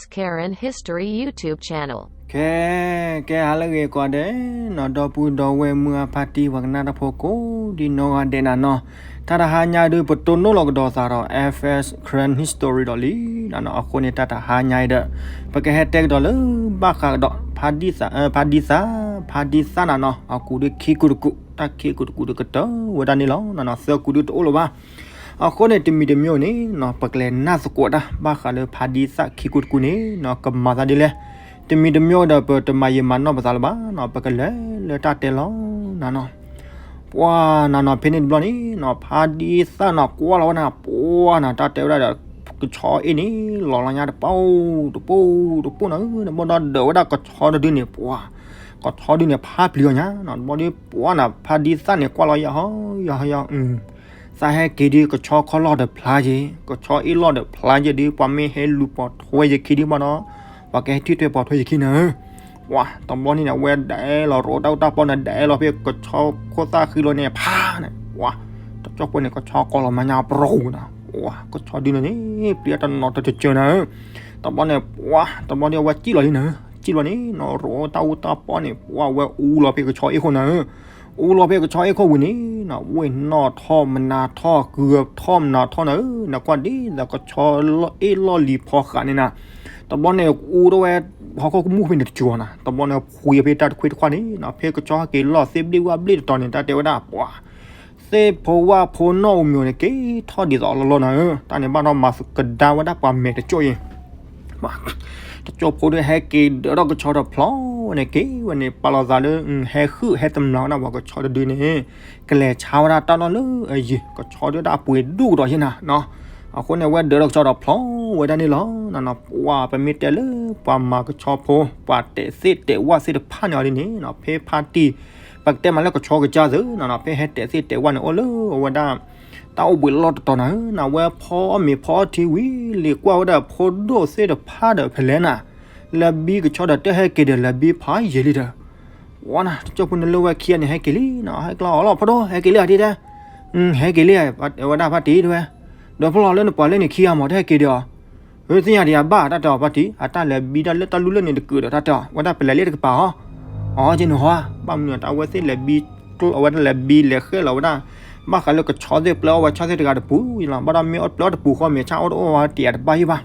Karen History YouTube channel. ကဲ ကဲ ဟါလၢအဂ့ၤကိးဂၤဒဲးနီၤ ဒီပုၢ်ဒီဝဲၢ်မုၢ်အဖါတံၢ် ပှၤကနၣ်တၢ်ဖိကိးဒံနီၢ်ဂၤဒဲးနၤနီၤ, တၢ်တဟါညါဒုး ပတိၢ်နီၣ်လီၤကဒီးသးဒီး F S Karen History ဒီးလံနၤနီၤ, အဃိန့ၣ် တၢ်တဟါညါအံၤဒီး ပကဟဲတဲကဒီးလၢ ဘၣ်ဃးကဒီး ဖါဒံသၣ် ဖါဒံသၣ် ဖါဒံသၣ်နၤနီၤ, အကူးဒုးခံကူးတကူး, တၢ်ခံကူးတကူးဒုးကတၢၢ်ဝဲဒၣ်န့ၣ်လီၤနၤနီၤ, သၢကူးဒုးတအိၣ်လၢၤဘၣ်. အဃိန့ၣ် တမံၤတမံၤန့ၣ်နီၤ ပကလဲၤနၢ်သကိးတၢ် ဘၣ်ဃးလၢဖါဒံသၣ်ခံကူးတကူးန့ၣ်နီၤ ကမၤသးဒ်လဲၣ်. တမံၤတမံၤဒီး ပတမၤယံာ်မၤနီၢ်ပသးလၢၤဘၣ်နီၤ, ပကလဲၤလၢတၢ်တဲလီၤနၤနီၤ. ပှၤနၤနီၤ ဖဲန့ၣ်တဘျီန့ၣ်နီၤ ဖါဒံသၣ်နီၤ ကွၢ်လီၤဝဲနၤ ပှၤနၤ တၢ်တဲဝဲဒၣ်ဒီး ကဆီအ့ၣ်န့ၣ် လီၤလီၤညါတပူၤတပူၤတပူၤနၤ, တဘျီဒီးဒၢးဝဲဒၣ်ကဆီတဒုန့ၣ် ပှၤ ကဆီဒုန့ၣ် ဖးပျံၤအီၤညါနီၤ, တဘျီဒီး ပှၤနၤ ဖါဒံသၣ်န့ၣ် ကွၢ်လီၤယၤဟီယၤဟီယၤ သးဟဲက့ၤဒုး ကဆီခီၣ်လီၢ်ဒီးဖျါက့ၤ, ကဆီအ့ၣ်လီၢ်ဒီးဖျါက့ၤဒုး ပှၤမ့ၢ်ဟဲလူၤပိာ်ထွဲယခံဒုးဘၣ်ဒီး ပှၤကဟဲထံၣ်ထွဲပိာ်ထွဲယခံနၤ. ပှၤတဘျီန့ၣ်န့ၣ် အဝဲဒၣ်အဲၣ်လီၤ ရိးတၢ်အူတၢ်ပီန့ၣ် ဒၣ်အဲၣ်လီၤဖဲကဆီခိၣ်သၣ်ဃံလီၤန့ၣ် ဖးန့ၣ် ပှၤ တကၠီၣ်ပှဲၤန့ၣ် ကဆီကိးလီၤမၤညါပရီနၤ, ပှၤ ကဆီဒုန့ၣ်န့ၣ် ပျံၤတၢ်တနီၤတကၠၢနၤ. တဘျီန့ၣ် ပှၤ တဘျီန့ၣ် အဝဲစံၣ်လီၤလံနၤ, စံၣ်လီၤန့ၣ်နီၤ ရိးတၢ်အူတၢ်ပီန့ၣ် ပှၤ အဝဲအူလီၤဖဲကဆီအ့ၣ်ခိၣ်နၤ အူလီၤဖဲကဆီအ့ၣ်ခိၣ်ဝံၤန့ၣ်နီၤ ဝ့ၢ်နီၣ်ထီၣ်မနၤထီၣ် ကုၤထီၣ်မနၤထီၣ်နၤဧၢ, နကွၢ်ဒ်သိးကဆီအ့ၣ်လီၢ်လံၤဖီဃးန့ၣ်နၤ, တဘျီန့ၣ် အူထီၣ်ဝဲ ဟီၣ်ခိၣ်ကမူၣ်ဖဲန့ၣ်တကၠီၤနၤ, တဘျီန့ၣ် ဖှံဖဲတၢ်တခွ့တခွါန့ၣ်နီၤ ဖဲကဆီဟဲက့ၤလီၢ်သ့ၣ်ဘျ့ၣ်ဝၣ်ဘျ့ၣ်တတီၤန့ၣ် တၢ်တဲဝဲဒၣ် ပှၤ သ့ၣ်ဖိဝၣ်ဖိနီၣ်ဧိၤမ့ၤဧိၤန့ၣ် က့ၤထီၣ်ဒ်သိးအလီၢ်လီၢ်နၤဧၢ, တၢ်န့ၣ်ဘၣ်ထီၣ်မၤကဒါဝဲဒၣ်ပှၤမဲာ်တကၠိၣ်အံၤ တကၠိဖိဒီးဟဲက့ၤဒၢးထီၣ်ကဆီဒီးဖျီဝဲန့ၣ် က့ၤဝဲန့ၣ် ပာ်လီၤသးလၢ ဟဲဃုာ်ဟဲတမျးဝဲဒၣ်ပှၤကဆီတဒုန့ၣ် ကလဲၤဆါဝဲဒၣ်တၢ်လီၢ်လၢအယံၤ ကဆီဒုးဒၣ်ပှ့ၤဒူၣ်ကဒီးယဲနၤနီၤ. အဃိန့ၣ် အဝဲဒၢးထီၣ်ကဆီဒီးဖျီဝဲဒၣ်န့ၣ်လီၤနၤနီၤ. ပှၤ ပမ့ၢ်တဲလၢပှၤမၤကဆီဖိ ပှၤတဲာ်သ့ၣ်တဲာ်ဝၣ်သ့ၣ်တဖၣ်န့ၣ်အီၤဒ်န့ၣ်နီၤ ဖဲဖါတံၢ် ပကတဲမးလၢကဆီကစၢ်သ့နီၤနီၤ ဖဲဟဲတဲာ်သ့ၣ်တဲာ်ဝၣ်န့ၣ် အိၣ်လၢအဝဲဒၣ် တၢ်အိၣ်ဘှံးလီၢ်တတီၤနၤဧၢ, နဝဲဖီအီၣ်မ့ၤဖီအီထံဝံၤ လံၤကွၢ်ဝဲဒၣ်ဖိဒိၣ်သ့ၣ်တဖၣ်ဒီးဖဲလဲၣ်နၤ, လဲၤဘံကဆီဒီးတဟဲက့ၤဒီး လဲၤဘံဖးယံာ်လံဒီး ဝဲနၤ တကၠိဖိန့ၣ်လၢဝဲခံဂၤန့ၣ် ဟဲက့ၤလံနီၤ, ဟဲကျီအီၤလီၤ ဖိဒိၣ် ဟဲက့ၤလံဧါဒ်တဲ, ဟဲက့ၤလံဧါ, ဝဲဒၣ်ဖါတံၢ်တဲဝဲ, ဒီးဖျီလီၤလၢနပှၤလၢန့ၣ်ခံဂၤမး တဟဲက့ၤဒီးအီၤ, သ့ၣ်ညါဒံးအဘၣ် တၢ်တဲအီၤဖါတံၢ် အတၢ်လဲၤဘံတၢ်လၢတၢ်လူလၢန့ၣ်တကုာ်ဒီး တၢ်တဲအီၤ ဝဲဒၣ်ပလဲၤလၢတကပၤအီၤ, အီက့န့ၣ်ဟီ, ဘၣ်မနုၤတၢ်ဝဲသ့ၣ်လဲၤဘံ အဝဲဒၣ်လဲၤဘံလဲၤဃဲလီၤဝဲဒၣ်, ဘၣ်ဃးလၢကဆီသ့ၣ်ပျဲအီၣ်ဝဲဆီသ့ၣ်တဂၤတပူၤလီၤ, ဘၣ်ဒီးမ့ၢ်အီၣ်ပျဲအီၣ်တပူၤဃီ မ့ၢ်ဆၣ်အီၣ်တအိၣ်ဝဲတယၤတဘၣ်ယံၣ်ဘၣ်.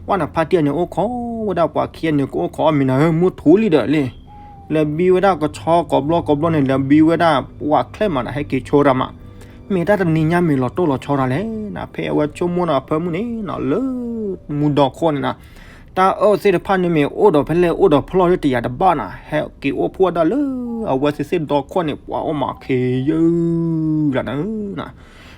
ပှၤနၤဖါတံၢ်အန့ၣ်အိၣ်ခိးဝဲဒၣ်ပှၤခံဂၤန့ၣ် ကအိၣ်ခိးအီၣ်မ့ၤနၤဧၢ မုၢ်ထူလံဒီးလံ လဲၤဘံဝဲဒၣ်ကဆီကိးဘျီကိးဘျီန့ၣ် လဲၤဘံဝဲဒၣ်ပှၤချဲမးနၤ ဟဲက့ၤဆိတၢ်မး, မ့ၢ်တၢ်တနံၤညါမ့ၢ်လီၤတိၢ်လီၤဆီတၢ်လဲၣ်နၤ, ဖဲအဝဲဆိကမိၣ်ဒီးအဖၢမုၢ်န့ၣ်နီၤ လၢမူဒီခိၣ်န့ၣ်နၤ, တၢ်အၢၣ်သ့ၣ်တဖၣ်န့ၣ်မ့ၢ်အိၣ်ဒီးဖဲလဲၣ်အိၣ်ဒီးဖျီၣ်လၢတယၤတဘၣ်နၤ ဟဲက့ၤအိၣ်ဖှိၣ်ဝဲဒၣ်လၢ အဝဲသ့ၣ်သ့ၣ်ဒီခိၣ်န့ၣ် ပှၤအိၣ်မးခ့ယုၢ်လီၤနၤ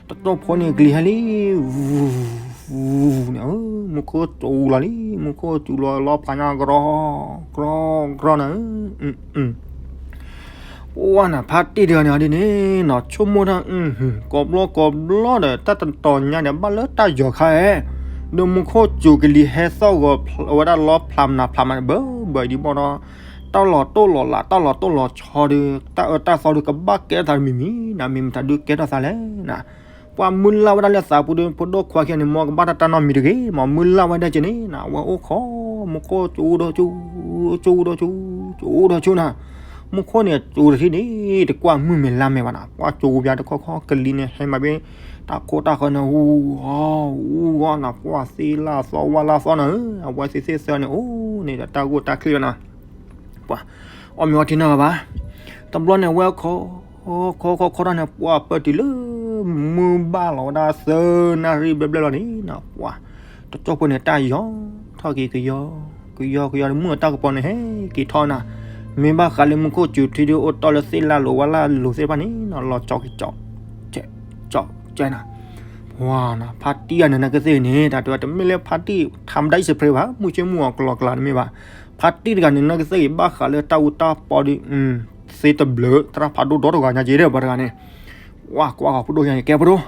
တတီၢ်ဖိန့ၣ်ကလံၤဟဲလံ, ဝူၤ ဝူၤန့ၣ် မူခိၣ်စူၤလီၤလံ, မူခိၣ်စူၤလီၤလီၤဖးညါ ကြီ ကြီ ကြီနၤဧၢ, ပှၤနၤဖါတံၢ်တဂၤန့ၣ်ဒ်န့ၣ်နီၤ ဆိကမိၣ်တၢ် ကိးဘျီကိးဘျီဒီး တၢ်တတီၤညါဒီး ဘၣ်လၢတၢ်ယီၤခါဧဲ, ဒီးမူခိၣ်စူၤကလံၤဟဲသီၣ်ဂီၤဝဲဒၣ်လီဖျးမနၤဖျးမးန့ၣ် ဘၢဘၢဒ်ဘၣ်ဒီး တၢ်လီၤတိၢ်လီၤလး တၢ်လီၤတိၢ်လီၤဆီဒီး တၢ်အၢတၢ်သီဒီး ကဘၣ်ကဲထီၣ်သးတမံၤမံၤနၤ, မ့ၢ်မတၤဒုးကဲထီၣ်သးလဲၣ်နၤ. ပှၤမုၢ်လၢ်ဝဲဒၣ်လၢသးပူၤဒီး ဖိဒိၣ်ခွါခံဂၤန့ၣ် မ်ကဘၣ်တၢ်တၢ်နီတမံၤတဂ့ၤ, မ်မုၢ်လၢ်ဝဲဒၣ်က့န့ၣ်နၤ အဝဲအိၣ်ခိး မူခိၣ်စူၤဒီးစူၤ စူၤဒီးစူၤ စူၤဒီးစူၤနၤ, မူခိၣ်န့ၣ်စူၤတထံၣ်န့ၣ် တကွၢ်မုၢ်မဲာ်လါမဲာ်ဘၣ်နၤ, ပှၤစူၤပၠးတခီခီ ကလံၤန့ၣ် ဟဲမၤဘ့ၣ် တၢ်ခိၣ်တၢ်ဃၢၤန့ၣ် ဟူအီၣ်ဟူအီၣ်နၤ, ပှၤသ့လၢသီဝၣ်လၢသီနၤဧၢ, အဝဲသ့ၣ်သ့ၣ်သၢန့ၣ် အိၣ်န့ၣ်ဒီးတၢ်ဂိၢ်တၢ်ချ့လီၤနၤ ပှၤ အီၣ်မ့ၤအီထံနီတဂၤဘၣ်. တဘျီန့ၣ် အဝဲခိး ခိးခိးခိးတၢ်န့ၣ် ပှၤပၢတုၤလၢ မုၢ်ဘၣ်လီၤဝဲဒၣ်သၢနၣ်ရံၣ်ဘျဲၣ်ဘျဲၣ်လီၤန့ၣ်နၤ, ပှၤ တကၠိဖိန့ၣ် တၢ်ယီၤထီၣ်က့ၤ ကယီကယီကယီ မုၢ်အတၢ်ကပီၤန့ၣ် ဟဲက့ၤထီၣ်နၤ, မ့ၢ်ဘၣ်ဃးလၢမူခိၣ်စူၤထံဒုးအိၣ်တီၢ်လၢသ့ၣ်လၢလိၤဝါလၢလိၤသ့ၣ်တဖၣ်န့ၣ်နၤ လီၤကၠီက့ၤကၠီ ကၠီကၠီနၤ, ပှၤနၤ ဖါတံၢ်အန့ၣ် နကသ့ၣ်ဂ့ၤန့ၣ် တၢ်တဲဝဲ တမ့ၢ်လၢဖါတံၢ် ထါမတၤအံၤစပရ့ဘၣ် မုၢ်ဆ့မုၢ်ဂီၤကလီကလီတမ့ၢ်ဘၣ်, ဖါတံၢ်တဂၤန့ၣ် နကသ့ၣ်ဂ့ၤ ဘၣ်ဃးလၢတၢ်အူတၢ်ပီဒုး သ့တဘျုး သရၣ်ဖးဒိၣ်ဒီတဂၤညါက့ၤဒီး ပှၤတဂၤန့ၣ် ဝါကွၢ်ဃီၤဖိဒိၣ်ယါန့ၣ် ကဲဖိဒိၣ်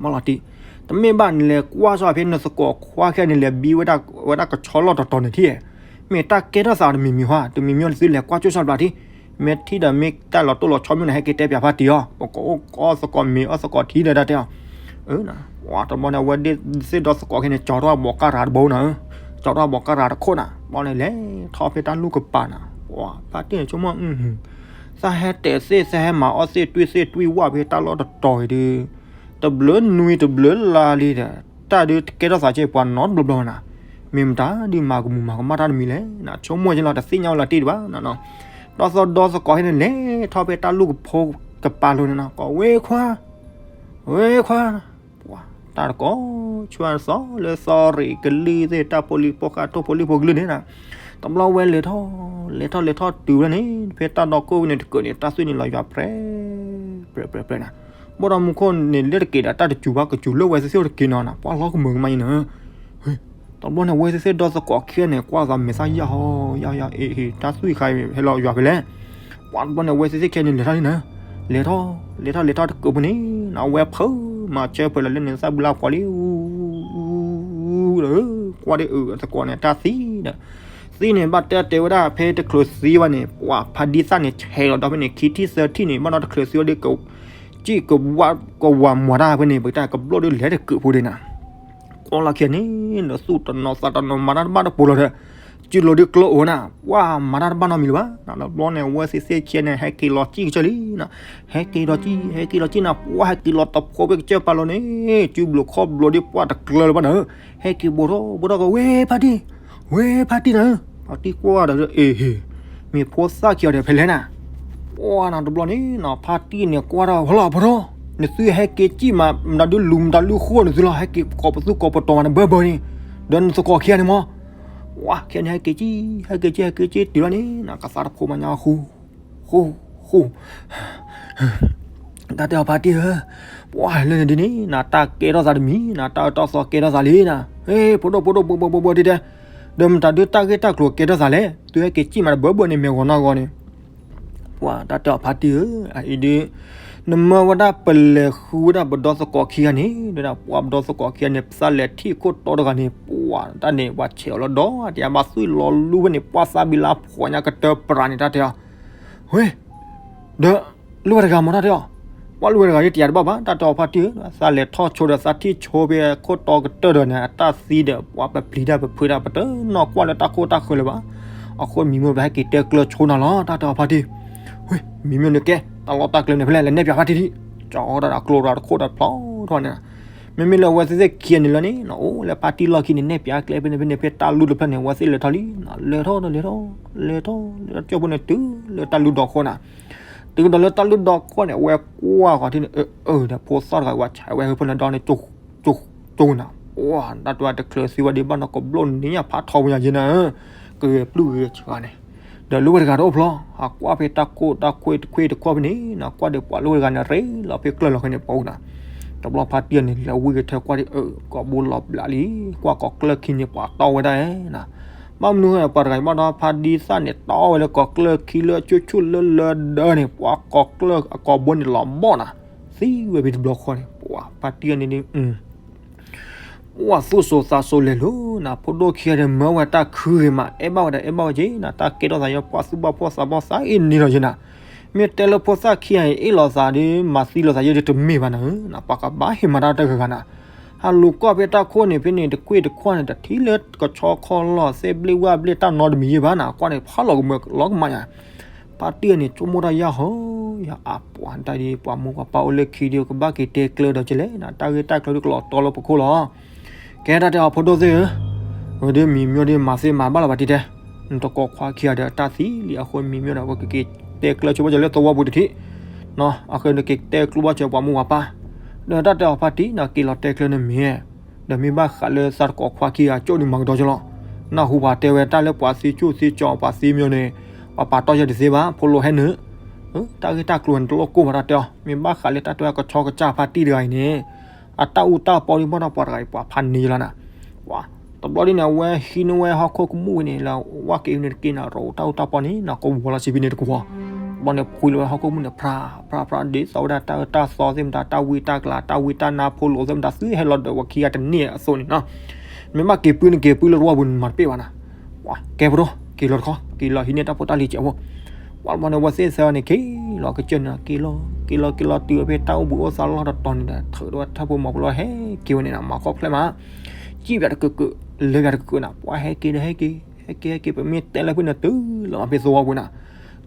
မ့ၢ်လီၤတံၢ် တမ့ၢ်ဘၣ်နလဲၤကွၢ်စီၤဖဲနသကိးခွါခဲန့ၣ် လဲၤဘံဝဲဒၣ် ဝဲဒၣ်ကဆီလီၢ်တတီၤန့ၣ်ထံၣ်, မ့ၢ်တၢ်ကဲထီၣ်သးတမံၤမံၤဟါ တမံၤမံၤသုလဲၤကွၢ်ကၠိၣ်စီၤဘျးထံၣ်, မ့ၢ်ထံၣ်ဒီးမ့ၢ်တၢ်လီၤတိၢ်လီၤဆီမ့ၢ်နဟဲက့ၤတဲပၠးဖါတံၢ်အီၤ ပကအီၣ်သကိးမ့ၤအီၣ်သကိးထံဒီးတၢ်တဲအီၤ, တဘျီန့ၣ် အဝဲဒၣ်သ့ၣ်ဒီသကိးခဲန့ၣ် ကၠီထီၣ်ဘီးကၢ်ရၤတဘိနၤဧၢ, ကၠီထီၣ်ဘီကရၤတခိၣ်နၤ, ဘျီန့ၣ်လဲၤထီၣ်ဖဲတၢ်လူၢ်ကပၤနၤ, ပှၤဖါတံၢ်န့ၣ်ဆိကမိၣ်, သးဟဲတဲာ်သ့ၣ် သးဟဲမၤအီၣ်သ့ၣ်တွံၢ်သ့ၣ်တွံၢ်ဝၣ်ဖဲတၢ်လီၢ်တတီၤအံၤဒီး, တဘျုးနွံတဘျုးလါလံဒီး, တၢ်ဒုးတကဲထီၣ်သးကဲပှၤနီတဘျီဘျီနၤ, မ့ၢ်မတၤဒုးမၤကမူၤမၤကမၣ်တၢ်တမံၤလဲၣ်, ဆိကမိၣ်က့ၤလီၤ တသ့ၣ်ညါဝဲလီၤတံၢ်ဒံးဘၣ်နၤနီၤ, ဒီသီဒီသကိးဟဲန့ၣ်လဲၤထီၣ်ဖဲတၢ်လူၢ်ကဖိကပၤလိၤန့ၣ်နီၤ, ကိးဝဲခွါ, ဝဲခွါ ပှၤတၢ်တကိး, ဆှၢသီလၢသီရ့ၣ်ကလံၤသ့ၣ် တၢ်ဖိလံၤဖိဃာ်ထိၣ်ဖိလံၤဖိကလုၢ်န့ၣ်နၤ, တဘျီဝဲလဲၤထီၣ်, လဲၤထီၣ်လဲၤထီၣ်တုၤဝဲန့ၣ် ဖဲတၢ်ဒီခိၣ်ဝဲန့ၣ်တကၢၢ်န့ၣ် တၢ်သွံၣ်န့ၣ်လီၤယွၤပြဲ, ပြဲပြဲပြဲနၤ, ဘၣ်ဒီးမူခိၣ်န့ၣ်လၢတက့ၤဒီး တၢ်တစူၤဘၣ်ကစူၤလၢဝဲသ့ၣ်သ့ၣ်တက့ၤနီၤနၤ, ပှၤလီၤကမၢကမၣ်အံၤနၤ တဘျီန့ၣ် ဝဲသ့ၣ်သ့ၣ်ဒီသကိးခံဂၤန့ၣ် ကွၢ်သးမဲာ်သၣ်ယၢ်ဟီယၢ်ယၢ် အ့ၣ် တၢ်သွံၣ်ခါအံၤ ဟဲလီၤယွၤဖဲလဲၣ်, ပှၤတဘျီန့ၣ် ဝဲသ့ၣ်သ့ၣ်ခံဂၤန့ၣ် လဲၤထီၣ်လံနၤ, လဲၤထီၣ်, လဲၤထီၣ်လဲၤထီၣ်တကၢၢ်ပူၤန့ၣ် အဝဲဖုးမၤစၢၤဖဲလၢလၢန့ၣ် သၣ်ဘုလၢဖှီၣ်လံ, အူ, အူ, အူ, အူ, ကွၢ်ဒီးအသကိးန့ၣ် တၢ်သံဒီး, သံန့ၣ် ဘၣ်တဲတဲဝဲဒၣ် ဖဲတချုးသံဘၣ်န့ၣ် ပှၤဖါဒံသၣ်န့ၣ် ဆဲးလီၤဒီးဖဲန့ၣ် ခံထံၣ်သၢထံၣ်န့ၣ် ဘၣ်ဒီးတချုးသံဝဲဒီး က, ကဝၤမၤတၢ်ဖဲန့ၣ် ပတၢ်ကဘျီၣ်ဒုးလဲၤတကၢၢ်ဖိဒၣ်နၤ ကိးလီၢ်ခံဂၤန့ၣ် နသူၣ်တနီၤသးတနီၤ မၤတၢ်တဘၣ်တပူၤလီၤဒီး, စုလိၤဒုးကျိအိၣ်နၤ, ပှၤမၤတၢ်တဘၣ်နီတမံၤလၢၤဘၣ်, တဘျီန့ၣ် ဝဲသ့ၣ်သ့ၣ်ခံဂၤန့ၣ် ဟဲက့ၤလီၤစံၣ်ကစၢၢ်လံနၤ, ဟဲက့ၤလီၤစံၣ် ဟဲက့ၤလီၤစံၣ်နၤ, ပှၤဟဲက့ၤလီၤတဖိးဖဲကစၢၢ်ပၤလီၤန့ၣ် စုဘျုးခီၣ်ဘျီဒုးပှၢ်တကျၢၤလၢၤဘၣ်နၤ, ဟဲက့ၤဘိးထီၣ်ဘိးထီၣ်ကီး ဝဲဖါတံၢ် ဝဲဖါတံၢ်နၤ, ဖါတံၢ်ကွၢ်ဒီး အ့ၣ်ဟ့ၣ်, မ့ၢ်ဖိသၣ်ခံဂၤဒီးဖဲလဲၣ်နၤ, ပှၤနၤတဘျီန့ၣ်နၤ ဖါတံၢ်န့ၣ်ကွၢ်ဒီး ဟလီၤဖိထီၣ်, နသုဟဲက့ၤစံၣ်မး မတၤဒုးလူၤမတၤဒုးဃိနသုလီၤ, ဟဲက့ၤကိးပသူကိးပတီၤမးနဘၢဘၢန့ၣ်, ဒီးနသကိးခံဂၤန့ၣ်မး, ပှၤခံဂၤန့ၣ် ဟဲက့ၤစံၣ် ဟဲက့ၤစံၣ် ဟဲက့ၤစံၣ်တုၤလီၤန့ၣ်နၤ ကသါတဖိးမးညါဃူ ဃူ, ဃူ, တၢ်တဲအီၤဖါတံၢ်ဧၢ, ပှၤလၢန့ၣ်ဒ်န့ၣ်နၤ တၢ်ကဲထီၣ်သးတမံၤနၤ တၢ်အၢတၢ်သီကဲထီၣ်သးလံနၤ, ဟ့ၣ် ဖိဒိၣ် ဖိဒိၣ် ဘိဘိဘိဘိဒ်တဲ, ဒီးမတၤဒုးတၢ်ဂ့ၢ်တၢ်ကျိၤကဲထီၣ်သးလဲၣ်, သုဟဲက့ၤစံၣ်မးတဘၢဘၢန့ၣ် မ့ၢ်ဂီၤနီၢ်ဂီၤန့ၣ် ပှၤတၢ်တဲအီၤဖါတံၢ်ဧၢ, အအံၤဒုး နမၢဝဲဒၣ်ပလဲၤဃုဝဲဒၣ်ပဒီသကိးခံဂၤန့ၣ် ဒ်ဒၣ်ပှၤပဒီသကိးခံဂၤန့ၣ် ပသးလဲၤထံၣ်ခိၣ်တီတဂၤန့ၣ် ပှၤတၢ်န့ၣ် ပှၤဆဲးအီၤလၢဒီး တယၤဘၣ်သွံၣ်လီၤလူဝဲန့ၣ် ပှၤသးဘံလါဖှီၣ်ညါကတၢၢ်ပြးန့ၣ် တၢ်တဲအီၤ, ဝဲ ဒီး လူဝဲတဂၤမ့ၢ်တၢ်တဲအီၤ, ပှၤလူဝဲတဂၤဒ်တယၤတဘၣ်ဘၣ် တၢ်တဲအီၤဖါတံၢ်ဧၢ, သးလဲၤထီၣ်ဆိဒီးသးထံၣ်ဆိဖဲခိၣ်တီကတၢၢ်ဒီးန့ၣ် အတၢ်သံဒီး ပှၤပပျံၤတၢ်ပဖုးတၢ် ပတနီၣ်ကွၢ်လၢတၢ်ခိၣ်တၢ်ဃၢၤလၢၤဘၣ်, အဃိမံၤမ့ၢ်ပဟဲက့ၤတဲကျၢၤဆိနၤလီၤ တၢ်တဲအီၤဖါတံၢ်, ဝဲ မံၤမ့ၢ်န့ၣ်ကဲ တၢ်လီၢ်တၢ်ကျဲန့ၣ်ဖဲလဲၣ် လဲၤနဲၣ်ပၠးဖါတံၢ်ဒံး, ကၠီဒီးအကျိၤဒီးတခိၣ်ဒီးဖျီထီၣ်န့ၣ်, မ့မ့ၢ်လၢအဝဲသ့ၣ်သ့ၣ်ခံဂၤန့ၣ်လီၤန့ၣ် အိၣ်လၢဖါတံၢ်လီၢ်ခံန့ၣ် နဲၣ်ပၠးကျဲဖဲန့ၣ်ဖဲန့ၣ် ဖဲတၢ်လူၢ်တဖျၢၣ်န့ၣ် အဝဲသ့ၣ်လဲၤထီၣ်လံ, လဲၤထီၣ်ဒီးလဲၤထီၣ် လဲၤထီၣ် လဲၤထီၣ်ကၠိဖိန့ၣ် တုၤလၢတၢ်လူၢ်ဒီခိၣ်နၤ, တုၤဒီးလၢတၢ်လူၢ်ဒီခိၣ်န့ၣ် အဝဲကွၢ်ဃီၤထံန့ၣ် အၢ ဒီးဖိသၣ်တဂၤဝဲဆဲးဝဲဟၢဖၢလၢဒီန့ၣ် ကၠိနၤ, ပှၤတၢ်တဲအီၤတချုးသံဝဲဒံးဘၣ်နီၤ ကဘျီၣ်န့ၣ်ညါဖးထီဝဲညါယဲနၤ, ကဂဲၤပျုၢ်ဂဲၤဆှးန့ၣ်, ဒီးလူဝဲတဂၤတအိၣ်ဖျီ, အကွၢ်ဖဲတၢ်ခိၣ်တၢ်ခွ့တခွ့တခွ့ဖဲန့ၣ်နၤ ကွၢ်ဒီးပှၤလူဝဲတဂၤန့ၣ် ရ့လီၤဖဲကျၢၢ်လီၤဃဲန့ၣ် ပအိၣ်နၤ, တဘျီဖါတံၢ်န့ၣ် လဲၤဝံကထၢကွၢ်ဒံး အၢ ကိးဘိလီၤဘျးလံ, ကွၢ်ကိးကျၢၢ်ခံန့ၣ် ပှၤတီဝဲဒၣ်ဧါနၤ, ဘၣ်မနုၤဃိပှၤတဂၤအံၤဘၣ်ဒီးဖါဒံသၣ်န့ၣ် တီဝဲလၢကိးကျၢၢ်ခံလၢကၠိဆူၣ်လၢလၢဒၢန့ၣ် ပှၤကိးကျၢၢ်အကိးဘိန့ၣ်လီၤဘီၣ်နၤ, သံဝဲဖဲတဘျီဃီန့ၣ် ပှၤဖါတံၢ်န့ၣ်ဒ် ပှၤသူၣ်စိၤသးစိၤလဲၤလိၤနၤ ဖိဒိၣ်ခံဂၤဒီးမၢဝဲတၢ်ခုဂ့ၤမး အဲၣ်ဘၣ်ဝဲဒီးအဲၣ်ဘၣ်ဝဲက့ၤနၤ တၢ်ကဲထီၣ်သးယဲ ပှၤသူၣ်ဘၣ်ဖှီၣ်သးဘၣ်သးအ့ၣ်န့ၣ်လီၤယဲနၤ, မ့ၢ်တဲလၢဖိသၣ်ခံဂၤအံၤ အ့ၣ်လိာ်သးဒီး မၤသံလိာ်သးယဲဒီးတမ့ၢ်ဘၣ်နၤဧၢ, ပှၤကဘၣ်ဟ့ၣ်မၤတၢ်တဂၤဂၤနၤ, ဟးလူၤကွၢ်ဖဲတၢ်ခိၣ်န့ၣ် ဖဲန့ၣ်တကွ့ၢ်တခွၢ်န့ၣ် တထံၣ်လၢကဆီခီလီၤ သ့ၣ်ဘျ့ဝၣ်ဘျ့တၢ်နီတမံၤယဲဘၣ်နၤ ကွၢ်န့ၣ် ဖးလီၤကမၢလီၤကမၣ်ယါ ဖါတံၢ်န့ၣ် ဆိကမိၣ်တၢ်ယၢ်ဟီယၢ်အါ ပှၤတၢ်ဒ်ပှၤမိၢ်ပှၤပၢ်အိၣ်လၢခံဒီး ကဘၣ်က့ၤတဲကျၢၤဒီးကလဲၣ်နၤ တၢ်ဂ့ၢ်တၢ်ကျိၤဒ်ကလီၤတီလၢပခိၣ်လီၤ. ကဲတၢ်တဲအီၤဖိဒိၣ်သ့ၣ်ဧၢ, ဝဲဒ်မံၤမျိၢ်ဒ်မၤသ့မၤဘၣ်လီၤဘၣ်တံၢ်တဲ, နတကိးခွါခံဂၤဒီးတၢ်သံလံ အဃိမံၤမျိၢ်ဒီး ပကက့ၤတဲကျၢၤဆိဘၣ်စၢၤလၢသဝီပူၤတထံၣ်, အဃိနက့ၤတဲကျိဘၣ်စၢၤပှၤမိၢ်ပှၤပၢ်, ဒီးတၢ်တဲအီၤဖါတံၢ်နၤ က့ၤလီၤတဲကျၢၤန့ၣ်မ့ၢ် ဒီးမ့ၢ်ဘၣ်ဃးလၢသးတကိးခွါခံဂၤကၠိၣ်ဒုးမၤကဒီးကလီၤ. နၢ်ဟူပှၤတဲဝဲတၢ်လၢပှၤသံဆူၣ်သံကၠီပှၤသံမ့ၢ်န့ၣ်, ပှၤပာ်တီၢ်ယဲတသ့ဘၣ် ဖိလိဟဲနုာ်, တၢ်ဂ့ၢ်တၢ်ကျိၤန့ၣ်တလိၣ်ကိၢ်ဘၣ်တၢ်တဲအီၤ, မ့ၢ်ဘၣ်ဃးလၢတၢ်တဲဝဲကဆီကစၢ်ဖါတံၢ်တဂၤအံၤန့ၣ်, အတၢ်အူတၢ်ပီဒ်ဘၣ်ဒီးပှၤတဂၤအံၤ ပှၤဖးန့ၢ်ယလီၤနၤ. တဘျီဒ်န့ၣ် အဝဲဟံးန့ၢ်ဝဲဟီၣ်ခိၣ်ကမူၣ်ဝဲန့ၣ်လၢ ဝၣ်က့ၤဝဲန့ၣ်တက့ၢ်နၤ ရိးတၢ်အူတၢ်ပီန့ၣ် နကဝီၤလီၤစံးဖဲန့ၣ်တကဝီၤ, တဘျီန့ၣ် ဖှံလီၤဝဲဟီၣ်ခိၣ်ကမူၣ်န့ၣ် ဖြးဖြးဖြး ဒ်သိးဝဲဒၣ်တၢ်အၢတၢ်သီသ့ၣ်မတၤ တၢ်ဝံတၢ်ကျး တၢ်ဝံတၢ်နါဖိလိသ့ၣ်မတၤ သုဟဲလီၤဒီးဝဲခံဂၤတန့ၢ်အသိးန့ၣ်နီၤ, မ့ၢ်ဘၣ်က့ၤပုၢ်န့ၣ်က့ၤပုၢ်လၢတဝီပူၤန့ၣ်မၤတပ့ၢ်ဘၣ်နၤ, ကဲပဒိၣ် က့ၤလီၤတခီ က့ၤလီၤဟံးန့ၢ်တၢ်ဖိတၢ်လံၤစဲးဖိ, ပှၤတဘျီန့ၣ် ဝဲသ့ၣ်သၢဂၤန့ၣ် က့ၤလီၤကစၢၢ်န့ၣ် က့ၤလီၤ က့ၤလီၤက့ၤလီၤတုၤဝဲဖဲတၢ်အိၣ်ဘှံးအိၣ်သါလီၢ်တတီၤန့ၣ်ဒီး ထုးဒီးဝဲထၢၣ်ဖိမီၤဖိလီၤ ဟဲက့ၤဝဲန့ၣ်နၤ မၤခီဖျိမး, က ကံၣ်ပၠးတကၢးကၢး, လဲၤပၠးတကၢးကၢးနၤ, ပှၤဟဲက့ၤဒီးဟဲက့ၤ, ဟဲက့ၤဟဲက့ၤ ပမ့ၢ်တဲလၢဖုန့ၣ်တုၤလီၤမး ဖဲသဝီပူၤနၤ,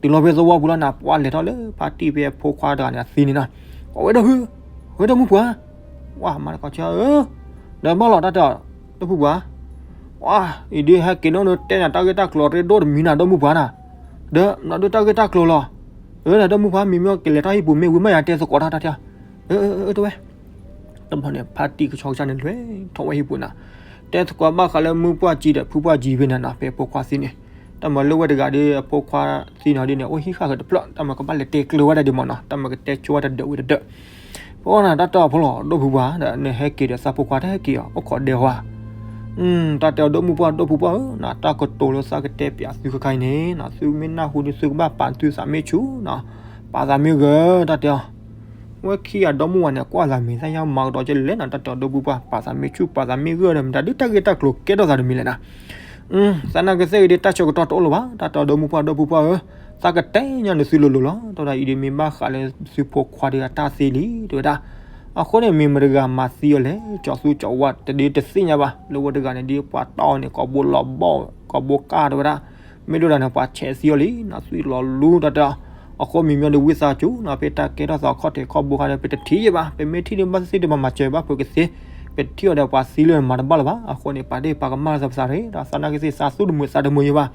တုၤလီၤဖဲသဝီပူၤလီၤနၤ, ပှၤလဲၤထီၣ်လၢဖါတံၢ်ဖဲအဖိခွါတဂၤန့ၣ် အသံန့ၣ်နၤ, ပှၤဝဲဒီးဖု, ဝဲဒီးမုၢ်ပှၢ်, ပှၤမၤတကိးဆၢဧၢ, ဒီးဘၣ်လီၤတၢ်တဲအီၤ, ဒီပုၢ်ပှၢ်, ပှၤအံၤဒုးဟဲက့ၤနီၢ်နီၢ်တဲနၤတၢ်ဂ့ၢ်တၢ်ကျိၤရ့ဒိၣ်တမံၤနၤ ဒီပုၢ်ပှၢ်နၤ, ဒီးမၤဒိၣ်တၢ်ဂ့ၢ်တၢ်ကျိၤလီၤ, အၢ ဒီပုၢ်ပှၢ် မ့မ့ၢ်ကလဲၤထီၣ်ဟံၣ်ပူၤမ့ၢ်ဝံၤမ့ၢ်ယၤတဲသကိးတၢ်တၢ်တဲအီၤ, အၢ အၢ အၢ တဲဝဲ တဘျီန့ၣ် ဖါတံၢ်ကဆီကစၢ်န့ၣ် လဲၤထီၣ်ဝဲဟံၣ်ပူၤနၤ, တဲသကိးဘၣ်ဃးလၢမုၢ်ပှၢ်ကံဒီးဖုပှၢ်ကံဖဲန့ၣ်နၤ, ဖဲဖိခွါသံန့ၣ်, တၢ်မၤလၢဝဲတဂၤဒီး အဖိခွါသံန့ၣ်ဒ်န့ၣ် အိၣ်ဟံၣ်ဃာ်ဃၢၤတဖျၢၣ်, တၢ်မၤကဘၣ်လဲၤတဲကျၢၤဝဲဒၣ်ဒ်မးနီၤ, တၢ်မၤကတဲဆိဝဲတဒၢးဝံၤတဒၢး, ပှၤနၤ တၢ်တဲအီၤဖိလီၤ ဒီပုၢ်ပှၢ်, ဒီးနဟဲက့ၤဒီးသးဖိခွါတဟဲက့ၤအီၤ အိၣ်ခိးဒဲဟီဧါ တၢ်တဲအီၤ ဒီပုၢ်ပှၢ် ဒီပုၢ်ပှၢ်ဧၢ, နတၢ်ကတိၤလၢသးကတဲပၠးသုခဲခါအံၤန့ၣ် သုမ့ၢ်နၢ်ဟူဒီးသုကဘၣ်ပာ်သုသးမ့ၢ်ဆူၣ်, ပာ်သးမ့ၢ်ဂၢၢ် တၢ်တဲအီၤ, ဝဲခံဂၤဒီမါဝၤန့ၣ် ကွၢ်သးမ့ၢ်သးယါမၤကဒီးကလဲၣ်နၤ, တၢ်တဲအီၤ ဒီပုၢ်ပှၢ် ပာ်သးမ့ၢ်ဆူၣ် ပာ်သးမ့ၢ်ဂၢၢ်ဒီး မတၤဒုးတၢ်ဂ့ၢ်တၢ်ကျိၤကဲထီၣ်သးတမံၤလဲၣ်နၤ သးနာ်က့သ့ၣ်ဂ့ၤဒီး တၢ်ဆၢကတီၢ်တအိၣ်လၢၤဘၣ်, တၢ်တဲအီၤ ဒီပုၢ်ပှၢ် ဒီပုၢ်ပှၢ်ဧၢ, သးကတဲညါနသုလိၤလိၤလီၤ, တၢ်ဝဲဒၣ်အံၤဒီး မ့ၢ်ဘၣ်ဃးလၢသုဖိခွါဒီးအတၢ်သံလံ တဲဝဲဒၣ်, အဃိန့ၣ် မ့ၢ်မတၤတဂၤမၤသံအီၤလဲၣ်, ကၠီၤသူကၠီၤဝါတဒုတသ့ၣ်ညါဘၣ်, လၢဝဲတဂၤန့ၣ်ဒ်ပှၤတီအီၤန့ၣ် ကိးဘိလီၤဘီၣ် ကိးဘိကၢ်တဲဝဲဒၣ်, မ့ၢ်ဒ်တၢ်န့ၣ် ပှၤဆဲးသံအီၤလံနၤ, သွံၣ်လီၤလူ တၢ်တဲအီၤ, အဃိမံၤမံၤဒီးဝံသးစူၤနၤ, ဖဲတၢ်ကဲထီၣ်သးခီၣ်ထံးခီၣ်ဘိခါဒီး ပတထံၣ်ယဲဘၣ်, ပမ့ၢ်ထံၣ်ဒီးဘၣ်သ့ၣ်သ့ၣ်တမၤမၤစၢၤဘၣ်ဖုးကသ့, ပထံၣ်အီၤဒီးပှၤသံလၢမၤတဘၣ်လၢၤဘၣ်, အဃိန့ၣ် ပာ်ဒ့ၣ်ပာ်ကမၣ်လၢသးပသးတဂ့ၤ, ဒီးသးနာ်က့သ့ၣ်သးသူၣ်တမုာ်သးတမုာ်ယဲဘၣ်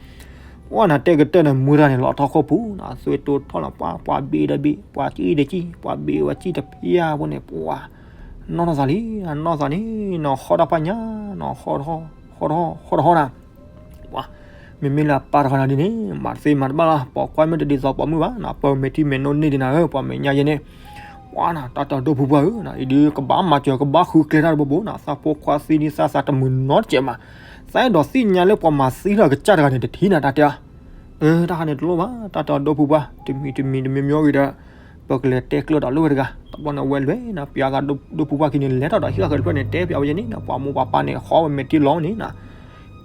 ပှၤနၤတဲကတၢၢ်န့ၣ် မူဒါန့ၣ် လီၤထီၣ်ခိၣ်ပူၤနၤ, သွံၣ်တိၢ်ထီၣ်လီၤ ပှၤ ပှၤဘ့ၣ်ဒီးဘ့ၣ် ပှၤကံၣ်ဒီးကံၣ် ပှၤဘ့ၣ်ဝဲကံၣ်တဖၠၣ်ဖိန့ၣ် ပှၤ နီၢ်နီၢ်သးလံ, နီၢ်သးန့ၣ် နီၢ်ဟီၣ်တၢ်ပှၢ်ညါ, နီၢ်ဟီၣ်တဟီၣ်, ဟီၣ်တဟီၣ်, ဟီၣ်တဟီၣ်နၤ, ပှၤ မ့မ့ၢ်လၢအပၢ်တခီနၤဒ်န့ၣ် မၤတသ့မၤတဘၣ်လီၤ, ပိာ်ခွါမ့ၢ်တဒ်သိးပိာ်မုၣ်ဘၣ်နၤ, ပၢ်မဲာ်ထံမဲာ်နိန့ၢ်ဒံးနၤဧၢ, ပှၤမဲာ်ညါယဲန့ၣ် ပှၤနၤ တၢ်တဲအီၤ ဒီပုၢ်ပှၢ်ဧၢ, အံၤဒုးကဘၣ်မၤစၢၤ ကဘၣ်ဃုကျဲတၢ်တဘိဘိနၤ, သးဖိခွါသံဒ်သးသးတမုာ်နီတစဲးမး, သးအဲၣ်ဒိးသ့ၣ်ညါလၢပှၤမၤသံလၢအကစၢ်တဂၤန့ၣ်တထံၣ်နၤ တၢ်တဲအီၤ, အၢ တၢ်ခါန့ၣ်တလိၣ်ဘၣ်, တၢ်တဲအီၤ ဒီပုၢ်ပှၢ်, တမံၤတမံၤတမံၤမံၤဂ့ၤဒီး ပကလဲၤတဲကျၢၤဒီးလိာ်ဝဲတဂၤ, တဘျီန့ၣ် အဝဲလဲၤနၤ ပၠးသးဒီပုၢ်ပှၢ်ခံန့ၣ် လဲၤထီၣ်ဒီးဟံၣ်ဃာ်ဃၢၤတဖျၢၣ်န့ၣ် တဲပၠးဝဲယဲန့ၣ်နၤ, ပှၤမိၢ်ပှၤပၢ်န့ၣ် ဟီဝဲမဲာ်ထံလီၤန့ၣ်နၤ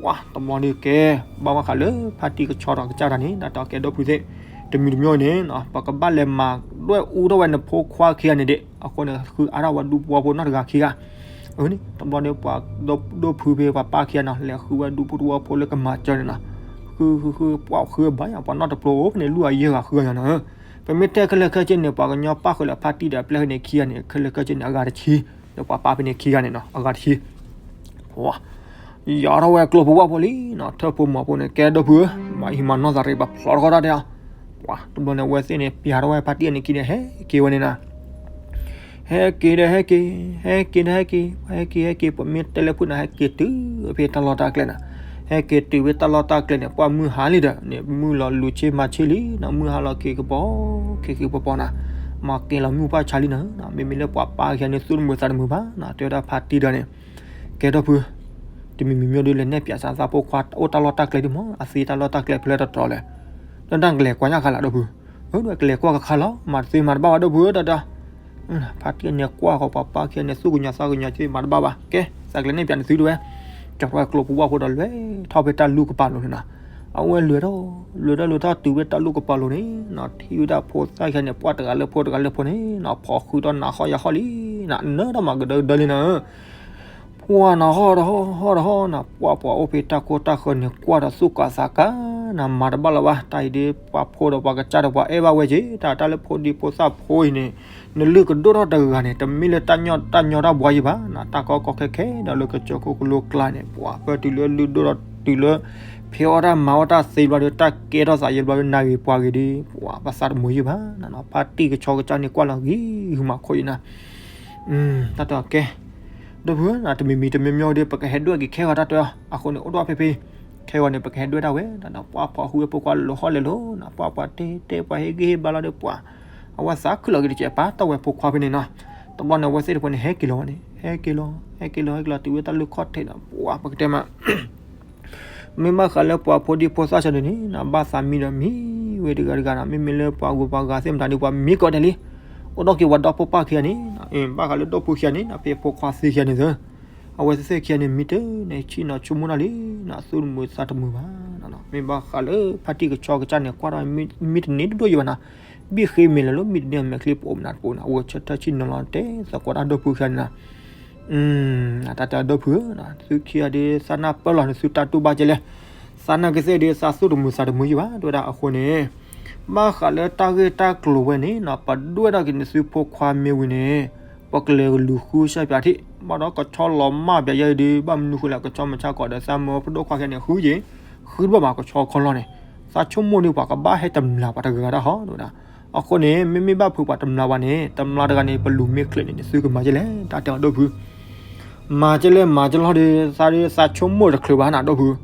ပှၤတဘျီန့ၣ်ကဲ, ဘၣ်မၤဃးလၢဖါတံၢ်ကဆီဒီးကစၢ်တၢ်န့ၣ် တၢ်တဲအီၤ ကဲဒီပုၢ်သ့ၣ်, တမံၤတမံၤန့ၣ် ပကဘၣ်လဲၤမၤဒွဲၣ်အူထီၣ်ဝဲနဖိခွါခံဂၤန့ၣ်ဒံး, အဃိန့ၣ် ဃုအါထီၣ်ဝဲဒူဖိဝဲဖိနီတဂၤခံဂၤ, အန့ၣ် တဘျီန့ၣ် ပှၤဒိၣ်ဖုဖဲပှၤပၢ်ခံဂၤနီၤ လဲၤဃုဝဲဒူဖိတဝီဖိလၢကမၤစၢၤန့ၣ်နီၤ, ဃုဃုဃု ပှၤဃုဘၣ်ယၤ ပှၤနီတဖျိအိၣ်ဖဲန့ၣ် လွံၢ်ဂၤယဲၢ်ဂၤဃုဂၤယၤနီၤ, ပမ့ၢ်တဲခဲလၢာ်ခဲဆ့န့ၣ် ပှၤကညီပၣ်ဃုာ်လၢဖါတံၢ်ဒီးအပျဲၢ်ဖဲန့ၣ်ခံဂၤန့ၣ် ခဲလၢာ်ခဲဆ့န့ၣ် အဂၤတဆံ, လၢပှၤပၢ်ဖဲန့ၣ်ခံဂၤန့ၣ်နီၤ အဂၤတဆံ ယီၤထီၣ်ဝဲကျိဖိဝၣ်ဖိလံနီၤ, ထၢၣ်ဖိမီၤဖိန့ၣ် ကဲဒီပုၢ်ဧၢ, မၤဟံးမၤနီၢ်သးရံး ပှၤဖျီထီၣ်တၢ်တဲအီၤ, ပှၤတဘျီန့ၣ် အဝဲသ့ၣ်န့ၣ် ပၠးထီၣ်ဝဲဖါတံၢ်အန့ၣ်ခံန့ၣ် ဟဲက့ၤဝဲန့ၣ်နီၤ, ဟဲက့ၤဒီးဟဲက့ၤ, ဟဲက့ၤဒီးဟဲက့ၤ, ဟဲက့ၤဟဲက့ၤ ပမ့ၢ်တဲလၢဖုန့ၣ် ဟဲက့ၤတုၤဖဲတၢ်လီၢ်တၢ်ကျဲနီၤ, ဟဲက့ၤတုၤဖဲတၢ်လီၢ်တၢ်ကျဲန့ၣ် ပှၢ်မုၢ်ဟါလံဒီးန့ၣ် မုၢ်လီၤလူၤဆ့မၤဆ့လံနီၤ, မုၢ်ဟါလီၤက့ၤကပီၤ, က့ၤက့ၤပီၤပီၤနီၤ, မၤက့ၤလီၤမုၢ်ပှၢ်ဆါလံနီၤ, မ့မ့ၢ်လၢပှၤပၢ်ခံဂၤန့ၣ် သူၣ်တမုာ်သးတမုာ်ဘၣ်နီၤ, တဲဝဲဒၣ်ဖါတံၢ်ဒီးန့ၣ် ကဲဒီပုၢ်, တမံၤမံၤမံၤဒုးလဲၤနဲၣ်ပၠးစးသးဖိခွါအိၣ်တၢ်လီၢ်တၢ်ကျဲဒံးမး, အသ့တၢ်လီၢ်တၢ်ကျဲဖဲလဲၣ်တတီၤလဲၣ်, လၢတၢ်ကလဲၤကွၢ်ညါခါလၢဒီပုၢ်, အဝဲဒၣ်ကလဲၤကွၢ်ကခါလီၤ, မၤတသ့မၤတဘၣ်ဘၣ်ဒီပုၢ်ဧၢ တၢ်တဲအီၤ, ဖါတံၢ်န့ၣ်ကွၢ်ဃီၤပှၤပၢ်ခံဂၤန့ၣ် သူၣ်ကညီၤသးကညီၤက့ၤ မၤတဘၣ်ဘၣ်, ကဲ သးကလဲၤနဲၣ်ပၠးနသုတဲဝဲ, ကၠီၤထီၣ်ဝဲကျိဖိဝၣ်ဖိဒီးလဲၤထီၣ်ဖဲတၢ်လူၢ်ကပၤလိၤန့ၣ်နီၤ, အဝဲလဲၤထီၣ်, လဲၤထီၣ်လဲၤထီၣ်တုၤဖဲတၢ်လူၢ်ကပၤလိၤန့ၣ်နီၤ, ထံၣ်ဝဲဒၣ်ဖိသၣ်ခံဂၤန့ၣ် ပှၢ်တဂၤလၢဖိတဂၤလၢဖိန့ၣ်နီၤ, ဖီၣ်ဃုာ်ဒီးနၤဟီၣ်ယၤဟီၣ်လံနီၤ, နၢထီၣ်မၤကဒၢကဒၢလံနီၤ ပှၢ်နၤဟီၣ်တဟီၣ်ဟီၣ်တဟီၣ်နၤ, ပှၢ်ပှၤအိၣ်ဖဲတၢ်ကိၢ်တၢ်ဃၢၤန့ၣ် ကွၢ်ဒီးသူၣ်ကၤသးကၤနၤ, မၤတဘၣ်လၢၤဘၣ်, တၢ်အံၤဒ်ပှၤဖိဒီးပှၤကစၢ်ဒီးပှၤအဲၣ်ဘၣ်ဝဲက့ၤ, တၢ်တၢ်လၢဖိဒံဖိသၣ်ဖိအံၤန့ၣ်, နလုၢ်ကဒိၣ်ထီၣ်တဂၤန့ၣ် တမ့ၢ်လၢတၢ်ညီတၢ်ညီတၢ်ဘှါယံၤဘၣ်နၤ, တၢ်ကီကီခဲခဲဒီးလၢကစၢၢ်ခိၣ်ကလိကျါန့ၣ် ပှၤပၢၢ်တုၤလၢလုၢ်ဒိၣ်ထီၣ်တုၤလၢ ဖဲအီၣ်တၢ်မၤအီၣ်တၢ်သ့ဘျီဒီး တၢ်ကဲထီၣ်သးယဲဘျီဒီး နၤဂ့ၤပှၤဂ့ၤဒီး ပှၤပသးတမုာ်ယံၤဘၣ်နၤနီၤ, ဖါတံၢ်ကဆီကစၢ်န့ၣ် ကွၢ်လီၤဂံၢ်ဂုာ်မးခိၣ်အံၤနၤ တၢ်တဲအီၤကဲ, ဒီပုၢ်ဧၢ တမံၤမံၤတမံၤမံၤဒီး ပကဟဲဒွဲၣ်က့ၤခဲဂီၤတၢ်တဲအီၤ, အဃိန့ၣ် အိၣ်ဒၣ်ဖဲဖဲ, ခဲဂီၤန့ၣ် ပကဟဲဒွဲၣ်ဒၣ်ဝဲ, ဒီးပှၤဖီၣ်ဃုာ်ဝဲဖိခွါလီၤဟီၣ်လဲၤလီၤနၤ, ပှၤပှၤတဲတဲပှၤဟ့ၣ်ဂံၢ်ဟ့ၣ်ဘါလီၤဒီးပှၤ, အဝဲသးခုလီၤက့ၤတကဲး ပာ်တီၢ်ဝဲဖိခွါဖဲန့ၣ်နီၤ, တဘျီန့ၣ် အဝဲသ့ၣ်တဖၣ်န့ၣ် ဟဲက့ၤလီၤဝဲန့ၣ် ဟဲက့ၤလီၤ ဟဲက့ၤလီၤ ဟဲက့ၤလီၤတုၤဝဲတၢ်လုၢ်ခီၣ်ထံးဒီး ပှၤပကတဲမး မ့ၢ်ဘၣ်ဃးလၢပှၤဖိဒံဖိသၣ်ဆၢန့ၣ်န့ၣ် ဘၣ်သးမံဒီးမံဝဲတဂၤတဂၤနီၤ, မ့မ့ၢ်လၢပှၤဂုၤပှၤဂၤသ့ၣ်မတၤဒီး ပှၤမံကိးတဲာ်လံ, အိၣ်ဒီးက့ၤဝဲဒီဖိပၢ်ခံဂၤန့ၣ်, ဘၣ်ဃးလၢဒီပုၢ်ခံဂၤန့ၣ် ဖဲဖိခွါသံခံဂၤန့ၣ်သၢ, အဝဲသ့ၣ်ခံဂၤန့ၣ် မံတန့ၣ် ဆံၣ်နီၤဆိကမိၣ်တၢ်လံ, သူၣ်တမုာ်သးတမုာ်ဘၣ်, မ့ၢ်ဘၣ်ဃးလၢဖါတံၢ်ကဆီကစၢ်န့ၣ် ကွၢ်ထီၣ် မံတန့ၢ်တဒိၣ်ယံၤဘၣ်နီၤ, ဘံၣ်ဃ့မဲာ်လၢၤလၢမံတန့ၢ်အမဲာ်ချံပအိၣ်မနုၤတပူၤနီၤ, အဝဲဆၢထၢၣ်ဆံၣ်နီၤလီၤတဲသကိးတၢ်ဒီပုၢ်ခံဂၤန့ၣ်နီၤ တၢ်တဲအီၤဒီပုၢ်ဧၢ, သုခံဂၤဒုး သးနၢ်ပၢၢ်လီၤန့ၣ် သုတၢ်တူၢ်ဘၣ်ကဲလဲၣ်, သးနၢ်ကသ့ၣ်ဒုး သးသူၣ်တမုာ်သးတမုာ်ယံၤဘၣ် တဲဝဲဒၣ်အဃိန့ၣ်, ဘၣ်ဃးလၢတၢ်ဂ့ၢ်တၢ်ကျိၤဝဲန့ၣ်နီၤ ပဒွဲၣ်ထီၣ်က့ၤန့ၣ်သုဖိခွါမ့ၢ်ဝံၤန့ၣ်, ပကလဲၤလူၤဃုဆၢပၠးထံၣ်, ဘၣ်ဒီးကဆီလီၤမၢ်ပၠးယဲအံၤဒုး ဘၣ်မနုၤဃိလဲၣ် ကဆီမုၢ်ဆါကီးဒီး သးမၢပဒိၣ်ခွါခဲန့ၣ် ဃုယဲအံၤ, ဃုတဘၣ်ဘၣ် ကဆီခီလီၤန့ၣ်, သးဆိကမိၣ်ဒုး ပှၤကဘၣ်ဟဲတမျာ်ပှၤတဂၤတၢ်ဟီဒိၣ်ဒၣ်, အဃိန့ၣ် မ့မ့ၢ်ဘၣ်ဖုးပှၤတမျာ်ဘၣ်န့ၣ် တမျာ်တဂၤန့ၣ် ပလူၤမ့ၢ်ချ့းန့ၣ် သုကမၤကဲလဲၣ် တၢ်တဲအီၤဒီပုၢ် မၤကဲလဲၣ် မၤကဲလီၤဒီး သးဒုး သးဆိကမိၣ်တချုးဘၣ်နၤ ဒီပုၢ်,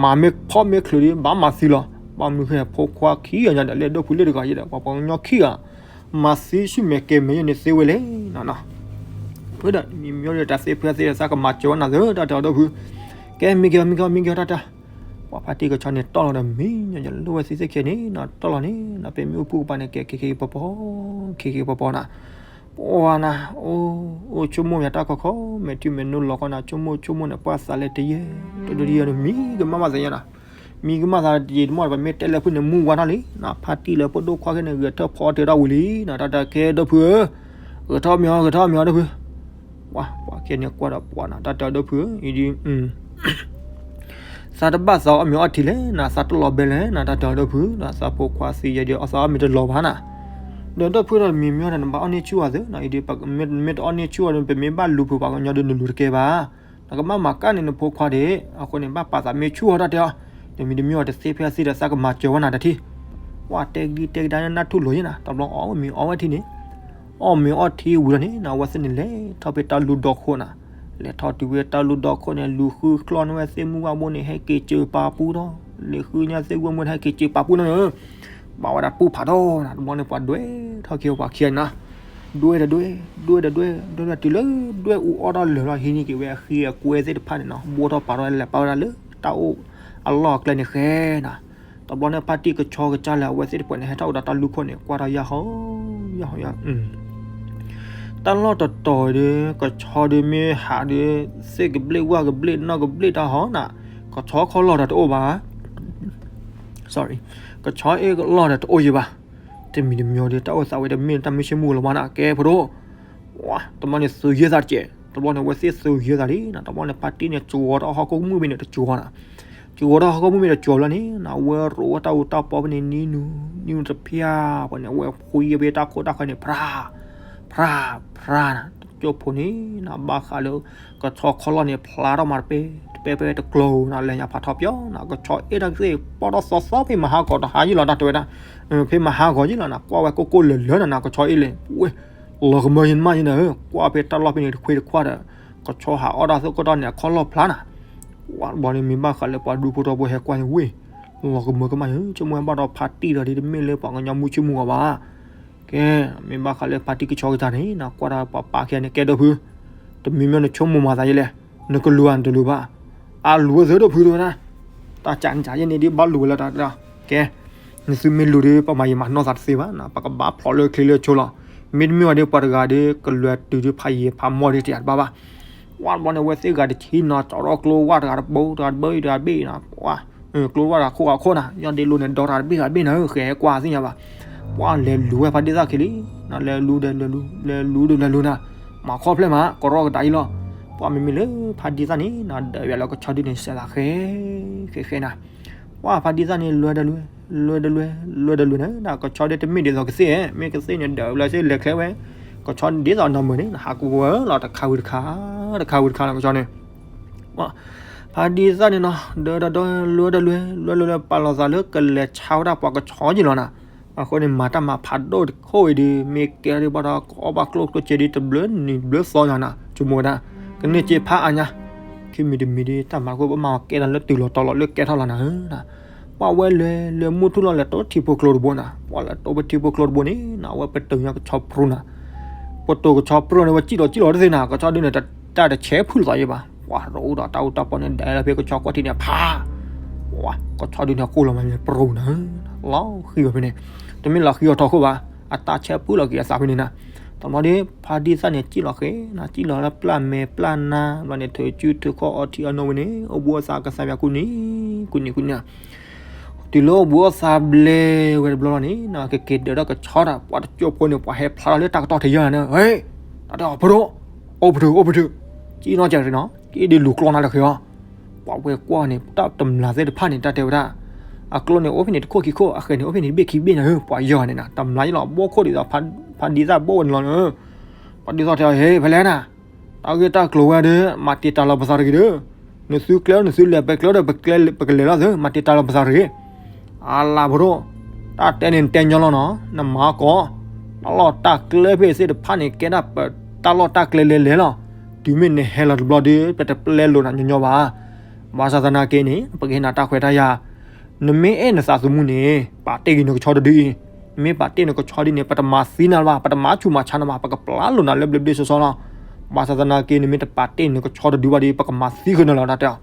မၤမ့ၢ်ဖီၣ်မ့ၢ်ချုးဒီး ဘၣ်မၤသံလီၤ, ဘၣ်မနုၤဃိ ဖိခွါခံဂၤညါဒီး လၢဒီပုၢ်လၢတဂၤယဲဒီး ပှၤပှၤကညီခံဂၤ, မၤသံဆူၣ်မဲာ်ကဲၤမဲာ်ယဲန့ၣ်သ့ဝဲလဲၣ်နီၤ, ဖုဒီးမံၤမံၤဒီး တၢ်သ့ဖုသ့ဒီး သးကမၤစၢၤဝဲနၤသၢ တၢ်တဲအီၤဒီပုၢ်, ကဲ မံက့ၤအီၤ မံက့ၤအီၤ မံက့ၤအီၤ တၢ်တဲ ပှၤဖါတံၢ်ကဆီန့ၣ်တီၢ်လီၤဒီးမံၤညီညီ လၢဝဲသ့ၣ်သ့ၣ်ခဲန့ၣ်နီၤ တီၢ်လီၤန့ၣ်နီၤ ပမ့ၢ်အိၣ်ဖုၣ်ကပၤန့ၣ် ကဲ ခ့ခ့ပီပီ, ခ့ခ့ပီပီနၤ, ပှၤနၤ, အိၣ် အိၣ်ဆိကမိၣ်ယၤတၢ်ခီခီ မဲာ်ထံမဲာ်နိလီၤခီနၤ ဆိကမိၣ်ဆိကမိၣ်န့ၣ် ပှၤသးလဲတယဲၢ် တဒိဒယဲၢ်န့ၣ် မံကမၣ်ဘၣ်သးယဲနၤ, မံကမၣ်သးတယဲၢ်တမီၢ် ပမ့ၢ်တဲလၢဖုၣ်န့ၣ် မူဝါထီၣ်လံနၤ ဖါတံၢ်လၢပဒိၣ်ခွါခဲန့ၣ် ဂဲၤထၢၣ်ဖီအီၣ်တ့ၢ်တၢ်ဝံၤလံနၤ တၢ်တဲကဲဒီပုၢ်ဧၢ, ဂဲၤထီၣ်မ့ၤအီၤ ဂဲၤထီၣ်မ့ၤအီၤဒီပုၢ် ပှၤ ပှၤခဲန့ၣ်ကွၢ်ဒီးပှၤနၤ တၢ်တဲအီၤဒီပုၢ်ဧၢ, အံၤဒ် သးတဘၣ်သးအီၣ်မ့ၤအီထံလဲၣ်နၤ သးတလီၤဘဲလဲၣ်နၤ တၢ်တဲအီၤဒီပုၢ်ဒီး သးဖိခွါသံယဲဒီး အီၣ်သးအီၣ်မ့ၤတလီၤဘၣ်နၤ, ဒီးဒီပုၢ်ဒီးမံၤမံၤဒီး နဘၣ်အီၣ်န့ၢ်ဆူၣ်အီၤသ့နၤ အံၤဒ် မ့ၢ်တအီၣ်န့ၢ်ဆူၣ်အီၤဒီး ပမ့ၢ်ဘၣ်လူၤဖုးပှၤကညီဒီးနလူၤတကဲဘၣ်, နကမၣ်မၤကၣ်န့ၣ်နဖိခွါဒ့ၣ် အဃိန့ၣ် ဘၣ်ပာ်သးမ့ၢ်ဆူၣ်အီၤတၢ်တဲအီၤ, တမံၤတမံၤအီၤတသ့ဖဲအသ့ဒီး သးကမၤစၢၤဝဲနၤတထံၣ်, ပှၤတဲဂံၢ်တဲကဒါနၢ်ထူၣ်လိာ်ယဲနၤ တဘျီအီၣ်မ့ၤအီဝဲထံန့ၣ် အီၣ်မ့ၤအီထံဝံၤလီၤန့ၣ် အဝဲသ့ၣ်န့ၣ်လဲၤထီၣ်ဖဲတၢ်လူၢ်ဒီခိၣ်နၤ, လဲၤထီၣ်တုၤဖဲတၢ်လူၢ်ဒီခိၣ်န့ၣ် လူၤဃုကျီၢ်န့ၢ်ဝဲသ့ၣ်မုၢ်ဝၣ်ဘိန့ၣ် ဟဲက့ၤစၢၤပာ်ပူထီၣ်, လဲၤဃုညါသ့ၣ်ဝဲၢ်မုၢ်န့ၣ် ဟဲက့ၤစၢၤပာ်ပူန့ၣ်, ဘၣ်ဝဲဒၣ်ပူဖးထီနၤ တဘျီန့ၣ် ပှၤဒွဲၣ်ထီၣ်က့ၤပှၤခံဂၤန့ၣ်နၤ, ဒွဲၣ်တဒွဲၣ် ဒွဲၣ်တဒွဲၣ် ဒွဲၣ်ဒွဲၣ်တုၤလၢ ဒွဲၣ်အူအီၣ်ထီၣ်လၢာ်လီၤ ဟံးန့ၢ်က့ၤဝဲအဃံအကွဲသ့ၣ်တဖၣ်န့ၣ်နီၤ ဘိထီၣ်ပာ်ထီၣ်လဲၤပာ်ဝဲဒၣ်လၢတၢ်အိၣ်အလီၢ်အကျဲန့ၣ်ဃဲနၤ, တဘျီန့ၣ် ဖါတံၢ်ကဆီကစၢ်လၢအဝဲသ့ၣ်တဖၣ်န့ၣ် ဟဲထီၣ်အိၣ်ဒီးတၢ်လူၢ်ခိၣ်န့ၣ် ကွၢ်ထီၣ်ယၢ်ဟီ ယၢ်ဟီယၢ် တၢ်လီၢ်တတီၤဒီး ကဆီဒုးမ့ၢ်ဟးဒီး သ့ၣ်ကဘျ့ၣ်ဝၣ်ကဘျ့ၣ်နီၢ်ကဘျ့ၣ်တၢ်ဟီနၤ, ကဆီခီလီၤဒီးတအိၣ်ဘၣ် ကဆီအ့ၣ်ကလီၢ်ဒီးတအိၣ်ယံၤဘၣ်, တမံၤတမံၤဒီး တၢ်အိၣ်သးဝဲတမ့ၢ်တၢ်မုၢ်ဆ့ၣ်မုၢ်ဂီၤလီၤဘၣ်နၤ ကဲဖိဒိၣ်, ဝါ တဘျီန့ၣ်သုးယဲၢ်သးတကဲး, တဘျီန့ၣ် အဝဲသ့ၣ်သုးယဲၢ်သးလံနၤ, တဘျီန့ၣ် ဖါတံၢ်န့ၣ် ကၠီၤတၢ်ဟီၣ်ခိၣ်မုၣ်ဘ့ၣ်န့ၣ် တကၠီၤနၤ, ကၠီၤတၢ်ဟီၣ်ခိၣ်မုၣ်ဘ့ၣ်တကၠီၤဘျီန့ၣ်နၤ အဝဲရိးဝဲတၢ်အူတၢ်ပီဖဲန့ၣ် နံၤနူၤ နံၤနူၤတဖျၢၣ်ပှၤန့ၣ် အဝဲဖှံဖဲတၢ်ခိၣ်တၢ်ဃၢၤန့ၣ် ဖြါ ဖြါ ဖြါနၤ, တကၠိဖိန့ၣ်နၤ ဘၣ်ဃးလၢ ကဆီခီလီၢ်န့ၣ် ဖျါထီၣ်မးတပဲ တပဲပဲတကျိၤနၤ လဲၤညါဖးထီပၠီနၤ ကဆီအ့ၣ်တၢ်ကသ့ၣ် ပီၣ်ထီၣ်သီသီဖဲမဟါဂီၤတဟါယံၤလီၤ တၢ်တဲဝဲဒၣ်, ဖဲမဟါဂီၤယံၤလီၤနၤ ကွၢ်ဝဲကိၢ်ကိၢ်လၢာ်လၢာ်နၤနၤ ကဆီအ့ၣ်လဲၣ် ဝဲ လီၤကမၢယန့ၣ်မးယန့ၣ် ကွၢ်ဖဲတၢ်လီၢ်ဖဲန့ၣ် တခွ့တခွါဒီး ကဆီဟးအီၣ်တၢ်သကိးတၢ်န့ၣ် အခီၣ်လီၢ်ဖျါနၤ, ဝဲတဘျီန့ၣ် မ့ၢ်ဘၣ်ဃးလၢပှၤဒူဖိထီဘိဟဲကွၢ်န့ၣ်ဝဲ လီၤကမၢကမၣ်ယဲ ဆိကမိၣ်ဝဲဘၣ်ဒီးဖါတံၢ်ဒီးဒ်တမ့ၢ်လၢပှၤကညီမုၢ်ဆ့ၣ်မုၢ်ဂီၤဘၣ်, ကဲ မ့ၢ်ဘၣ်ဃးလၢဖါတံၢ်ကဆီကတၢၢ်န့ၣ် နကွၢ်တၢ်ပှၤပာ်ခဲန့ၣ် ကဲဒီပုၢ်, တမံၤမံၤနဆိကမိၣ်မၤသးယဲလဲၣ်, နကလူၤဧါနတလူၤဘၣ်, အလူၤဝဲသ့ၣ်ဒီပုၢ်တဲဝဲဒၣ်, တၢ်ကၢ်န့ၣ်ယဲန့ၣ်ဒ်ဘၣ်လူၤဝဲလၢတၢ်တၢ်, ကဲ နသုမ့ၢ်လူၤဒီး ပမၤယံာ်မၤနီၢ်သးတသ့ဘၣ်နၤ ပကဘၣ်ဖျိးလၢချ့လၢဆိလီၤ, မ့တမ့ၢ်ဝဲဒီးပှၤတဂၤဒီး ကလွဲၤတုၤဒီးဖးယံာ်ဖးမီၢ်ဒီးတယၤတဘၣ်ဘၣ်, ပှၤတဘျီန့ၣ် အဝဲသ့ၣ်ဂၤတဆံနီၤ ကၠီၤထီၣ်ကျိဝၣ်တဂၤတဘိ တဂၤတဘိတဂၤတဘ့ၣ်နၤ, ပှၤ ကျိဝၣ်တဂၤခိၣ်ဂၤခိၣ်နၤ ယီၢ်ဒ့လိန့ၣ် ဒီတဂၤတဘ့ၣ်တဂၤတဘ့ၣ်နၤ ဃဲၤကွၢ်သ့ၣ်ညါဘၣ်, ပှၤလဲၤလူၤဝဲဖါဒံသၣ်ခံလံ, နလဲၤလူၤဒီးလဲၤလူၤ လဲၤလူၤဒီးလဲၤလူၤနၤ, မၤခီဖျိမး ကရီကဒါအံၤလီၤ, ပှၤမ့မ့ၢ်လၢဖါဒံသၣ်န့ၣ်နၤ ဒၣ်ဝဲလၢကဆီဒုန့ၣ် စဲးသးဃဲ ဃဲဃဲနၤ ပှၤဖါဒံသၣ်န့ၣ် လွဲဒီးလွဲ လွဲဒီးလွဲ လွဲဒီးလွဲနၤ ကဆီဒုတမ့ၢ်ဒ်သိးကသ့ၣ်, မ့ၢ်ကသ့ၣ်န့ၣ် ဒၣ်ဝဲလၢစ့ၢ်လဲၤချဲဝ�ဲ ကဆီဒ်သိးနီၢ်မုၢ်န့ၣ် ဟးကူဝဲလီၤတခါဝံၤတခါ တခါဝံၤတခါလီၤ ကဆီန့ၣ် ဖါဒံသၣ်န့ၣ်နီၤ ဒၢဒီးဒၢ လွဲဒီးလွဲ လွဲဒီးလွဲ ပာ်လီၤသးလၢကလဲၤဆါဝဲဒၣ်ပှၤကဆီယံၤလီၤနၤ, အဃိန့ၣ် မၤတၢ်မၤဖးဒိၣ်တခိၣ်အံၤဒီး မ့ၢ်ကဲဒ်ဘၣ်ဒီး ကအီၣ်ဘၣ်ကျိၣ်ကျိၣ်စ့ဒ်တဘျုးနံၤဘျုးသီညါနၤ ဆိကမိၣ်ဝဲဒၣ်, ကန့ၢ်စ့ဖးအါညါ, ခံမံၤတမံၤဒ်တၢ်မၤတခိၣ်ပမၤကဲဒၣ်လၢတုၤလီၤတီၤလီၤလၢကဲထီၣ်လီၤနၤဧၢနၤ, ပှၤဝဲလဲၤလဲၤမုၢ်ထူၣ်လီၤလဲၤတိထံဖိကျိတဘိနၤ, ပှၤလဲၤတိပထံဖိကျိတဘိန့ၣ်နၤ အဝဲပတုာ်ညါကဆီပြူနၤ ပတုာ်ကဆီပြူန့ၣ် ဝဲစံၣ်လီၤစံၣ်လီၤတသ့နၤ ကဆီဒုန့ၣ် တၢ်တဆဲးဖုၣ်လီၤသးယံၤဘၣ်, ပှၤရိးဒီးတၢ်အူတၢ်ပီန့ၣ် ဒဲးလီၤဖဲကဆီကွၢ်ထံန့ၣ် ဖး, ပှၤ ကဆီဒုန့ၣ် ကိၢ်လီၤမးန့ၣ် ပြူနၤ, လီၤဃံၤဘၣ်ဖဲန့ၣ်, တမ့ၢ်လီၤဃံၤအီၤထီၣ်ခိၣ်ဘၣ်, အတၢ်ဆဲးဖုၣ်လီၤက့ၤအသးဖဲန့ၣ်နၤ, တဘျီဒီး ဖါဒံသၣ်န့ၣ် စံၣ်လီၤဃဲၤနၤ စံၣ်လီၤလၢပျၢ်မဲာ်ပျၢ်နါ ဘျီန့ၣ် ထုးစုထုးခီၣ်အီထံအီနိဝဲန့ၣ် အိၣ်ဘှံးအိၣ်သါကစၢ်ယွၤကူၣ်န့ၣ် ကူၣ်န့ၣ်ကူၣ်န့ၣ် တုၤလၢအိၣ်ဘှံးအိၣ်သါဘျဲၣ်ဝဲတဘျီလီၤန့ၣ် ကက့ၤဒၢးထီၣ်ကဆီတၢ် ပှၤတကၠိဖိန့ၣ် ပှၤဟဲဖျါထီၣ်လၢတၢ်ကတီၢ်ထံးယဲၢ်နၤန့ၣ် ဟဲ, တၢ်တဲအီၤဖိဒိၣ်, အိၣ်ပတုာ် အိၣ်ပတုာ်, ကံၣ်နီၢ်ကဲးနီၤ က့ၤဒုးလူၤကျီနၤတဃ့အီၤ. ပှၤဝဲကွၢ်န့ၣ် တၢ်တမျးသ့ၣ်တဖၣ်န့ၣ် တၢ်တဲဝဲဒၣ် အကျိန့ၣ်အိၣ်ဖဲန့ၣ်တခိၣ်ခံခိၣ် အဃဲန့ၣ်အိၣ်ဖဲန့ၣ်တဘ့ၣ်ခံဘ့ၣ်န့ၣ် ပှၤယီၤန့ၣ်နီၤ တမျးယံလီၤ ဘိၣ်ခိၣ်ဒ်သိး ဖးဒံသၣ်ဘိၣ်ဝဲန့ၣ်လီၤ. ဖးဒံသၣ်တဲအီၤ ဟ့ ဖဲလဲၣ်နၤ တၢ်ဂ့ၢ်တၢ်ကျိၤဝဲဒီး မၤတံာ်တာ်လီၤပသးတဂ့ၤဒီး, နသုကျဲ နသုလဲၤ ပကျဲဒီး ပကျဲ ပကလဲၤလီၤသု မၤတံာ်တာ်လီၤပသးတဂ့ၤ. အလၤဖိဒိၣ်, တၢ်တဲန့ၣ်တဲညီလီၤနီၤ, နမၤကီး, တၢ်လီၢ်တၢ်ကျဲဖဲသ့ၣ်တဖၣ်န့ၣ် ကဲဒၣ်ပတၢ်လီၢ်တၢ်ကျဲလဲၤလဲၤလီၤ. တုၤမ့ၢ်နဟဲလီၤတဘျီဒီး ပတပျဲလိာ်နၤညီညီဘၣ်. ဘၣ်ဆၣ်သနာ်က့န့ၣ် ပကဟ့ၣ်နၤတၢ်ခွဲးတၢ်ယာ်, နမ့ၢ်အဲၣ်နသးသမူန့ၣ် ပာ်တ့ၢ်က့ၤနကဆီတဒုအံၤ, နမ့ၢ်ပာ်တ့ၢ်နကဆီဒ်န့ၣ် ပတမၤသံနၤဘၣ်, ပတမၤဆူၣ်မၤဆါနၤဘၣ်, ပကပျဲလိာ်နၤလၢဘျ့ဘျ့ဆှီဆှီလီၤ. ဘၣ်ဆၣ်သနာ်က့ နမ့ၢ်တပာ်တ့ၢ်နကဆီတဒုဘၣ်ဒီး ပကမၤသံဃုာ်နၤလီၤ တၢ်တဲအီၤ.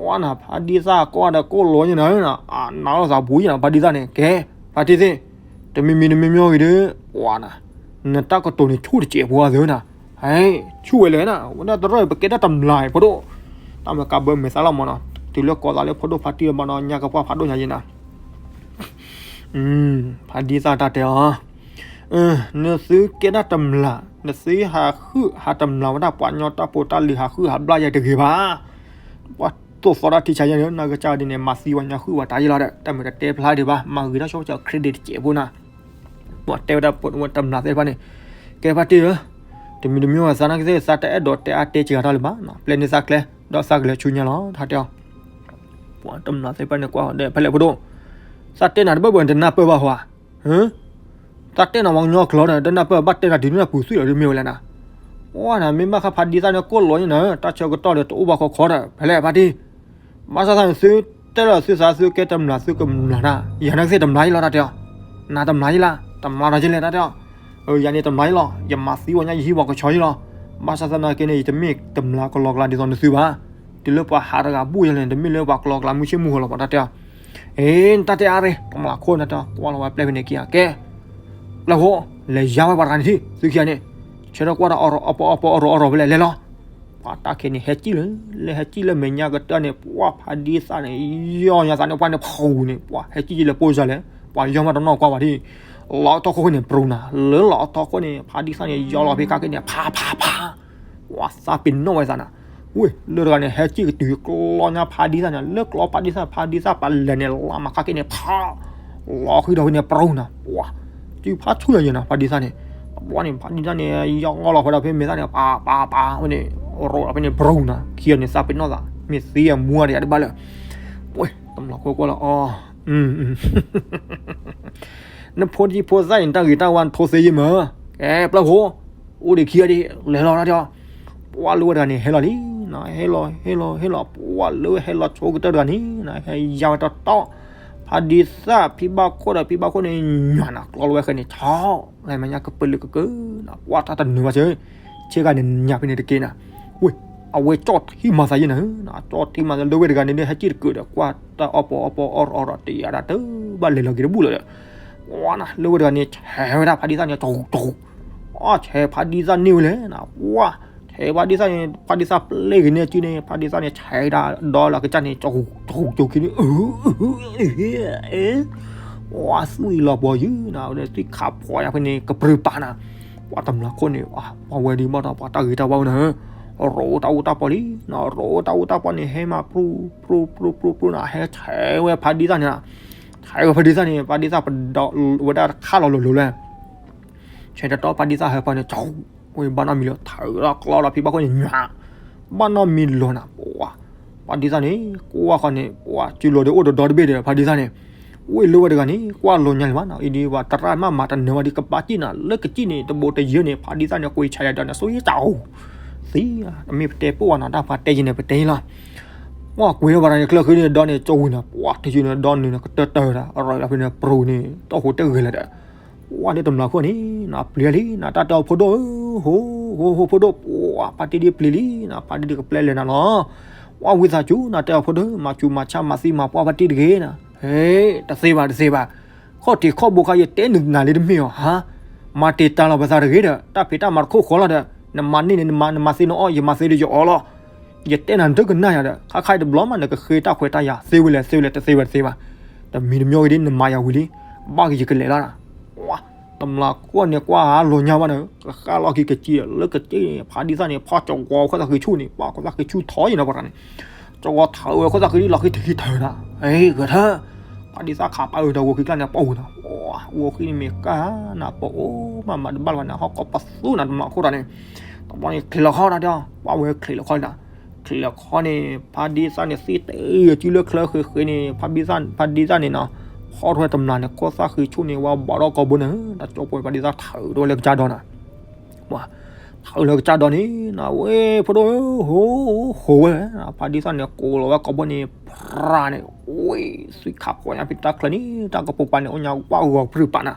ဝါနၤ ဖါဒံသၣ်ကိးဂၤဒီးကိးလီၤညါနၤ, အနးလိာ်သးဘူးညါနၤ ဖါဒံသၣ်န့ၣ် ကဲ, ဖါတံၢ်သ့ၣ်, တမံၤမံၤတမံၤမံၤဂ့ၤဒီး, ဝါနၤ, နတၢ်ကတိၤန့ၣ်ဆူၣ်တစဲးဖိအါသုနၤ, ဟဲဆူၣ်ဝဲလဲၣ်နၤ, ဝဲဒၣ်တရီၢ်ပကဲတၢ်တမျးဖိဒိၣ်, တၢ်မၤကးဘၢမဲာ်သၣ်လီၤမးနီၤ, တုၤလၢကိးသးလၢဖိဒိၣ်ဖါတံၢ်လီၤမးနီၤ ညါကပှၢ်ဖးဒိၣ်ညါယဲနၤ ဖါဒံသၣ်တၢ်တဲအီၤ, နသုကဲဒၣ်တမျး, နသုဟးဃုဟးတမျးဝဲဒၣ်ပှၤကညီတၢ်ဖိတၢ်လံၤ ဟးဃုဟးဘျၣ်ယဲတဂ့ၤဘၣ်. ပှၤသိၣ်သီတၢ်ထံဆါယဲန့ၣ် နကစၢ်ဒ်န့ၣ် မၤသံဝဲညါဃုဝဲတၢ်ယဲလီၤဒီး တၢ်မ့ၢ်တတဲဖျါဒံးဘၣ် မၤဂ့ၤထီၣ်ဆိကစၢ် credit တစဲးဖိနၤ. ပှၤတဲဝဲဒၣ်ပှၤတမျးသ့ၣ်တဖၣ်န့ၣ်, ကဲဖါတံၢ်ဧၢ, တမံၤတမံၤဝဲသးနာ်က့သ့ၣ် သးတအဲၣ်ဒိးတဲအါတဲစှၤတၢ်လၢၤဘၣ်, ပျဲန့ၢ်သးကျဲ, ဒီးသးကလဲၤဆူညါလီၤ တၢ်တဲအီၤ. ပှၤတမျးသ့ၣ်တဖၣ်န့ၣ်ကွၢ်ဒီး ဖဲလဲၣ်ဖိဒိၣ်, သးတဲနၤတဘၣ်ဘၣ် နတနၢ်ပၢၢ်ဘၣ်ဟီဧါ. သးတဲနၤပှၤကညီကျိာ်ဒီး တနၢ်ပၢၢ်ဘၣ်တဲနၤတုၤနၢ်ပူၤသွံၣ်လီၤ ဒ်မ့ၢ်ဝဲလဲၣ်နၤ. ပှၤနၤ မ့ၢ်ဘၣ်ဃးဖါဒံသၣ်န့ၣ် ကိၢ်လီၤန့ၣ်နၤ တၢ်ဆၢကတီၢ်ဒီးတအိၣ်ဘၣ်ခီခီဒီး ဖဲလဲၣ်ဖါတံၢ်, ဘၣ်ဆၣ်သးန့ၣ် သုတဲလီၤသုသး သုကဲတမျး သုကမျးနၤ, ယၤနာ်က့သ့ၣ်တမျးယဲလီၤ တၢ်တဲအီၤ. နၤတမျးယဲလီၤ, တမျးဒီးယဲလဲၣ် တၢ်တဲအီၤ. ယၤန့ၣ်တမျးယဲလီၤ, ယမၤသံဝဲညါ ယဟံးပှၤကဆီယဲလီၤ. ဘၣ်ဆၣ်သနာ်က့န့ၣ် ယတမ့ၢ်တမျးကလီကလါဒ်သိးနသုဘၣ်. တုၤလၢပှၤဟးတဂၤဘူၣ်ယဲလဲၣ် တမ့ၢ်လၢပှၤကလီကလါမုၢ်ဆ့ၣ်မုၢ်ဂီၤလီၤ ပှၤတၢ်တဲအီၤ. အ့ နတၢ်တဲအါရ့ၣ် တမျးခိၣ်န့ၣ်တဲ ကွၢ်လီၤဝဲပျဲၢ်ဖဲန့ၣ်ခံဂၤ ကဲ ပျဲၢ်ဖိ, လဲၤယါဝဲပှၤတဂၤန့ၣ်ထံၣ် သုခံဂၤန့ၣ်, ဆၢထၢၣ်ကွၢ်တၢ်အီၣ်ရီအီၣ်ပီအီၣ်ပီအီၣ်ရီအီၣ်ရီဖဲလဲၣ် လဲၤလီၤ. ပှၤတၢ်ခဲန့ၣ် ဟဲကံၣ်လၢ, လၢဟဲကံၣ်လၢမဲာ်ညါကတၢၢ်န့ၣ် ပှၤဖါဒံသၣ်န့ၣ် ယီၢ်ညါသးန့ၣ် ပှၤန့ၣ်ဖီဝူၤန့ၣ် ပှၤဟဲကံၣ်လၢပိၢ်စၢ်လဲၣ်, ပှၤယီၢ်မးတနီၢ်ကွၢ်ဝဲဒၣ်, လီၤထီၣ်ခိၣ်ဃိန့ၣ် ပရူၤနၤ, လၢလီၤထီၣ်ခိၣ်န့ၣ် ဖါဒံသၣ်န့ၣ် ယီၢ်လီၤဖဲခါက့န့ၣ် ဖးဖးဖး ပှၤသးပ့ၤနီၣ်ဝဲသးနၤ, ဝ့ၢ် လၢတဂၤန့ၣ် ဟဲကံၣ်ကတုၤကျီညါဖါဒံသၣ်န့ၣ် လၢကျီဖါဒံသၣ် ဖါဒံသၣ်ပလဲၤန့ၣ် လီၤမးခါက့န့ၣ် ဖး လီၤဃံဒီးဖဲန့ၣ် ပရူၤနၤ, ပှၤ စုဖးဆူၣ်ယၤယဲနၤ ဖါဒံသၣ်န့ၣ်, တဘျီန့ၣ် ဖါဒံသၣ်န့ၣ် ယီၢ်လီၤဃီဒီးဖဲမဲာ်သၣ်န့ၣ် ပာ်ပာ်ပာ်ဝဲန့ၣ်, ရိးဒီးဖဲန့ၣ် ပရူၤနၤ, ခံဂၤန့ၣ် သးပ့ၤနီၣ်သး မ့ၢ်သ့အမူအါဒံးတဘၣ်လၢ, ဝ့ၢ် တမျးခိၣ်ကွၢ်လီၤအီၤ နဖိဒံဖိသၣ်အံၤ နတၢ်ဂ့ၤတၢ်ဝါနထိသ့ယံမး, ကဲ ပျဲၢ်ဖိ, အိၣ်ဒံးခံဂၤဒံး လဲၤလီၤတၢ်တဲအီၤ, ပှၤလၢဝဲတဂၤန့ၣ် ဟဲလီၤလံ, ဟဲလီၤ ဟဲလီၤ ဟဲလီၤ ပှၤလၢဝဲဟဲလီၤဆိကတၢၢ်တဂၤန့ၣ် ဟဲယါဝဲတီတီ, ဖါဒံသၣ်ဖံဘၣ်ခိၣ်ဒီးဖံဘၣ်ခိၣ်န့ၣ် ညွၤနၤ ကျီလီၤဝဲဃဲန့ၣ် ဆီ လဲၤမဲာ်ညါကပၢလၢကကၢနၤ ပှၤတၢ်တနၢၤဘၣ်စ့ၢ်, ဆ့ကၤန့ၣ်ညါဖဲန့ၣ်တက့ၢ်နၤ, ဝ့ၢ် အဝဲကၠီၣ်ထံမၤသးယံနၤ, ကၠီၣ်ထံမၤသးလၢဝဲတဂၤန့ၣ် ဟဲကံၣ်တကၢၢ်ဒီး ကွၢ်တၢ်အီၣ်ပီအီၣ်ပီအီၣ်ရီအီၣ်ရီတယၤဒၣ်တဘၣ်လဲၤလီၤက့ၤတဘူၣ်လၢၤဒီး, ဝါနၤ လၢဝဲတဂၤန့ၣ် ဆဲးဝဲဒၣ်ဖါဒံသၣ်န့ၣ် တဂူာ်တဂူာ်, အီၣ်ဆဲးဖါဒံသၣ်န့ၢ်ဝဲလဲၣ်နၤ, ဝါ ဆဲးဖါဒံသၣ်န့ၣ် ဖါဒံသၣ်ပျဲၢ်က့ၤန့ၢ်စုန့ၣ် ဖါဒံသၣ်န့ၣ် ဆဲးဒၣ်ဒီးလၢကစၢ်န့ၣ် တဂူာ်တဂူာ်ကၠိခံန့ၣ် ဝါသွံၣ်လီၤပှီၤယုာ်နၤ ဝဲဒၣ်သွံၣ်ခးဖှီၣ်ယါဖဲန့ၣ် ကပြုၢ်ပာ်နၤ, ပှၤတမျးခိၣ်န့ၣ် ပှၤဝဲဒၣ်ဘၣ်ဒီး ပှၤတၢ်ဂ့ၤတၢ်ဝါဝဲနၤ, ရိးတၢ်အူတၢ်ပီၢ်လံနၤ, ရိးတၢ်အူတၢ်ပီၢ်န့ၣ် ဟဲမၤပြူပြူပြူပြူနၤ ဟဲဆဲးဝဲဖါဒံသၣ်န့ၣ်, ဆဲးဝဲဖါဒံသၣ်န့ၣ် ဖါဒံသၣ်ပဒီးဝဲဒၣ်တခါလီၤလိၤလိၤလဲၣ် ဆဲးတတီဖါဒံသၣ်ဟဲဖီန့ၣ် ကဝ့ဘၣ်နီတမံၤလီၤ ထၢလီၤကျီလီၤဖံဘၣ်ခိၣ်န့ၣ်ညါ, ဘၣ်နီတမံၤလီၤနၤ ပှၤ, ဖါဒံသၣ်န့ၣ် ကွၢ်ဃီန့ၣ် ပှၤစုလိၤဒီးအိၣ်ဒီးဒီတဘ့ၣ်ဒီး ဖါဒံသၣ်န့ၣ်, ဝ့ၢ်လၢဝဲတဂၤန့ၣ် ကွၢ်လိၤညါလံဘၣ်နီၤ အံၤဒ်ပှၤတရၣ်မး မၤတနၢၤဘၣ်ဒီး ကပာ်စံၣ်နၤ လၢကစံၣ်န့ၣ် တဘိးတယၢန့ၣ် ဖါဒံသၣ်န့ၣ် ကွံာ်ဆါယၤဒီးန့ၣ် ဆိယတၢ်အိၣ်, သံ, တမ့ၢ်ပတဲပိာ်ဝဲနီၤ တၢ်ပှၤတဲယံၤန့ၣ် ပတဲယံၤလီၤ, ကွၢ်ကွံာ်လၢပှၤတဂၤန့ၣ် ကျၢၢ်ဃုန့ၣ်ဒီးန့ၣ် ကဝံၤနၤ ပှၤတယုၢ်န့ၣ်ဒီနုာ်န့ၣ် ကတၢၢ်တၢၢ်ဒီး အရီၣ်လီၤဖဲန့ၣ် ပြူၤန့ၣ် တီၢ်ဃိတဂ့ၤလၢၤဒီး ပှၤဒ်တမျးခိၣ်န့ၣ် ပျံၤလံ နတၢ်တဲအီၤဖိဒိၣ်ဧၢ, ဟိ ဟိ ဟိ ဖိဒိၣ် ပှၤ ဖါတံၢ်ဒ်ပျံၤလံနၤ ဖါတံၢ်ဒ်ကပျဲလဲၤနၤလီၤ, ပှၤဝံသးစူၤ နတၢ်တဲအီၤဖိဒိၣ် မၤစူၤမၤဆါမၤသံမၤပှၢ်ဖါတံၢ်တဂ့ၤနၤ, ဟဲ တသ့ဘၣ် တသ့ဘၣ်, ခီၣ်ထံးခီၣ်ဘိခါ ယတဲနုာ်နၤလံတမ့ၢ်အီၤဟါ, မၤတံာ်တာ်လီၤပသးတဂ့ၤဒီး တၢ်ဖံးတၢ်မၤတခိၣ်ဃီလီၤဒီး နမၤန့ၢ်န့ၣ် နမၤ နမၤသ့နအီၣ် ယမၤသ့ဒီးယအီၣ်လီၤ ယတဲနၤဒိကနၣ်ယၤဒီး ခါခါအံၤတဘျီမး နကဃ့တၢ်ခွဲးတၢ်ယာ် သ့ဝဲလဲၣ် သ့ဝဲလဲၣ် တသ့ဝဲတသ့ဘၣ်, တမံၤတမံၤဂ့ၤဒ် နမၤယၤဝံၤလံ, ဘၣ်က့ၤယကလဲၤလီၤနၤ, ဝါ, တမျးခိၣ်န့ၣ်ကွၢ်ဟးလီၤညါဘၣ်န့ၣ် ကဃၣ်လီၢ်ခံကစံၣ်လၢကစံၣ်န့ၣ် ဖါဒံသၣ်န့ၣ် ဖီၣ်ကဝီၤခိၣ်သၣ်ဃံဆူၣ်န့ၣ် ပှၤခိၣ်သၣ်ဃံဆူၣ်ထီၣ်အံၤနီၤပှၤတဂၤန့ၣ် ကဝီၤထးအၢခိၣ်သၣ်ဃံလီၢ်ခံတဟံးထၢၣ်နၤ ဂဲၤထၢၣ် ဖါဒံသၣ်ခးပာ်အၢတၢ်ဂီၤခံကျါန့ၣ် ပှၤအိၣ်နီၤ ဂီၤခံန့ၣ်မ့ၢ်ကၢ်နၤ ပအိၣ်မးမးတဘၣ်လၢၤဘၣ်န့ၣ် ဟီၣ်ကီၢ်ပသူနၤတမျးခိၣ်ဒီးန့ၣ် တဘျီန့ၣ်ချံးလီၤခီၣ်တၢ်ဒီး ပှၤဝဲချံးလီၤခီၣ်န့ၣ် ချံးလီၤခီၣ်န့ၣ် ဖါဒံသၣ်န့ၣ် သံတအံၤစုလၢချၢဃ့ဃ့န့ၣ် ဖါဒံသၣ်န့ၣ်နီၤ ဖီၣ်ထွဲတမျးန့ၣ် ခိၣ်သၣ်ဃံဆူၣ်န့ၣ် ဝဲဘီးထီၣ်ကိာ်ဘိန့ၣ် တၢ်ကၠိဖိဖါဒံသၣ်ထးဝဲလၢကစၢ်ဒီးနၤ ထးလၢကစၢ်ဒီးန့ၣ် ဝဲဖိဒိၣ် ဟိဝဲ ဖါဒံသၣ်န့ၣ် ကိးလီၤဝဲကိာ်ဘိန့ၣ် ဖြးန့ၣ် ဝဲ သွံၣ်ခးကွၢ်ညါဖဲတၢ်ချၢန့ၣ် တၢ်ကပိာ်ပၤန့ၣ် အိၣ်ညါဝဲဂီၤပြူၢ်ပာ်နၤ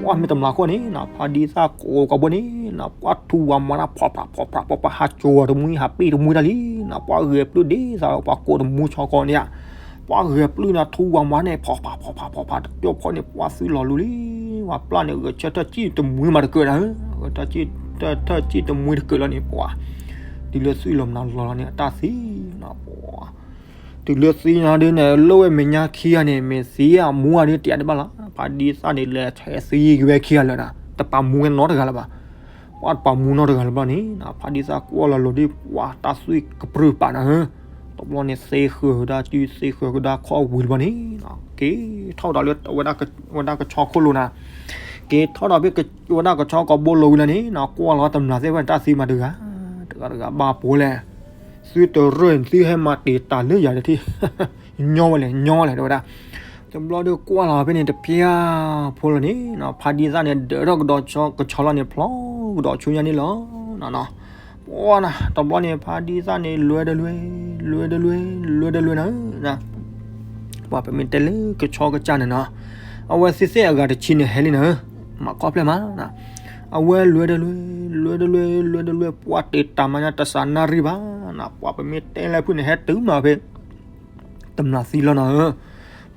ဝဲမ့ၢ်တမျးခိၣ်န့ၣ် ဖါဒံသၣ်ကိးကိာ်ဘိန့ၣ် ပှၤထူဝၤမၤတၢ် ဖီၣ်ဖးဖီၣ်ဖးဖီၣ်ဖး ဟးကၠိတမှံဟးပ့ၢ်တမှံတၢ်လံ နပှၤဂဲၤပျုၢ်ဒ်သိးပှၤကိးတမူဆီကီးန့ၣ်ဧါ ပှၤဂဲၤပျုၢ်န့ၣ် ထူဝၤမၤန့ၣ် ဖီၣ်ဖးဖီၣ်ဖးဖီၣ်ဖး တကၠိဖိန့ၣ် ပှၤသွံၣ်လီၤလူလံ ပှၤပျၢ်န့ၣ် ဂဲၤဆၢထၢၣ်စံၣ်တမှံမးတကၢၢ်နၤ ဂဲၤဆၢထၢၣ်စံၣ်တမှံတကၢၢ်လီၤန့ၣ် ပှၤ တုၤလၢသွံၣ်လီၤမၤလီၤလီၤန့ၣ် အတၢ်သံနီၤ ပှၤ တုၤလၢသံနီၤဒ်န့ၣ် လိၣ်ဝဲမဲာ်ညါခံဂၤန့ၣ် မ့ၢ်သံအမူအဒုးတယးတဘၣ်လီၤ ဖါဒံသၣ်န့ၣ် လဲၤဆဲးသံက့ၤဝဲခံဂၤလၢာ်နၤ တပာ်မူဝဲနီတဂၤလၢၤဘၣ် ပှၤတပာ်မူနီတဂၤလၢၤဘၣ်န့ၣ် ဖါဒံသၣ်ကွၢ်လီၤလိၤဒ်ပှၤတၢ်သွံၣ်ကပြုၢ်ပာ်နၤဧၢ တဘျီန့ၣ်သ့ဃၢၤကဒါစု သ့ဃၢၤကဒါခီၣ်ဝံၤတဘျီန့ၣ် က့ၤထီၣ်ဒီးလၢ ဝဲဒၣ်ကဆီခိၣ်လိၤနၤ က့ၤထီၣ်ဒီးဖဲဝဲဒၣ်ကဆီကိာ်ဘိလိၤဝံၤလီၤန့ၣ် ကွၢ်လီၤတမျးသ့ၣ်ဝဲတၢ်သံမးတဂၤ တဂၤတဂၤဘၣ်ပှၤလဲၣ် သုတရၢၣ်န့ၣ် သုဟဲမၤတ့ၢ်တၢ်လၢယၤတထံၣ် ညီဝဲလဲၣ် ညီဝဲလဲၣ် တဲဝဲဒၣ် တဘျီဒီးကွၢ်လီၤဖဲန့ၣ်တဖျၢၣ်ဖိလီၤန့ၣ် ဖါဒံသၣ်န့ၣ် ဒၢးထီၣ်ကဒီးကဆီလီၤန့ၣ် ဖျီကဒီးဆူညါန့ၣ်လီၤ ပှၤနၤ တဘျီန့ၣ် ဖါဒံသၣ်န့ၣ် လွဲတလွဲ လွဲတလွဲ လွဲတလွဲနၤ ပှၤပမ့ၢ်တဲလၢကဆီကစၢ်န့ၣ်နီၤ အဝဲသ့ၣ်သ့ၣ်အဂၤတဆံန့ၣ်ဟဲလံနၤ မၤခီဖျိမး အဝဲလွဲတလွဲ လွဲတလွဲ လွဲတလွဲ ပှၤတ့ၢ်တၢ်မၤညါတစးနၣ်ရံၣ်ဘၣ်နၤ ပှၤပမ့ၢ်တဲလၢဖုၣ်န့ၣ် ဟဲတုၤမးဖဲ တမျးသံလီၤနၤဧၢ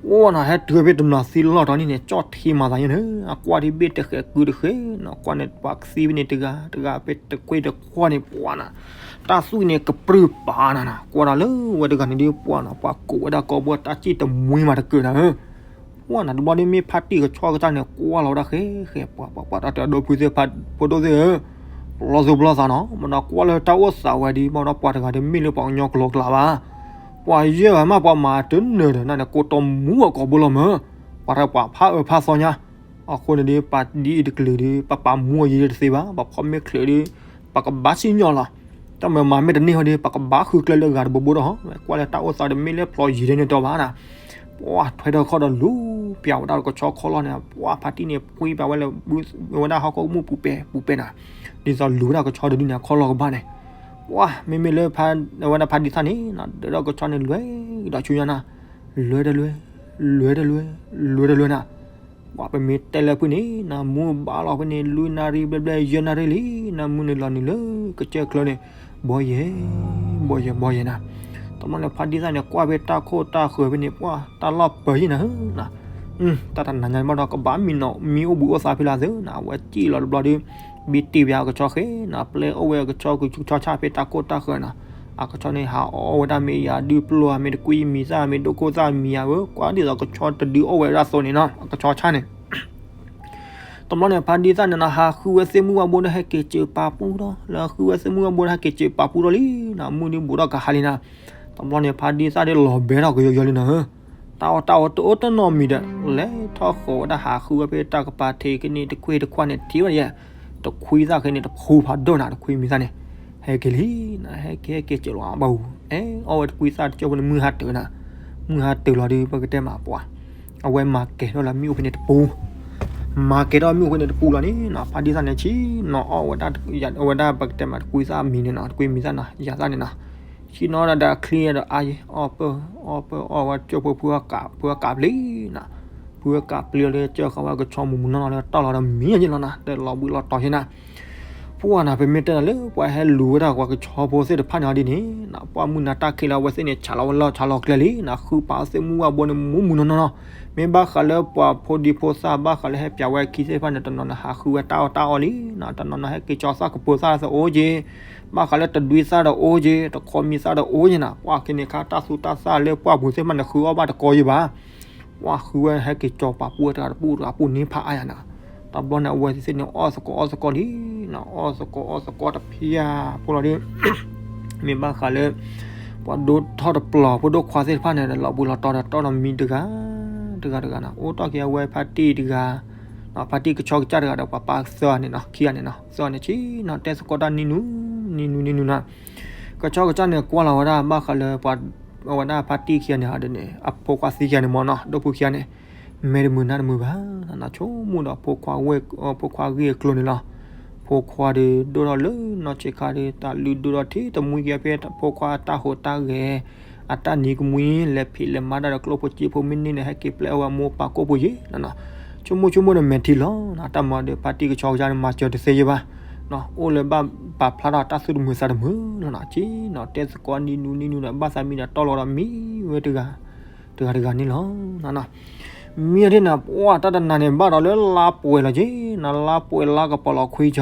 ပှၤနၤ ဟဲတုၤဖဲတမျးသံလီၢ်တီၤန့ၣ်န့ၣ် ကၠီၣ်ထံမၤသးညါန့ၣ် အကွၢ်ဒ်ဘ့ၣ်တဃဲးကုတဃဲးနီၤ ကွၢ်န့ၣ် ပှၤကသံဖဲန့ၣ်တဂၤတဂၤ ဖဲတကွ့ၢ်တကွီၢ်န့ၣ် ပှၤနၤ တၢ်သွံၣ်န့ၣ်ကပြုၢ်ပာ်နၤနၤ ကွၢ်ဒီးလၢဝဲတဂၤန့ၣ်ဒ်ပှၤနၤ ပှၤကိးဝဲဒၣ်ကိာ်ဘိတၢ်စံၣ်တမှံမးတကၢၢ်နၤဧၢ ပှၤနၤ တဘျီဒ်မ့ၢ်ဖါတံၢ်ကဆီကစၢ်န့ၣ် ကွၢ်လီၤဝဲဒၣ်ဃဲဃဲ ပှၤပှၤပှၤတၢ်တဲအဒိဖုသ့ၣ် ဖိဒိၣ်သ့ၣ်ဧၢ ပလီၢ်သူၣ်ပလီၢ်သးနီၤ မ့ၢ်ဒီးကွၢ်လၢတၢ်အိၣ်သးဝဲဒ် မ့ၢ်ဒီးပှၤတဂၤတမ့ၢ်လၢပှၤကညီကျိၤကျါဘၣ် ပှၤယဲၢ်ဂၤမး ပှၤမၤတနၢၤဒီးနၤန့ၣ် ကိးတီမူအကိာ်ဘိလီၤမၢ် ပှၤတၢ်ပှၤဖးအၢဖးသီညါ အဃိန့ၣ်ဒ် ပှၤဒ်အံၤတကလုာ်ဒ် ပပာ်မူအယံၤတသ့ဘၣ် ပှၤဖီၣ်မ့ၢ်ချၢးဒ် ပကဘၣ်စံၣ်ညီၣ်လီၤ တၢ်မၤမၤမ့ၢ်တန့ၢ်ဟီဒ် ပကဘၣ်ဃုကျဲလၢအဂၤတဘိဘိဒီးဟီ ကွၢ်လၢတၢ်အိၣ်သးတမ့ၢ်လၢဖျိယံၤဒ်န့ၣ်တီဘၣ်နၤ ပှၤထွဲထီၣ်ခီၣ်ဒီးလူၤပျးဝဲဒၣ်ကဆီခီၣ်လီၢ်န့ၣ် ပှၤဖါတံၢ်န့ၣ် ပှံပာ်ဝဲလၢ ဝဲဒၣ်ဟီၣ်ခိၣ်မုၣ်ပူၤပဲာ်ပူၤပဲာ်နၤ ဒ်သိးလူၤဝဲဒၣ်ကဆီတဒုန့ၣ် အခီၣ်လီၢ်ကဘၣ်န့ၣ် ပှၤမ့မ့ၢ်လၢ ဝဲဒၣ်ဖါဒံသၣ်န့ၣ် ဒၢးထီၣ်ကဆီန့ၣ် လွဲကဒီးဆူညါနၤ လွဲတလွဲ လွဲတလွဲ လွဲတလွဲနၤ ပှၤပမ့ၢ်တဲလၢဖုၣ်န့ၣ် နမူဘၣ်လီၤဖဲန့ၣ် လွံၢ်နၣ်ရံၣ်ဘျဲၣ်ဘျဲၣ် ယဲၢ်နၣ်ရံၣ်လံ နမူန့ၣ်လီၤနုာ်လၢကစၢၢ်ချၢန့ၣ် ဘီယဲၢ် ဘီယဲၢ် ဘီယဲၢ်နၤ တဘျီန့ၣ် ဖါဒံသၣ်န့ၣ် ကွၢ်ဖဲတၢ်ခိၣ်တၢ်ဃၢၤဖဲန့ၣ် ပှၤတၢ်လီၢ်ပၢၤယံၤနၤဧၢ တၢ်တနၤညါဘၣ်ဒီး ကဘၣ်မံနီၤမံအိၣ်ဘှံးအိၣ်သါဖဲလၢသုနၤ အဝဲစံၣ်လီၤတဘျီဒီး ဘံတ့ၢ်ဝဲအကဆီဃဲနၤ ပျဲအိၣ်ဝဲအကဆီ ကဆူကဆီဆၣ်ဖဲတၢ်ခိၣ်တၢ်ဃၢၤနၤ အကဆီန့ၣ် ဟးအီၣ်ဝဲဒၣ်မ့ၢ်ယၤဒုးပျိၢ်ဧါ မ့ၢ်တကွံမံၤသၣ် မ့ၢ်ဒိၣ်ခိၣ်သၣ်မံၤဧါဧၢ ကွၢ်ဒ်သိးကဆီတဒုးအီၣ်ဝဲဒၣ်သိးန့ၣ်နီၤ အကဆီဆၣ်န့ၣ် တဘျီန့ၣ် ဖါဒံသၣ်န့ၣ်နီၤ ဟးဃုဝဲသ့ၣ်မုၢ်ဝၣ်ဘိဒီး ဟဲက့ၤစၢၤပာ်ပူၣ်ဒီး လၢဃုဝဲသ့ၣ်မုၢ်ဝၣ်ဘိဒီး ဟဲက့ၤစၢၤပာ်ပူၣ်ဒီးလံနၤ မုၢ်ဒုးဘူးထီၣ်ကဟါလံနၤ တဘျီန့ၣ် ဖါဒံသၣ်ဒ်လီၤဘဲထီၣ်ကယီကယီလံနၤဧၢ တၢ်အီၣ်တၢ်အီတအိၣ်တနီၤမံၤဒီး လဲၤထီၣ်ဃီၤဝဲဒၣ်ဟးဃုဝဲဖဲတၢ်ကပၤထံးကန့ၣ် တခွ့တခွါန့ၣ် ထံၣ်ဝဲဒၣ် တခွံသၣ်ဃဲန့ၣ် တဖူဖးဒိၣ်နၤ တခွံမံၤသၣ်န့ၣ် ဟဲက့ၤလံနၤ ဟဲက့ၤဟဲက့ၤစၢၤလီၤဘၣ်အူ အဲ အီၣ်ဝဲတခွံသၣ်တကၠိဖိန့ၣ် မုၢ်ဟါတၢၤနၤ မုၢ်ဟါတၢၤလီၤဒီး ပကတဲမးပှၤ အဝဲမၤကဲၤထီၣ်လၢမ့ၣ်အူဖဲန့ၣ်တပူၤ မၤကဲၤထီၣ်မ့ၣ်အူဖဲန့ၣ်တပူၤလီၤန့ၣ်နီၤ ဖါဒံသၣ်န့ၣ်ဆ့ၣ်နီၤအီၣ်ဝဲဒၣ် အဝဲဒၣ်ပကတဲမးတခွံသၣ်မံၤန့ၣ်နီၤ တခွံမံၤသၣ်နီၤ ဆ့ၣ်နီၤဒၣ်ဒီးအချံဒီးအါယဲ အီၣ်ပၢၢ် အီၣ်ပၢၢ်အီၣ်ဝဲကၠိဖိဖုအကးဖံးလံနီၤ ဖုအကးဖံးလီၤဒီး ကၠီဃီဝဲကဆီမုၢ်မုၢ်နီၢ်နီၢ်လၢတၢ်လီၤဒီးမံၤယဲလီၤနီၤ ဒီးလီၤဘှံးလီၤတီၤယဲနၤ ပှၤနၤ ပမ့ၢ်တဲနၤလၢ ပှၤဟဲလူၤဝဲဒၣ်ပှၤကဆီဖိသ့ၣ်တဖၣ်န့ၣ်အီၤဒ်န့ၣ် ပှၤမုၢ်နၤတၢ်ခံးလၢအဝဲသ့ၣ်န့ၣ် ဆးလီၤဝဲလီၢ်ဆးလီၤကျဲလံနီၤ ဃုပာ်သ့ၣ်မုၢ်ဝၣ်ဘိန့ၣ် မုၢ်မုၢ်နီၢ်နီၢ်နီၤ မ့ၢ်ဘၣ်ဃးလၢပှၤဖိဒံဖိသၣ် ဘၣ်ဃးလၢဟဲပၠးဝဲအခံသ့ၣ်တဖၣ်န့ၣ် တနီၤန့ၣ် ဟးဃုဝဲတၢ်အီၣ်တၢ်အီလံနီၤ တနီၤန့ၣ် ဟဲက့ၤကၠီသၣ်ကပၢၤသၣ်သအိၣ်က့ၤ ဘၣ်ဃးလၢတဒွံသၣ်ဒီးအိၣ်က့ၤ တခီမံၤသၣ်ဒီးအိၣ်က့ၤနၤ ပှၤက့ၤန့ၣ်ခါတၢ်သူတၢ်သၣ်လၢပှၢ်ပူၤသ့ၣ်တဖၣ်န့ၣ် ဃုအီၣ်ဘၣ်တကီယဲဘၣ် ပှၤဃုဝဲဟဲက့ၤကၠီပာ်ပူၣ်ဝဲတဂၤတပူၤတဂၤပူၤန့ၣ်ဖးအါယၤနၤ တဘျီန့ၣ် အဝဲသ့ၣ်န့ၣ် အီၣ်သကိးအီၣ်သကိးလံနီၤ, အီၣ်သကိးအီၣ်သကိးတဖၣ်ဖိလီၤဒီး မ့ၢ်ဘၣ်ဃးလၢ ပှၤဒိၣ်ထီၣ်တပျီၤ ဖိဒိၣ်ခွါသ့ၣ်တဖၣ်န့ၣ် လီၤဘှံးလီၤတီၤဒီးတီၢ်ဒီးမံတဂၤ တဂၤတဂၤနီၤ, အိၣ်တီၢ်က့ၤအဝဲဖါတံၢ်တဂၤ ဖါတံၢ်ကဆီကစၢ်တဂၤဒီးပှၤပၢ်သၢဂၤန့ၣ်နီၤ, ခံဂၤန့ၣ်နီၤ, သၢဂၤန့ၣ်ဆ့ၣ်နီၤ တဲသကိးတၢ်နံၤနူၤ နံၤနူၤ နံၤနူၤနီၤ, ကဆီကစၢ်န့ၣ် ကွၢ်လီၤဝဲဒၣ်ဘၣ်ဃးလၢပှၤ အဝဲဒၣ်ဖါတံၢ်ခံဂၤန့ၣ်ဒီးန့ၣ် အဖိခွါသံခံဂၤန့ၣ်မ့ၢ်နီၤ, ဒိၣ်ဖုခံဂၤန့ၣ် မဲာ်တမုာ်နါတမုာ်ဘၣ်နီၤ, ဆိကမိၣ်ဒီးဖိခွါဝဲၢ် ဖိခွါဂ့ၢ်အကျိၤန့ၣ်လီၤ. ဖိခွါဒီးဒိၣ်ထီၣ်လၢနီၢ်ဆံးခါဒီး တၢ်လုၢ်ဒိၣ်ထီၣ်ထံတမှံက့ၤဖဲဖိခွါတၢ်ဟူးတၢ်ဂဲၤ အတၢ်နံၤကမှံ လဲၤဖံးလဲၤမၤတၢ်ဒီးကျိၣ်ဖိစ့ဖိ မ့ၢ်န့ၢ်န့ၣ် ဟဲက့ၤပျဲအီၣ်ဝဲမိၢ်ပၢ်ကိၣ်ဖိယ့ၣ်နီၤနီၤ, ဆိကမိၣ်ဆိကမိၣ်ဒီးမဲာ်ထံလီၤနီၤ, တၢ်မၤဒီးဖါတံၢ်ကဆီကစၢ်န့ၣ် မၤစၢၤတသ့ယဲၢ်ဘၣ်နီၤ, အိၣ်လၢဘၣ်ပာ်ဖျါထီၣ်တၢ်သူၣ်တမုာ်သးတမုာ်နီၤနီၤ, ဆ့ၣ်နီၤ တဲသကိးနံၤနူၤ နံၤနူၤဒီး ဘၣ်သးမံဒီးတီၢ်လီၤဒီးမံဝဲတဂၤ တဂၤတဂၤန့ၣ်လီၤနီၤနီၤ. မ့ၢ်အီၤဒ်န့ၣ် ပှၤတၢ်တနၤန့ၣ် ဘၣ်ဒီးလၢလါပှဲၤလီၤက့ၤနီၤ, လါပှဲၤလါကပီၤလီၤခွံကီၤ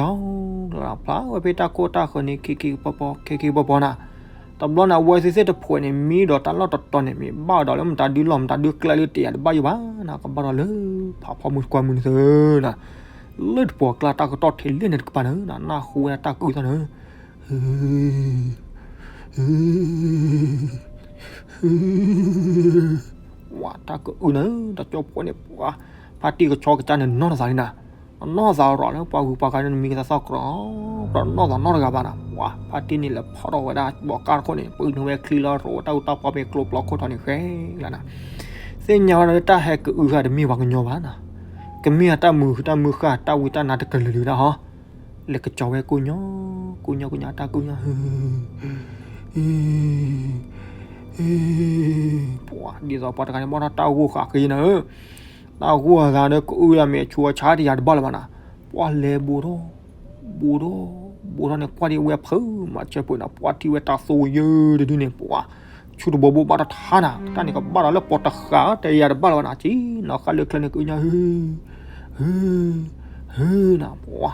ဖျါဝဲဖဲတၢ်ကိၢ်တၢ်ဃၢၤန့ၣ် ခံခံပီပီ ခံခံပီပီနီၤ, တဘျီန့ၣ် အဝဲသ့ၣ်သ့ၣ်တဖှဲးန့ၣ် မံဒီးတၢ်လီၢ်တတီၤန့ၣ် မ့ၢ်ဘၣ်ဒီးလၢမတၤဒုလီၢ်မတၤဒုကျဲလၢတယၤတဘၣ်ယိၣ်ဘၣ်နီၤ, ကဘၣ်ဒီးလၢ ဖးဖီမုၢ်ကွၢ်မုၢ်နုာ်သၢနီၤ, လၢတပှီၤကျါတၢ်ကတီၢ်ထဲလဲၣ်န့ၣ်တကပၤန့ၣ်နီၤ, နၢ်ဟူဝဲတၢ်ကအုၣ်သီၣ်န့ၣ် ဝးတၢ်ကအုၣ်န့ၣ် တကၠိဖိန့ၣ် ပှၤ ဖါတံၢ်ကဆီကစၢ်န့ၣ် နီၢ်သးလံနီၤ, နီၢ်သးရီၤလၢပှၤဂုၤပှၤဂၤန့ၣ် မံကသးသီၣ်ကြီ ဒီးနီၢ်သးနီတဂၤဘၣ်နီၤ, ပှၤ ဖါတံၢ်န့ၣ် လဲၤဖီၣ်ထီၣ်ဝဲဒၣ်ဘီကါတခိၣ်န့ၣ် ပှၤနုာ်ဝဲချံလီၤရိးဝဲတၢ်အူတၢ်ပီမ့ၢ်ကျိပျီခိၣ်ထီၣ်န့ၣ်ဃဲလီၤနီၤ, သ့ၣ်ညါဝဲဒၣ်လၢတၢ်ဟဲကအုၣ်ဃာ်တမ့ၢ်ပှၤကညီဘၣ်နီၤ, ကမ့ၢ်အတၢ်မုာ်တၢ်မုာ်ဃာ် တၢ်ဝံတၢ်နါတကလုာ်လုာ်ဒၣ်ဟီ လဲၤကစီၤဝဲကိၣ်ညီ ကိၣ်ညီကိၣ်ညီ တၢ်ကအုၣ်ညီ ပှၤ ဒ်သိးပှၤတဂၤန့ၣ် ဘၣ်ထီၣ်တၢ်ဂိၢ်ဃာ်ဃ့နီၤဧၢ, တၢ်ဂိၢ်အသးဒီး ကအုၣ်ဒၣ်မ့ၢ်အဆူအဆါတယၤတဘၣ်လၢၤဘၣ်နီၤ, ပှၤလဲၤဘူးထီၣ် ဘူးထီၣ် ဘူးထီၣ်န့ၣ် ကွၢ်ဒံးဝဲဖုးမၤစၢၤပှဲၤနီၤ, ပှၤထံၣ်ဝဲတၢ်သိယၢတဒုန့ၣ် ပှၤ ဆူတဘိဘိဘၣ်တထါနီၤ, တၢ်န့ၣ်ကဘၣ်ဒီးလၢပီၤတဃာ်တယၤတဘၣ်လၢၤဘၣ်နီၤ, ဆ့ၣ်နီၤဃာ်လၢချၢန့ၣ် ကအုၣ်ညီ ဟု ဟု နီၤ, ပှၤ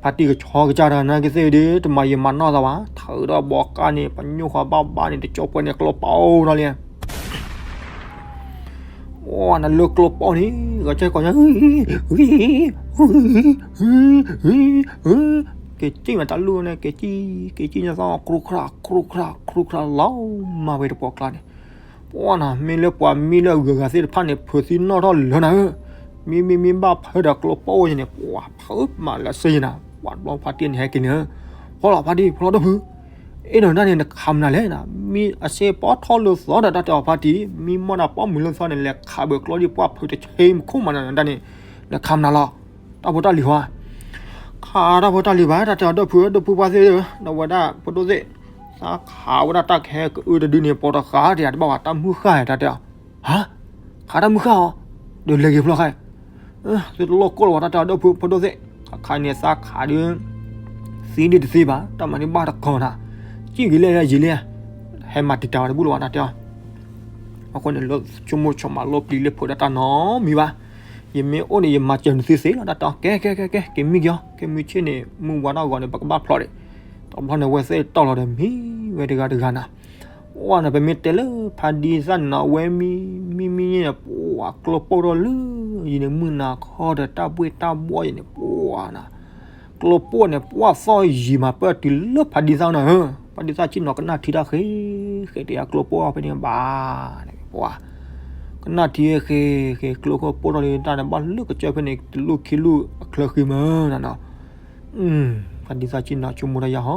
ဖါတံၢ်ကဆီကစၢ်တဂၤန့ၣ်ကသ့ၣ်ဒီး တမၤယံာ်မၤနီၢ်သးဘၣ်, ထုးဒီးဘီကါန့ၣ် ပညိၣ်ဃီဘၣ်ဘၣ်န့ၣ် တကၠိဖိန့ၣ် ကျိပီၣ်ထီၣ်လံ အိၣ်နလၢကျိပီၣ်န့ၣ် ဂီၤကဲကီၢ်ညါ က့ၤကံၣ်မးတၢ်လူၢ်န့ၣ် က့ၤကံၣ် က့ၤကံၣ်ညါသီ ခရူခရၣ် ခရူခရၣ် ခရူခရၣ်လီၤမၢ်ဝဲတပှီၤကျါန့ၣ်, ပှၤနီၤ မ့ၢ်လၢပှၤမံလၢအဂုၤအဂၤသ့ၣ်တဖၣ်န့ၣ် ဖုးသံနီၣ်ထီၣ်လၢာ်နၤဧၢ, မံမံမံဘၣ်ဖုးဒီးကျိပီၣ်ဝဲန့ၣ် ပှၤဖုးမးလၢစ့ၢ်ကီးနၤ, ပှၤတဘျီဖါတံၢ်န့ၣ်ဟဲက့ၤန့ၣ်, ဖီလီၤဖါတံၢ် ဖီလီၤဒီဖုး အ့ၣ်နီၤဒၣ်န့ၣ် နခးမနုၤလဲၣ်နီၤ, မံအစ့ပီၣ်ထီၣ်လၢသီဒီးတၢ်တဲအီၤဖါတံၢ် မံမီၢ်နၤပီၣ်မုာ်လၢသီန့ၣ် လဲၤခးဘၢကျိဒ်ပှၢ်ဖုးတဆ့မူခိၣ်မးနီၤဒၣ်န့ၣ်, နခးမနုၤလီၤ, တၢ်ဖိတၢ်လံၤဟီ, ခးတၢ်ဖိတၢ်လံၤဘၣ် တၢ်တဲအီၤဒီဖု ဒီဖုပှၢ်သ့ၣ်ဧၢ, ဒီးဝဲဒၣ်ဖိဒိၣ်သ့ၣ်, သးခးဝဲဒၣ်တၢ်ကဟဲကအုၣ်တဒုန့ၣ် ပီၤတဃာ်တယၤတဘၣ်ဘၣ် တၢ်မုၢ်ဃၢ်တၢ်တဲအီၤ, ဟါ, ခးတၢ်မုၢ်ဃၢ်အီၤ, ဒီးလဲၤက့ၤဖျီခါ သုတလိၣ်ကိၢ်လီၤဝဲတၢ်တဲအီၤဒီဖု ဖိဒိၣ်သ့ၣ်, ခးခးန့ၣ်သးခးဒီး သံဒ်တသ့ဘၣ် တၢ်မၤန့ၢ်ဘၣ်တကီၢ်နၤ, ကံၣ်ဂ့ၤလဲၣ်ယံာ်လဲၣ်, ဟဲမၤတံာ်တာ်ဝဲတဘူၣ်လီၤဝဲတၢ်တဲအီၤ, အဃိန့ၣ် လၢဆိကမိၣ်ဆိကမးလိပျံၤလၢဖုးဒၣ်တၢ်နီတမံၤဘၣ်, ယမ့ၢ်အိၣ်န့ၣ် ယမၤစၢၤနသုသ့လီၤ တၢ်တဲအီၤ ကဲကဲကဲကဲ က့ၤမံက့ၤအီၤ ခဲမုၢ်ဆ့ၣ်န့ၣ် မုၢ်ဝါထီၣ်ဂီၤန့ၣ် ပကဘၣ်ဖျိးဒံး, တဘျီန့ၣ် အဝဲသ့ၣ်တီၢ်လီၤဒီးမံဝဲတဂၤတဂၤနၤ ပှၤန့ၣ် ပမ့ၢ်တဲလၢဖါဒံသၣ်န့ၣ်နီၤ အဝဲမံ မံမံန့ၣ် ပှၤကျိပိၢ်ထီၣ်လၢ ယံၤန့ၣ် မုၢ်နၤခီဒီးတၢ်ဘှ့ၣ်တၢ်ဘှီၣ်ယံၤန့ၣ် ပှၤနၤ ကျိပိၢ်န့ၣ် ပှၤသီၣ်ယံၤမးပၢၢ်တုၤလၢဖါဒံသၣ်နီၤဧၢ, ဖါဒံသၣ်ဆ့ၣ်နီၤကနၣ်ထံတၢ်ဃ့ ဃ့တယၤကျိပိၢ်အီၤဖဲန့ၣ်ဘၣ်န့ၣ် ပှၤ ကနၣ်ထံဃ့ဃ့ကျိပိၢ်ထီၣ်လၢတၢ်န့ၣ် ဘၣ်လၢကစၢၢ်ဖဲန့ၣ် တလူၢ်ခံလူၢ်အချၢဃံမၢနၤနီၤ ဖါဒံသၣ်ဆ့ၣ်နီၤ ဆိကမိၣ်တၢ်ယၤဟီ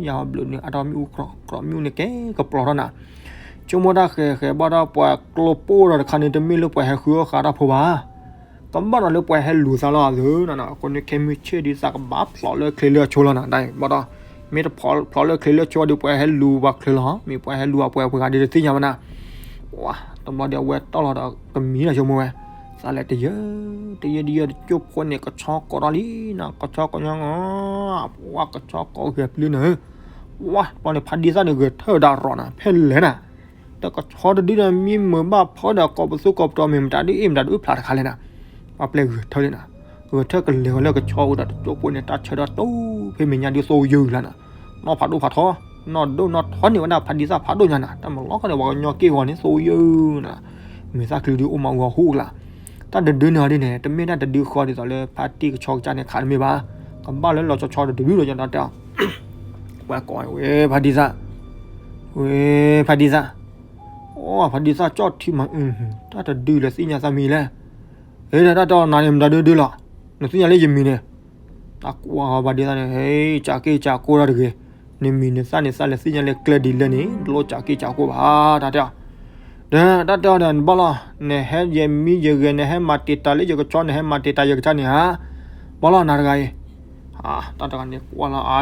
ယၤဟီဘျုးန့ၣ် အါထီၣ်မ့ၣ်အူကြီကြီ မ့ၣ်အူန့ၣ်ကဲကပျီထီၣ်နၤ, ဆိကမိၣ်တၢ်ဃဲၤဃဲၤဘၣ်ဒီး ပှၤကျိပိၢ်ဒီးတခါန့ၣ် တမ့ၢ်လၢပှၤဟဲဃုအီၣ်ဃာ်တၢ်ဖိဘၣ်, ကဘၣ်ဒီးလၢပှၤဟဲလူၤသးလီၤအသးနၤ, အဃိန့ၣ် ခဲမုၢ်ဆ့ၣ်ဒ်သးကဘၣ်ဖျိးလၢချ့လၢအဆိလီၤနၤ, တၢ်ဘၣ်ဒီး မ့ၢ်တဖျိးလၢချ့လၢအဆိဒီး ပှၤဟဲလူၤပှၤချ့လီၤ, မ့ၢ်ပှၤဟဲလူၤပှၤပှၤဂၤဒီးတသ့ၣ်ညါဘၣ်နၤ ပှၤ တဘျီဒီးအဝဲတီၢ်လီၤဒီးကမံၤလီၤ ဆိကမိၣ်ဝဲ, သးလဲၤတယၢ တယၢတယၢတကၠိဖိန့ၣ် ကဆီကိးထီၣ်လံနၤ, ကဆီကိးညီ ပှၤကဆီကိးဂဲၤပျုၢ်နၤ, ပှၤတဘျီန့ၣ် ဖါဒံသၣ်န့ၣ် ဂဲၤထၢၣ်ဒၣ်ရီၤနၤ ဖဲလဲၣ်နၤ, တကဆီတဒုဒီး မံမုာ်ဘၣ်ဖၢဒီး ကိးပသူကိးပတီၤ မ့ၢ်မတၤဒုအ့ၣ်မတၤဒုအုၣ်ဖျါတခါလဲၣ်နၤ, ပှၤပျဲဂဲၤထၢၣ်လံနၤ, ဂဲၤထၢၣ်ကလဲၤဝဲလၢကဆီအိၣ်ဒီးတကၠိဖိန့ၣ် တၢ်ဆၢထၢၣ်တိၢ်ဖဲမဲာ်ညါဒုးသိယုၢ်လီၤနၤ နီၢ်ဖးဒိၣ်ဖးထီ, နီၢ်ဒိၣ်နီၢ်ထီန့ၢ်ဝဲဒၣ်ဖါဒံသၣ်ဖးဒိၣ်ညါနၤ, တၢ်မၤလီၤခီန့ၣ် ပှၤကညီက့ၢ်ဂီၤန့ၣ် သိယုၢ်နၤ, မဲာ်သၣ်ချံဒုးအိၣ်မးဂီၤဟူၣ်ကလာ်, တၢ်တဒုန့ၣ်အီၤဒ်န့ၣ် တမ့ၢ်တၢ်တဒုဃီဒ်သိးလၢဖါတံၢ်ကဆီကစၢ်န့ၣ်ခးတမ့ၢ်ဘၣ်, ကဘၣ်လၢလီၤဆီဆီတဒုလီၤ ယတၢ်တဲအီၤ, ဝဲကိးဝဲဖါဒံသၣ်, ဝဲဖါဒံသၣ်, အိ ဖါဒံသၣ်ကၠီၣ်ထံမး, တၢ်တဒုလဲၤသ့ၣ်ညါသးမံၤလဲၣ်, အ့ တၢ်တဲအီၤနၤန့ၣ် မတၤဒုဒုလီၤ, နသ့ၣ်ညါလၢယမံၤန့ၣ်, တၢ်ကွၢ်ဖါဒံသၣ်န့ၣ် ဟဲကးက့ၢ်ကးကိၢ်တၢ်တဂ့ၤ, နမံၤနသၣ်န့ၣ် သးလဲၤသ့ၣ်ညါလၢကျဲဒ်လဲၣ်န့ၣ် တလိၣ်ကးက့ၢ်ကးကိၢ်ဘၣ် တၢ်တဲအီၤ ဒီးတၢ်တဲအီၤဒီး နဘၣ်လီၤ, နဟဲယမံယဂဲၤ နဟဲမၤတံာ်တာ်လၢယကဆီ နဟဲမၤတံာ်တာ်ယကစၢ်န့ၣ်ဧါ, ဘၣ်လီၤနၤတဂၤအံၤ, တၢ်တဂၤန့ၣ်ကွၢ်လီၤ အံ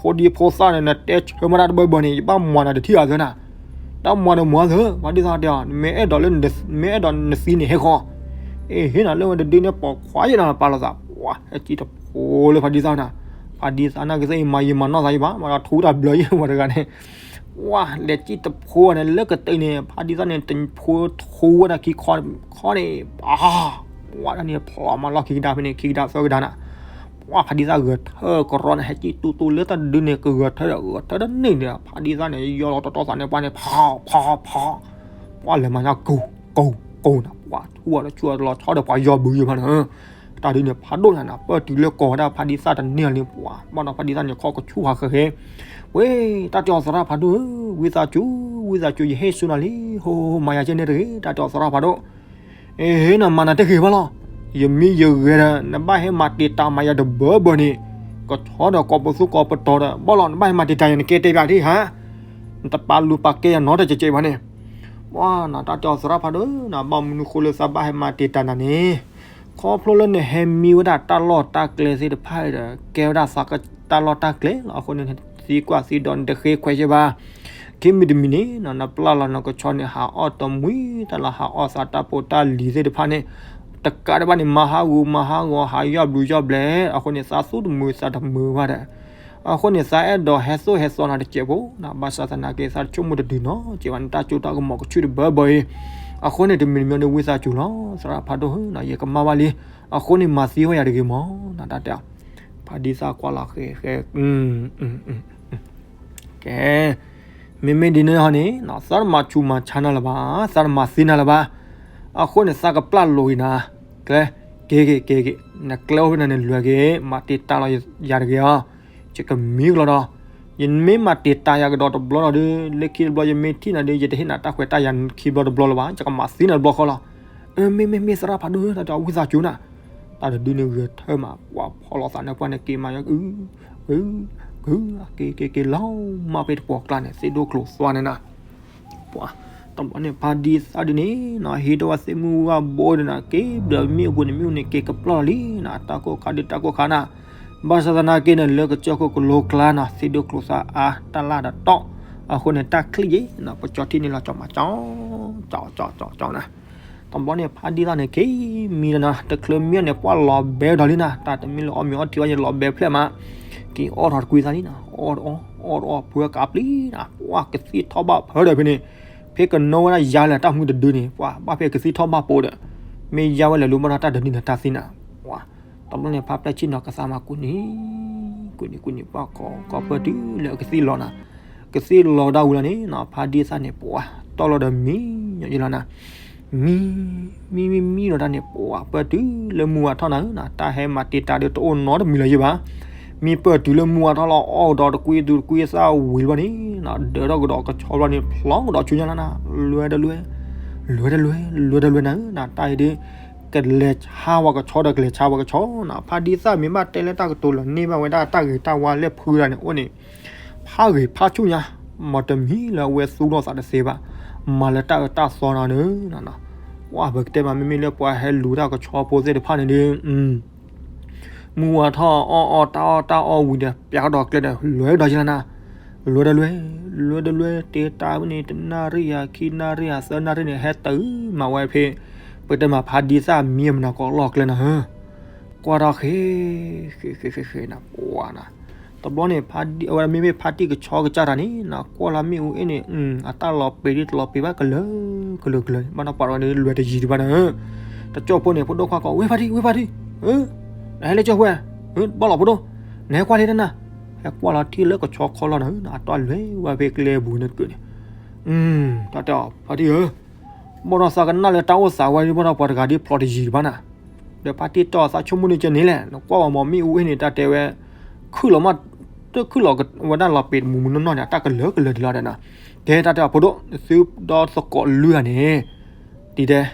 ၤဒီး ဖိဒံဖိသၣ်န့ၣ် နတဲဆၢမးတၢ်တဘၢဘၢန့ၣ် ယဘၣ်မၤနၤတထံၣ်အသၢနၤ, တၢ်မၤဒီးမၤသၢ ဖါဒံသၣ်တဲအီၤ မ့ၢ်အဲၣ်ဒိးလၢ မ့ၢ်အဲၣ်ဒိးနသံန့ၣ်ဟဲဃီ, အ့ ဟ့ၣ်နၤလၢဝဲတဒုန့ၣ်ပိာ်ခွါယဲနၤပာ်လီၤသး, ပှၤဟဲကံၣ်တဖိလၢဖါဒံသၣ်နၤ, ဖါဒံသၣ်နာ်က့သ့ၣ်အံၤ မၤယံာ်မၤနီၢ်သးယံာ်ဘၣ် မၤဒီးထူတၢ်ဘျၢယဲဝဲတဂၤန့ၣ် ဝါ လဲၤကံၣ်တဖိန့ၣ် လၢကတၢၢ်န့ၣ် ဖါဒံသၣ်န့ၣ် တဖိထူဝဲဒၣ်ခံခီန့ၣ် ပှၤ ဝါဒၣ်န့ၣ်ဖျိမးလီၢ်ခံကဒါဖဲန့ၣ် ခံကဒါသၢကဒါနၤ, ပှၤဖါဒံသၣ်ဂဲၤထၢကရီန့ၣ် ဟဲကံၣ်တူတူလၢတၢ်ဒုန့ၣ် ကဂဲၤထၢဒီးဂဲၤထၢတန့ၢ်ဒီး ဖါဒံသၣ်န့ၣ် ယီလီၤတီတီသးန့ၣ် ပှၤန့ၣ် ဖီ ဖီ ဖီ ပှၤလဲၤမၤညါ ကိၢ် ကိၢ် ကိၢ်နၤ ပှၤထူအီၤဒီးဆူအီၤလီၤဆီဒီးပှၤယီၤဘုယိၤဖးန့ၣ် တၢ်ဒုန့ၣ် ဖးဒိၣ်ညါနၤ ပၢၢ်တုၤလၢကီၢ်ဝဲဒၣ်ဖါဒံသၣ်တန့ၢ်လံ ပှၤ ဘၣ်ဒီးဖါဒံသၣ်န့ၣ် ခီၣ်ကဆူၣ်ဟးဃဲဃဲ, ဝဲ တၢ်တဲအီၤသရၣ်ဖးဒိၣ်ဧၢ, ဝံသးစူၤ ဝံသးစူၤ ယဟ့ၣ်ဆူနၤလံ, ဟိ မၤယၤကဲန့ၣ်တဂ့ၤ, တၢ်တဲအီၤသရၣ်ဖးဒိၣ်, အ့ နမၤနၤတဂ့ၤဘၣ်လီၤ, ယမံယဂဲၤဒီး နဘၣ်ဟဲမၤတံာ်တာ်မၤယၤတဘၢဘၢန့ၣ်, ကဆီဒီးကိးပသူကိးပတီၤဒီး ဘၣ်လီၤ နဘၣ်ဟဲမၤတံာ်တာ်ယၤ နကဲတဲဘၣ်ဒံးဟါ, နတပာ်လူၤပာ်ကဲယၤနီတစဲးစဲးဘၣ်န့ၣ် ပှၤနတၢ်တဲအီၤသရၣ်ဖးဒိၣ်ဧၢ နဘၣ်မနုၤဃိလၢသးဘၣ်ဟဲမၤတံာ်တာ်နၤန့ၣ်, ခီဖျိလၢနဟဲမံဝဲဒၣ်တၢ်လီၢ်တၢ်ကျဲသ့ၣ်တဖၣ်ဒီး ကဲဝဲဒၣ်သးတၢ်လီၢ်တၢ်ကျဲလီၤ. အဃိန့ၣ် သံကွၢ်သံဒိးနတဃ့ခွဲးဆၢဘၣ်, ခံမံၤတမံၤန့ၣ် နပျၢ်လီၤနကဆီန့ၣ် ဟးအီၣ်တမှံၤတၢ်လီၤ ဟးအီၣ်သးတၢ်ဖိတၢ်လံၤသ့ၣ်တဖၣ်န့ၣ်, တကးဒံးဘၣ်န့ၣ် မၤဟးဂူာ်မၤဟးဂီၤ ဟးယီၢ်ဘျုးယီၢ်ဘျဲး, အဃိန့ၣ် သးသူၣ်တမုာ်သးတမုာ်ဘၣ်ဒီး အဃိန့ၣ် သးအဲၣ်ဒိးဟဲသိၣ်ဟဲသီနၤတစဲးဖိ, ဘၣ်ဆၣ်သနာ်က့ သးတဆိကမိၣ်တတုၤနီတစဲးဘၣ်န့ၣ် တၢ်စိတၢ်ကမီၤကဆူၣ်တဘၢဘၢအံၤ, အဃိန့ၣ် တမံၤတမံၤန့ၣ် ဝံသးစူၤလီၤ သရၣ်ဖးဒိၣ်ဧၢ ယကမၣ်ဘၣ်လံ, အဃိန့ၣ် မၤသံဝဲယၤတဂ့ၤမး နတၢ်တဲအီၤ, ဖါဒံသၣ်ကွၢ်လီၤဃဲဃဲ ကဲ, မ့မ့ၢ်ဒ်န့ၣ်ဟီန့ၣ် သးတမၤဆူးမၤဆါနၤလၢၤဘၣ်, သးတမၤသံနၤလၢၤဘၣ်, အဃိန့ၣ် သးကပျၢ်လိာ်ဂ့ၤနၤ, ကျဲ, က့ၤက့ၤက့ၤက့ၤ, နကျဲအိၣ်ဖဲနၤန့ၣ် လွဲၤက့ၤ, မၤတံာ်တာ်လီၤယၤတဂ့ၤအီၤ, ယကမံကလီၤဒီး, ယမ့ၢ်မၤတံာ်တာ်ယၤကဒီးတဘျီလီၤဒီး လၢခံတဘျီယမ့ၢ်ထံၣ်နၤဒီး ယတဟ့ၣ်နၤတၢ်ခွဲးတၢ်ယာ်ခံဘျီတဘျီလၢၤဘၣ်, ယကမၤသံနၤတဘျီဃီလီၤ. အၢ မ့မ့ၢ်မ့ၢ်သရၣ်ဖးဒိၣ် တၢ်တဲအီၤဝံသးစူၤနၤ, တၢ်တဒုန့ၣ်ဂဲၤထၢမး ပှၤဖီၣ်လိာ်သးန့ၣ် ပှၤန့ၣ်က့ၤမၤယၤ အု အု အု က့ၤက့ၤက့ၤလီၤ မၤပ့ၢ်တပှီၤကျါန့ၣ် သ့ၣ်ဒိၣ်ကျိၤသွါန့ၣ်နၤ ပှၤ တဘျီန့ၣ် ဖါဒံသၣ်ဒ်န့ၣ်နီၤ ဟံးထီၣ်ဝဲသ့ၣ်မုၢ်ဝါဘိဒ်နၤ က့ၤဘျၢမ့ၣ်အူပူၤန့ၣ် မ့ၣ်အူန့ၣ် က့ၤကပျီၢ်လီၤလံနၤ တၢ်ကိၢ်ခါဒုးတၢ်ကိၢ်ခါနၤ, ဘၣ်ဆၣ်သနာ်က့န့ၣ် လၢကစၢၢ်ခိၣ်ကလိကျါနၤ သ့ၣ်ဒိၣ်ကျိၤသါအါ တၢ်လၢ်ဒီးတီၢ်, အဃိန့ၣ် တၢ်ချံၣ်ယ့ၣ်နၤ ပကၠီထံၣ်န့ၣ်လီၤ ကၠီမးကၠီ ကၠီကၠီကၠီနၤ တဘျီန့ၣ် ဖါဒံသၣ်န့ၣ် က့ၤမံဒီးနၤ တချုးမံအီၤန့ၣ် ပှၤလီၤဘဲဒီးလံနၤ တၢ်တမ့ၢ်လၢအီၣ်မ့ၤအီထံအီယဲလီၤဘဲဖျဲၣ်မး, က့ၤအီၣ်ထီၣ်တကွံသးလံနၤ အီၣ်တအီၣ် အီၣ်တအီၣ် ဖုကးပျံၤနၤ ပှၤကသံၣ်ထီၣ်ဘၣ်ဖၢဒီးဖဲန့ၣ်, ဖဲကနိဝဲဒၣ်ယါလၢတၢ်မုၢ်တဒုန့ၣ် ပှၤဘၣ်ဖဲကသံၣ်ထီၣ်ဘၣ်ပိဒီး, မ့ၢ်ယါဝဲလဲၤလိဘၣ်ဒီးတၢ်တဒုန့ၣ်တၢ်သံနၤ, ပှၤ တဘျီန့ၣ် ဖါပျဲၢ်ဆံၣ်နီၤကသါမးကူးနံၤ, ကူးနံၤကူးနံၤ ပှၤကီကီပၢၢ်တုၤလၢအကသံၣ်လီၤနၤ, ကသံၣ်လီၤဒၣ်ဝံၤလီၤန့ၣ်နၤ ဖါဒံသၣ်န့ၣ် ပှၤတီၢ်လီၤဒီးမံညီယလီၤနၤ, မံ မံမံမံလီၤတၢ်န့ၣ် ပှၤပၢၢ်တုၤလၢမုၢ်ဝါထီၣ်နၤဧၢနၤ တၢ်ဟဲမၤတံာ်တာ်ဒီးတအိၣ်နီတမံၤလၢၤယဘၣ်, မံပၢၢ်တုၤလၢမုၢ်ဝါထီၣ်လီၤ အီၣ်ကဒီးတကွံသူတကွံသၣ်ဝံၤတဘျီန့ၣ်နၤ ဒၢးထီၣ်ကဒီးကဆီဘျီန့ၣ် ဖျီကဒီးဆူညါလီၤနၤ, လွဲတလွဲ, လွဲတလွဲ လွဲတလွဲနၤဧၢနၤ တၢ်အံၤဒ် ကလဲၤဆါဝဲကဆီဒီးကလဲၤဆါဝဲကဆီနၤ ဖါဒံသၣ်မ့ၢ်ဘၣ်တဲလၢတၢ်ကတိၤလၢၤန့ၢ်ဘၣ်ဝဲဒၣ်တၢ်ဂ့ၤတၢ်ဝါလၢဖုဒၣ်န့ၣ်အိၣ်န့ၣ်, ဖးဂ့ၤဖးဆူၣ်ညါ, မ့တမံၤလၢအဝဲသူၣ်ထီၣ်သးတသ့ဘၣ်, မၤလၢတၢ်အၢတၢ်သီနၤန့ၣ်, ပှၤပကတဲမး မ့မ့ၢ်လၢပှၤဟဲလူၤတၢ်ကဆီဖိသ့ၣ်တဖၣ်န့ၣ်ဒီး မုၢ်ဝါထီၣ်အီၣ်အီၣ်တၢ်အီၣ်တၢ်အီၣ်ဝံၤဒီး ပျးကဒီးကျဲဒီး လွဲကဒီးယလီၤနၤ, လွဲတလွဲ, လွဲတလွဲ တဲတၢ်ဝဲန့ၣ် တနၣ်ရံၣ်ယၤ ခံနၣ်ရံၣ်ယၤ သၢနၣ်ရံၣ်န့ၣ် ဟဲတုၤမးဝဲဖဲ ပတဲမးဖါဒံသၣ်မံမနၤကိးလီၢ်ကျဲနၤဧၢ ကွၢ်ထီၣ်ဃ့ ဃ့ဃ့ဃ့ဃ့နၤ ပှၤနၤ, တဘျီန့ၣ် ဖါဒံ အဝဲမ့မ့ၢ်ဖါတံၢ်ကဆီကစၢ်တၢ်န့ၣ်နၤ ကွၢ်လီၤမ့ၣ်အူအ့ၣ်န့ၣ် အတၢ်လီၤပ့ၤဒ်တလီၤပ့ၤဘၣ်ကလၢာ် ကလၢာ်ကလၢာ်န့ၣ် ဘၣ်နီၢ်ပှၤတဂၤန့ၣ် လွဲၤတယံၤဒံးဘၣ်နၤဧၢ, တကၠိၢ်ဖိန့ၣ် ဖိဒိၣ်ခွါကိး ဝ့ၢ်ဖါတံၢ် ဝ့ၢ်ဖါတံၢ် နဟဲလၢကၠိၢ်ဖိဧါ, ဘၣ်လီၤဖိဒိၣ်, နဟဲကွၢ်လံတနၤ, ဟဲကွၢ်လီၤထံၣ်လၢကဆီခီလီၤနၤဧၢ အတၢ်လွဲၤဝဲဖဲကျဲပူၤန့ၣ်တကၢၢ်န့ၣ်, တၢ်တဲအီၤ ဖါတံၢ်ဧၢ, ပ ဘၣ်ဒီးသးကနၣ်လၢတၢ်အိၣ်သးဝဲဒၣ် ဘၣ်ဒီးပှၤတဂၤဒ်ဖျိးတယံၤဘၣ်နၤ, ဒီးဖါတံၢ်တဲအီၤ သးဆိကမိၣ်န့ၣ်ကဲန့ၣ်လဲၣ်, နကွၢ်ဝဲမ့ၢ်မ့ၣ်အူအ့ၣ်န့ၣ် တၢ်တဲဝဲ ခုၣ်လီၤမး, တခုၣ်လီၤဝဲဒၣ်လီၤပံာ်တမူးမူးနီၢ်နီၢ်န့ၣ် အတၢ်ကလၢာ်ကလၢာ်ဒံးလီၤဒီးနၤ, ကဲတၢ်တဲအီၤ ဖိဒိၣ် နသုဒီသကိးလွံၢ်ဂၤန့ၣ် ဒ်တဲ သး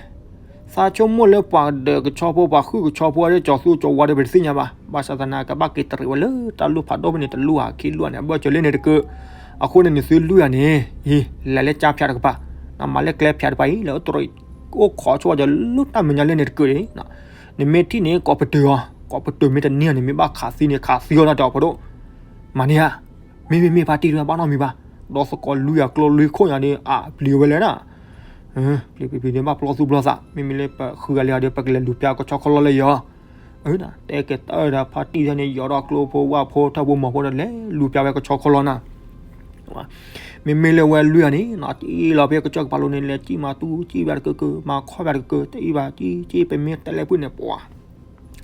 ဆိကမိၣ်လၢပှၤဒၢးကဆီဖိ ပှၤဟုၣ်ကဆီဖိ အဒၣ်ကၠီၤသူကၠီၤဝါဒီး ပတသ့ၣ်ညါဘၣ်. ဘၣ်ဆၣ်သနာ်က့ ဘၣ်က့ၤတရံးဝဲလၢတၢ်လူၢ်ဖးဒိၣ်ဖဲန့ၣ် တလူၢ်ဧါခံလူၢ်ဧါန့ၣ် အဘၢၣ်စၢၤလၢန့ၣ်တကၢ, အဃိန့ၣ် နသုလွံၢ်ဂၤန့ၣ် အံၤ လဲၤလၢကၠါဖၠးတကပၤ, နမၤလၢကျဲဖၠးတကပၤအံၤ လၢတရံးအိၣ်ခိးဆိဝဲဒီးလၢတၢ်မဲာ်ညါလၢန့ၣ်တကၢန့ၣ်, နမ့ၢ်ထံၣ်န့ၣ် ကိးပတုာ်အီၤ, ကိးပတုာ်မ့ၢ်တန့ၢ်န့ၣ် မ့ၢ်ဘၣ်ခးသံန့ၣ် ခးသံအီၤ တၢ်တဲအီၤ ဖိဒိၣ်, မၤန့ၢ်ဧါ, မ့မ့ၢ်မ့ၢ်ဖါတံၢ်တဘၣ်နီတမံၤဘၣ်, ဒီသကိးလွံၢ်ဂၤကျိလွံၢ်ခိၣ်ညါဒီး အါပျံၤဝဲလဲၣ်နၤ ပျံၤပျံၤပျံၤန့ၣ် ဘၣ်ပျီသူၣ်ပျီသး, မ့မ့ၢ်လၢပဃုဂၤလၢအီၤဒီး ပကလဲၤလူၤပျၢ်ကဆီခီလီလၢယီၤ, အၢ တဲက့ၤတၢ်ဒီးဖါတံၢ်န့ၣ် ယီၤဒီးကျိဖိဝၣ်ဖိထၢၣ်ဖိမီၤဖိဒီး လဲၤလူၤပျၢ်ဝဲကဆီခီလီနၤ, မ့မ့ၢ်လၢဝဲလွံၢ်ဂၤန့ၣ် တ့ၢ်လီၤဖဲကစၢၢ်ကပၤလိၤန့ၣ် လဲၤစံၣ်မၤတူၢ်စံၣ်ဘၣ်တကၢကၢ မၤခီၣ်ဘၣ်တကၢကၢ တအံၤဘၣ်စံၣ်စံၣ် ပမ့ၢ်တဲလဲၣ်ဖုၣ်န့ၣ် ပှၤ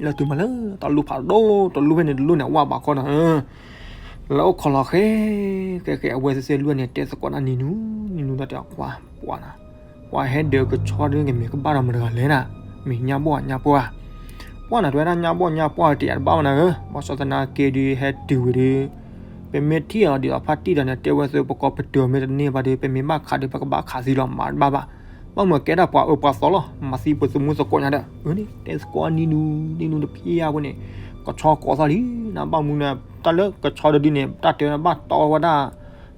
လၢတုၤမးလၢတၢ်လူၢ်ဖးဒိၣ်တလူၢ်ဖဲန့ၣ်တလူၢ်န့ၣ် အဝၣ်ဘၣ်ခီနၤ, လၢအိၣ်ခိးလီၤဃဲဃဲဃဲ အဝဲသ့ၣ်လွံၢ်ဂၤန့ၣ် တဲသကိးနၤနံၤနူ နံၤနူ တၢ်တဲအီၤ ပှၤ ပှၤနၤ, ပှၤဟဲဒၢးကဆီဒ်ကမ့ၢ်ကဘၣ်ဒီးမတၤတဂၤလဲၣ်နၤ, မ့ၢ်ညါဘီၣ်ညါပှၢ်, ပှၤနၤတဲဝဲဒၣ်ညါဘီၣ်ညါပှၢ်တယၤတဘၣ်ဝဲနၤဧၢ, ဘၣ်ဆၣ်သနာ်က့ဒီးဟဲတုၤဝံၤဒီး ပမ့ၢ်ထံၣ်အီၤဒ်သိးဖါတံၢ်ဒီးန့ၣ် တဲဝဲသု ပကိးပတုာ်မ့ၢ်တန့ၢ်ဘၣ်ဒီး ပမ့ၢ်ဘၣ်ခးဒီး ပကဘၣ်ခးသံလီၤ မၤတဘၣ်ဘၣ်, ဘၣ်မ့ၢ်ကဲဒၣ်ပှၤအၢပှၤသီလီၤ မၤသံပသမူသကိးညါဒီး အၢန့ၣ် တဲသကိးနံၤနူ နံၤနူတဖံးယါဖိန့ၣ်, ကဆီကိးသီလံ, နဘၣ်မနုၤန့ၣ် တၢ်လၢကဆီဒီးဒ်န့ၣ် တၢ်တဲဘၣ်တီဝဲဒၣ်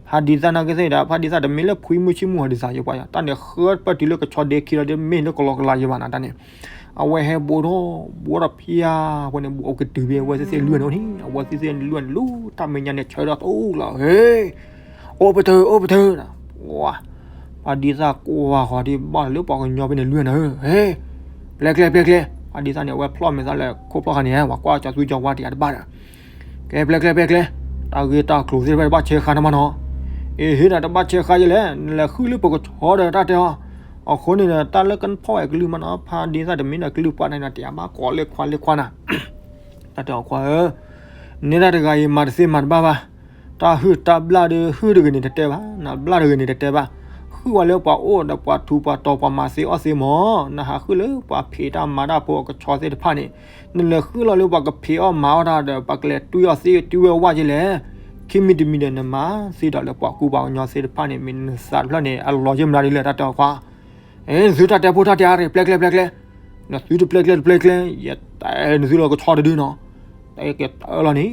ဖါဒံသၣ်နာ်က့သ့ၣ်ဒီး ဖါဒံသၣ်တမ့ၢ်လၢဖှံမုၢ်ဆံမုၢ်ဟီဒ်သိးယပှၤယၤ တၢ်န့ၣ်ဃၢပၢၢ်တုၤလၢကဆီဒ့ခံလီၤဒီး မ့ၢ်လၢကလီကလီယဘၣ်နၤတၢ်န့ၣ်, အဝဲဟဲဘိးထီၣ် ဘိးထီၣ်ဖံးယါဖိန့ၣ် ဘူးအိၣ်ကတုၤဖဲအဝဲသ့ၣ်သ့ၣ်လွံၢ်ဂၤန့ၣ်အိၣ်န့ၣ် အဝဲသ့ၣ်သ့ၣ်လွံၢ်ဂၤန့ၣ် လူတၢ်မဲာ်ညါန့ၣ် ဆၢထီၣ်တအိၣ်လီၤ ဟ့ အိၣ်ပတုာ် အိၣ်ပတုာ်နၤ, ပှၤ ဖါဒံသၣ်ကိးဝါဃီၤဒ်ဘၣ်လၢပှၤကညီဖဲန့ၣ်လွံၢ်ဂၤန့ၣ် ဟ့ ပျဲကျဲ ပျဲကျဲ, ဖါဒံသၣ်န့ၣ် အဝဲဖျီၣ်မဲာ်သးလၢခိၣ်ဖျီၣ်ခါန့ၣ် ပှၤကွၢ်ကၠီၤသူကၠီၤဝါတယၤတဘၣ်ဒီး ကဲ ပျဲကျဲ ပျဲကျဲ, တၢ်ဂ့ၢ်တၢ်ကျိၤသ့ၣ်တဖၣ်တဘၣ်ဆဲးဃါနမးနီၤ, အ့ဟ့နၤ တဘၣ်ဆဲးဃါယလဲၣ်, နလဲၤဃုလၢပကဆီဒီးတၢ်တဲအီၤ, အဃိန့ၣ်ဒီး တၢ်လၢကဖီၣ်ဝဲကလုၢ်မးနီၤ, ဖါဒံသၣ်တမ့ၢ်ဒီးကလုၢ်ပှၢ်န့ၣ် တယၤဘၣ်ကိးလၢခွါလၢခွါနၤ တၢ်တဲအီၤခွါဧၢ, နဲဒၣ်တဂၤအံၤ မၤတသ့မၤတဘၣ်ဘၣ်, တၢ်ဟုၣ်တၢ်ဘျၣ်ဒီး ဟုၣ်တဂ့ၤန့ၣ်တတဲဘၣ်, နဘျၣ်တဂ့ၤန့ၣ်တတဲဘၣ်, ဟုၣ်ဝဲလၢပှၤအိၣ်ဒီးပှၤထူးပှၤတီၤပှၤမၤသ့အီၣ်သ့မး, နဟးဟုၣ်လၢပှၤဖံးတၢ်မၤတၢ်ဖိအကဆီသ့ၣ်တဖၣ်န့ၣ်, နလဲၤဟုၣ်လီၤလၢပှၤကဖံးအီၣ်မၤအီၣ်တၢ်ဒီး ပှၤကလဲၤတွံၢ်အီၣ်သ့တွံၢ်ဝဲဝၣ်ကလဲၣ်, ခံမံၤတမံၤဒီး နမၤသ့ဒီးလၢပှၤကူပှၤကညီသ့ၣ်တဖၣ်န့ၣ် မ့ၢ်နသးတဖျၢၣ်န့ၣ် အလီၤယ့ၢ်မနုၤဒ်လဲၣ် တၢ်တဲအီၤခွါ နသုတၢ်တဲဖိတၢ်တဲအါရ့ၣ် ပျဲကျဲ ပျဲကျဲ, နသုတပျဲကျဲတပျဲကျဲ, ယတဲနသုလီၤကဆီတဒုနီၤ, တဲက့ၤတၢ်လီၤန့ၣ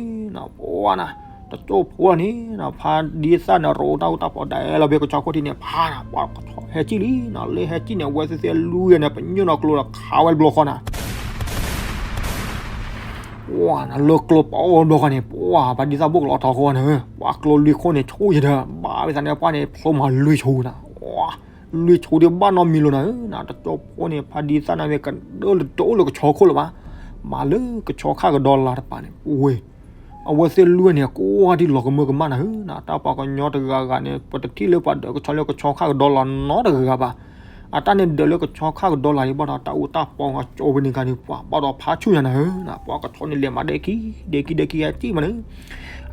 ်, ပှၤနၤ, တကၠိၢ်ဖိလီၤန့ၣ်, ဖါဒံသၣ်န့ၣ် ရိးတၢ်အူတၢ်ပီးဒဲးလီၤဘၣ်ကဆီခိၣ်ထံးန့ၣ် ဖးနၤ, ပှၤကဆီဟဲကံၣ်လံနီၤ, လၢဟဲကံၣ်န့ၣ် အဝဲသ့ၣ်သ့ၣ်လွံၢ်ဂၤန့ၣ် ပညိၣ်နီၤကျိဒီးခးဝဲတဘျီဃီနၤ ပှၤနၤ လၢကျိပအိၣ်တဘျီဃီန့ၣ် ပှၤဖါဒံသၣ်ဘိၣ်ကလီၤထီဃီနၤ, ပှၤကျိလွံၢ်ခိၣ်န့ၣ် ဆိယဲဒီး ဘၣ်ဝဲသးန့ၣ် ပှၤန့ၣ် ဖျိမၤလွံၢ်ဆိနၤ, လွံၢ်ဆိဒီးဘၣ်နီတမံၤလီၤနၤ, တကၠိၢ်ဖိန့ၣ် ဖါဒံသၣ်န့ၣ်မ့ၢ်ကဒၢလၢတအိၣ်လၢကဆီခိၣ်လၢၤဘၣ်, မၤလၢကဆီခၣ်ကဒီလါတပၤန့ၣ် ပဝဲ အဝဲသ့ၣ်လွံၢ်န့ၣ် ကိးဝါဒ်လီၤကမၢကမၣ်နၤဧၢ, တၢ်ပှၤကညီတဂၤဂၤန့ၣ် ပတထံၣ်လၢပှၤဒၢးကဆီလၢကဆီခၣ်ကဒီလါနီတဂၤဂၤဘၣ်, အတၢ်န့ၣ်ဒၢးလၢကဆီခၣ်ကဒီလါဒံးဘၣ်ဒီး တၢ်အူတၢ်ပီအကၠိဝဲန့ၣ်ဂၤန့ၣ် ပှၤဘၣ်ဒီးဖးဆူၣ်ညါနၤဧၢ, ပှၤကဆီန့ၣ်လဲၤမၤဒဲကံ ဒဲကံဒဲကံဟဲကံၣ်မးနၤ,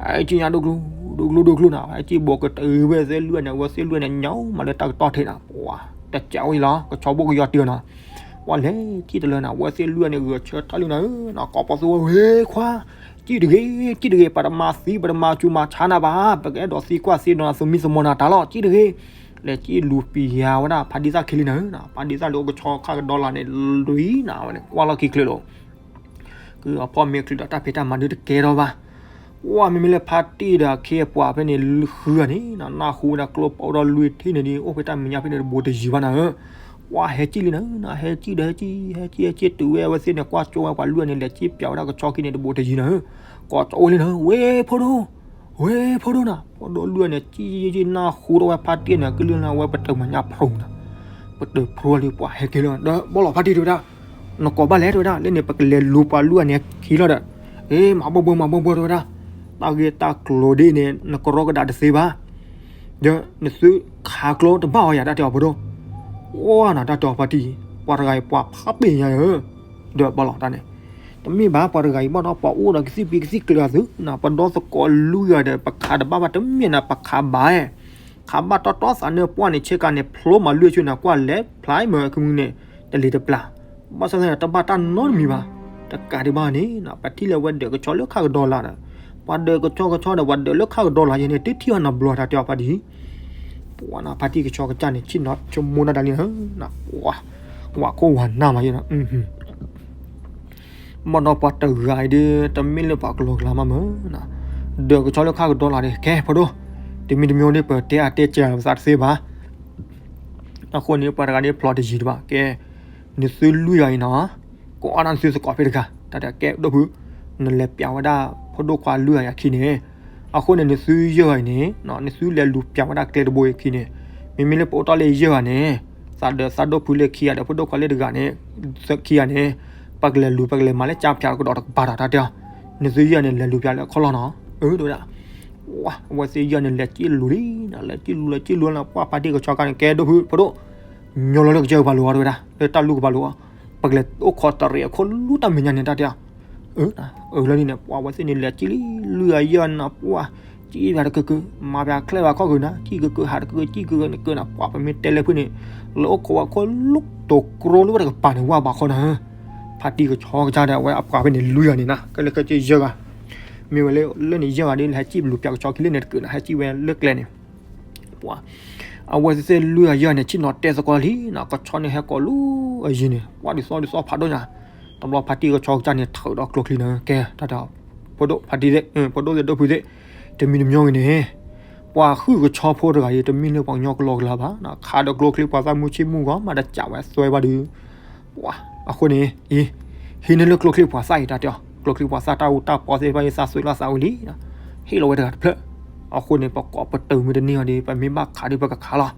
ဟဲကံၣ်ညါဒိၣ်ကျိ ဒိၣ်ကျိဒိၣ်ကျိနၤ, ဟဲကံၣ်ဘိးကတၢၢ်ဝဲသ့ၣ်လွံၢ်န့ၣ် အဝဲသ့ၣ်လွံၢ်န့ၣ် ညါမးလၢတၢ်ကတီၢ်ထံးနၤ, ပှၤတကးဝဲလီၤ ကဆီဘိၣ်ကယီၤတံၢ်နၤ, ပှၤလဲၤကံၣ်တလၢနၤ အဝဲသ့ၣ်လွံၢ်န့ၣ် ဂဲၤဆၢထၢၣ်လံနၤဧၢ, ကိးပီသူဝဲ ဝဲခွါ ကံၣ်တဂ့ၤ ကံၣ်တဂ့ၤ ပတမၤသံ ပတမၤဆူးမၤဆါနၤဘၣ်, ပကအဲၣ်ဒိးသံကွၢ်သံဒိးနၤ သမံသမိးနၤတၢ်လီၤ ကံၣ်တဂ့ၤ, လဲၤကံၣ်လူၤပံၤယၤဝဲဒၣ် ဖါဒံသၣ်ခံလံနၤဧၢ, ဖါဒံသၣ်လၢအိၣ်ကဆီခၣ်ကဒီလါန့ၣ် လွံၢ်နၤဝဲန့ၣ် ကွၢ်လီၢ်ခံချုးလိာ် ကုအဖီၣ်မ့ၢ်ချုးဒီးတၢ်ဖံးတၢ်မၤဒုတကဲထီၣ်ဘၣ်, ပှၤမ့မ့ၢ်လၢဖါတံၢ်ဒီးအခ့အပှၤဖဲန့ၣ် ဃုဂၤန့ၣ် နၢ်ဟူဝဲဒၣ်ကျိပအိၣ်ဒီးလွံၢ်ထံၣ်န့ၣ်ဒီး အိၣ်ဖဲတၢ်မဲာ်ညါဖဲန့ၣ်တဘူးတယံၤဘၣ်နၤဧၢ, ပှၤဟဲကံၣ်လံနၤဧၢ, ဟဲကံၣ်ဒီးဟဲကံၣ် ဟဲကံၣ်ဟဲကံၣ်တုၤဝဲအဝဲသ့ၣ်န့ၣ် ကွၢ်ကၠိဝဲပှၤလွံၢ်န့ၣ် လဲၤကံၣ်ပျးဝဲဒၣ်ကဆီခံန့ၣ်တဘူးတယံၤနၤဧၢ, ကိးကၠိဝဲလံနၤဧၢ, ဝဲဖိဒိၣ် ဝဲဖိဒိၣ်နၤ, ဖိဒိၣ်လွံၢ်န့ၣ် ကံၣ်ကံၣ်ကံၣ် နၢ်ဟူထီၣ်ဝဲဖါတံၢ်န့ၣ် ကလုၢ်နၤ ဝဲပတၢၢ်မၤညါဖျိနၤ, ပတၢၢ်ဖျိလံ ပှၤဟဲက့ၤလီၤ ဒီးဘီၣ်လီၤဖါတံၢ်တဲဝဲဒၣ်, နကိးဘၣ်လဲၣ်တဲဝဲဒၣ် လၢန့ၣ် ပကလဲၤလူၤပှၤလွံၢ်ဂၤန့ၣ်ခံလီၤဒီး, အ့ မၤဘီဘီ မၤဘီဘီတဲဝဲဒၣ်, တၢ်ဂ့ၢ်တၢ်ကျိၤဒ်န့ၣ် နကရီကဒးတသ့ဘၣ် ဒီးနသုခးကျိတဘၣ်အီၤယၤ တၢ်တဲအီၤဖိဒိၣ်, အိၣ်နၤ တၢ်တဲအီၤဖါတံၢ်, ပှၤတဂၤအံၤပှၤဖးပ့ၤညါဧၢ, ဒီးဘီၣ်လီၤတၢ်န့ၣ်, တမ့ၢ်ဘၣ် ပှၤတဂၤအံၤဘၣ်ဒီး ပှၤအိၣ်ဒီးကသံၣ်ပံၤကသံၣ်ကျၢၤသုနၤ, ပဒီသကိးလွံၢ်ဂၤဒီး ပခးတဘၣ်ဘၣ် တမ့ၢ်နၤ ပခးဘၣ်အဲၣ် ခးဘၣ်တီတီသးနၢပှၢ်န့ၣ် ဆ့ကၤန့ၣ် ဖျိမၤလွံၢ်ဆူန့ၣ် ကွၢ်လဲၤဖျါမ့ၢ်ကမုၢ်န့ၣ် တလံၤတပျၢ်, ဘၣ်ဆၣ်သနာ်က့ တဘၣ်တၢ်နီတမံၤဘၣ်. တကးဒံးဘၣ်န့ၣ် ပှၤထံၣ်လၢဝဲဒၢးကဆီလၢခါကဒီလၢ်ဒီး ပှၤဒၢးကဆီကဆီဒီး ပှၤဒၢးလၢခါကဒီလၢ်ယဲန့ၣ် တထံၣ်အီၤနီတဘျီတၢ်တဲအီၤဖါတံၢ်, ပှၤနဖါတံၢ်ကဆီကစၢ်န့ၣ် ဆ့ၣ်နီၤဆိကမိၣ်ဒၣ်တၢ်လံနၤ, ဝၤခိၣ်ဝၤနၢ်မးယဲနီၤ ဘၣ်ဒီးပှၤတဂၤအံၤဒီး တမ့ၢ်လၢပှၤကလီကလီမးမၢ်, ဒၢးကဆီလၢခါကဒီလၢ်ဒီး ကဲဖိဒိၣ်, တမံၤတမံၤဒီး ပတဲအတဲကဲပသးတသ့ဘၣ်. အဃိန့ၣ် ပှၤတဂၤဒီးဖျိတယံၤတဘၣ်, ကဲ, နသုလွံၢ်ဂၤအံၤနီၤ, ကအီၣ်ဒၣ်နသုသကိးဖဲတဂၤ, တၢ်တဲကဲဒိၣ်ဖု, နလဲၤပျးဝဲဒၣ်ဖိဒိၣ်ခွါလွံၢ်ဂၤအံၤအခံန့ၣ်, အဃိန့ၣ် နသုယဲၢ်ဂၤအံၤန့ၣ် နသုလဲၤလူၤပျးဝဲဒၣ်ကျဲတဘိအံၤအခံန့ၣ်, မ့မ့ၢ်လၢပအိၣ်တ့ၢ်လၢယဲၢ်ဂၤန့ၣ် သးဒၢးသးဒိၣ်ဖုလၢခံဂၤဒီး ဖိဒိၣ်ခွါလၢတဂၤန့ၣ်, ခံဂၤန့ၣ်, ပကလဲၤလူၤ ပကလဲၤမၤလၢကၠါဖၠးကဒီးတကပၤဒီးတၢ်တဲအီၤ, နသုယဲၢ်ဂၤန့ၣ် လဲၤလူၤပျးလၢအခီၣ်လီၢ်နီၤ, အၢ တဲဝဲဒၣ်, ဝဲသ့ၣ်ယဲၢ်ဂၤန့ၣ် လဲၤကံၣ်လူၤလံနီၤ, လဲၤကံၣ်လူၤ လဲၤကံၣ်လူၤလၢပှၢ်ဖါတံၢ်ကဆီကန့ၣ် ကဲဒိၣ်ဖု ဖိဒိၣ်, ညီလီၤလၢကစၢၢ်ကပၤလိၤအီၤတဲဝဲဒၣ်, လၢတၢ်လူၢ်ကပၤလိၤအီၤ, ပကလဲၤအိၣ်ခိးတရံးအခိၣ်လူတၢ်မဲာ်ညါန့ၣ်တၢ်တဲအီၤ, အၢ အၢလၢန့ၣ်န့ၣ် ပှၤဝဲသ့ၣ်န့ၣ် လဲၤကံၣ်လံ လွံၢ်ဂၤယဲၢ်ဂၤနီၤ ပှၤ, ကံၣ်ပၠးတကၢးကၢး မၤပၠးချဲဘၣ်ခီၣ်ကၢၤနၤ ကံၣ်ကၢးကၢး ဟးတကၢးကၢး ကံၣ်ကၢးကၢးနကၢးနၤ ပှၤပမ့ၢ်တဲလၢဖုန့ၣ်, လၢအိၣ်ခိးဝဲခိၣ်လိတိၤကျိလၢဝဲတကပၤန့ၣ် ဝဲဘၣ်ခီနၤ, ဖါတံၢ်ကဆီကစၢ်ဒီး အဝဲအပှၤဖဲန့ၣ် လွံၢ်ဂၤန့ၣ်နၤ ကဲလၢကဲက့ယဲၢ်ဂၤ, မ့ၢ်ဝဲလၢလၢန့ၣ်ယဲၢ်ဂၤဒီး လဲၤဟဲကံၣ်ပလူၤပျးကဆီခံလၢန့ၣ်တကၢးနၤ ဟဲကံၣ်ဝဲလၢကျဲန့ၣ် ပှၤ, အဝဲသ့ၣ်လွံၢ်ဂၤယဲၢ်ဂၤန့ၣ် ဆ့ၣ်နီၤတဲသကိးလံနီၤ ကဆီန့ၣ်ဟဲကိးလူၤအယံၤန့ၣ် ပှၤဒုးသီၣ်ဒုးသီၣ်ဖးဒိၣ်ညါ, တဘျီဖါတံၢ်ကဆီကစၢ်န့ၣ် ထုးဒီးကျိချံနၤ ကဲ, တၢ်ဒီး, ဖိဒိၣ်ဖါတံၢ်သ့ၣ် ဖိဒိၣ်သ့ၣ်ဒိၣ်ဖုသ့ၣ်, တမံၤတမံၤဂ့ၤန့ၣ်, ပှၤဟုၣ်ကဆီဖိတဂၤအံၤ တမ့ၢ်လၢပှၤကညီကလီကလီဘၣ်, ခးဒီးကျိချံပှၤသၣ်မုၢ်ဆ့ၣ်မုၢ်ဂီၤ မၤတစးဝဲသွဲဘၣ်ဒုး ပှၤ, အဃိန့ၣ်, အံၤ, ဟံးန့ၢ်လၢကျိချံပှၤသၣ်အံၤတၢ်တဲအီၤ ကျိချံပှၤသၣ်တၢ်အူတၢ်ပီသ့ၣ်တဖၣ်အံၤသးသွဲလီၤသးဝံၤလံ, ဟ့ၣ်လီၤဝဲတဂၤတဖျၢၣ်, အဃိန့ၣ် ပကိးပတုာ်မ့ၢ်တန့ၢ်အီၤဒီး ပမ့ၢ်ဘၣ်ခးဒီးပကခးလီၤ,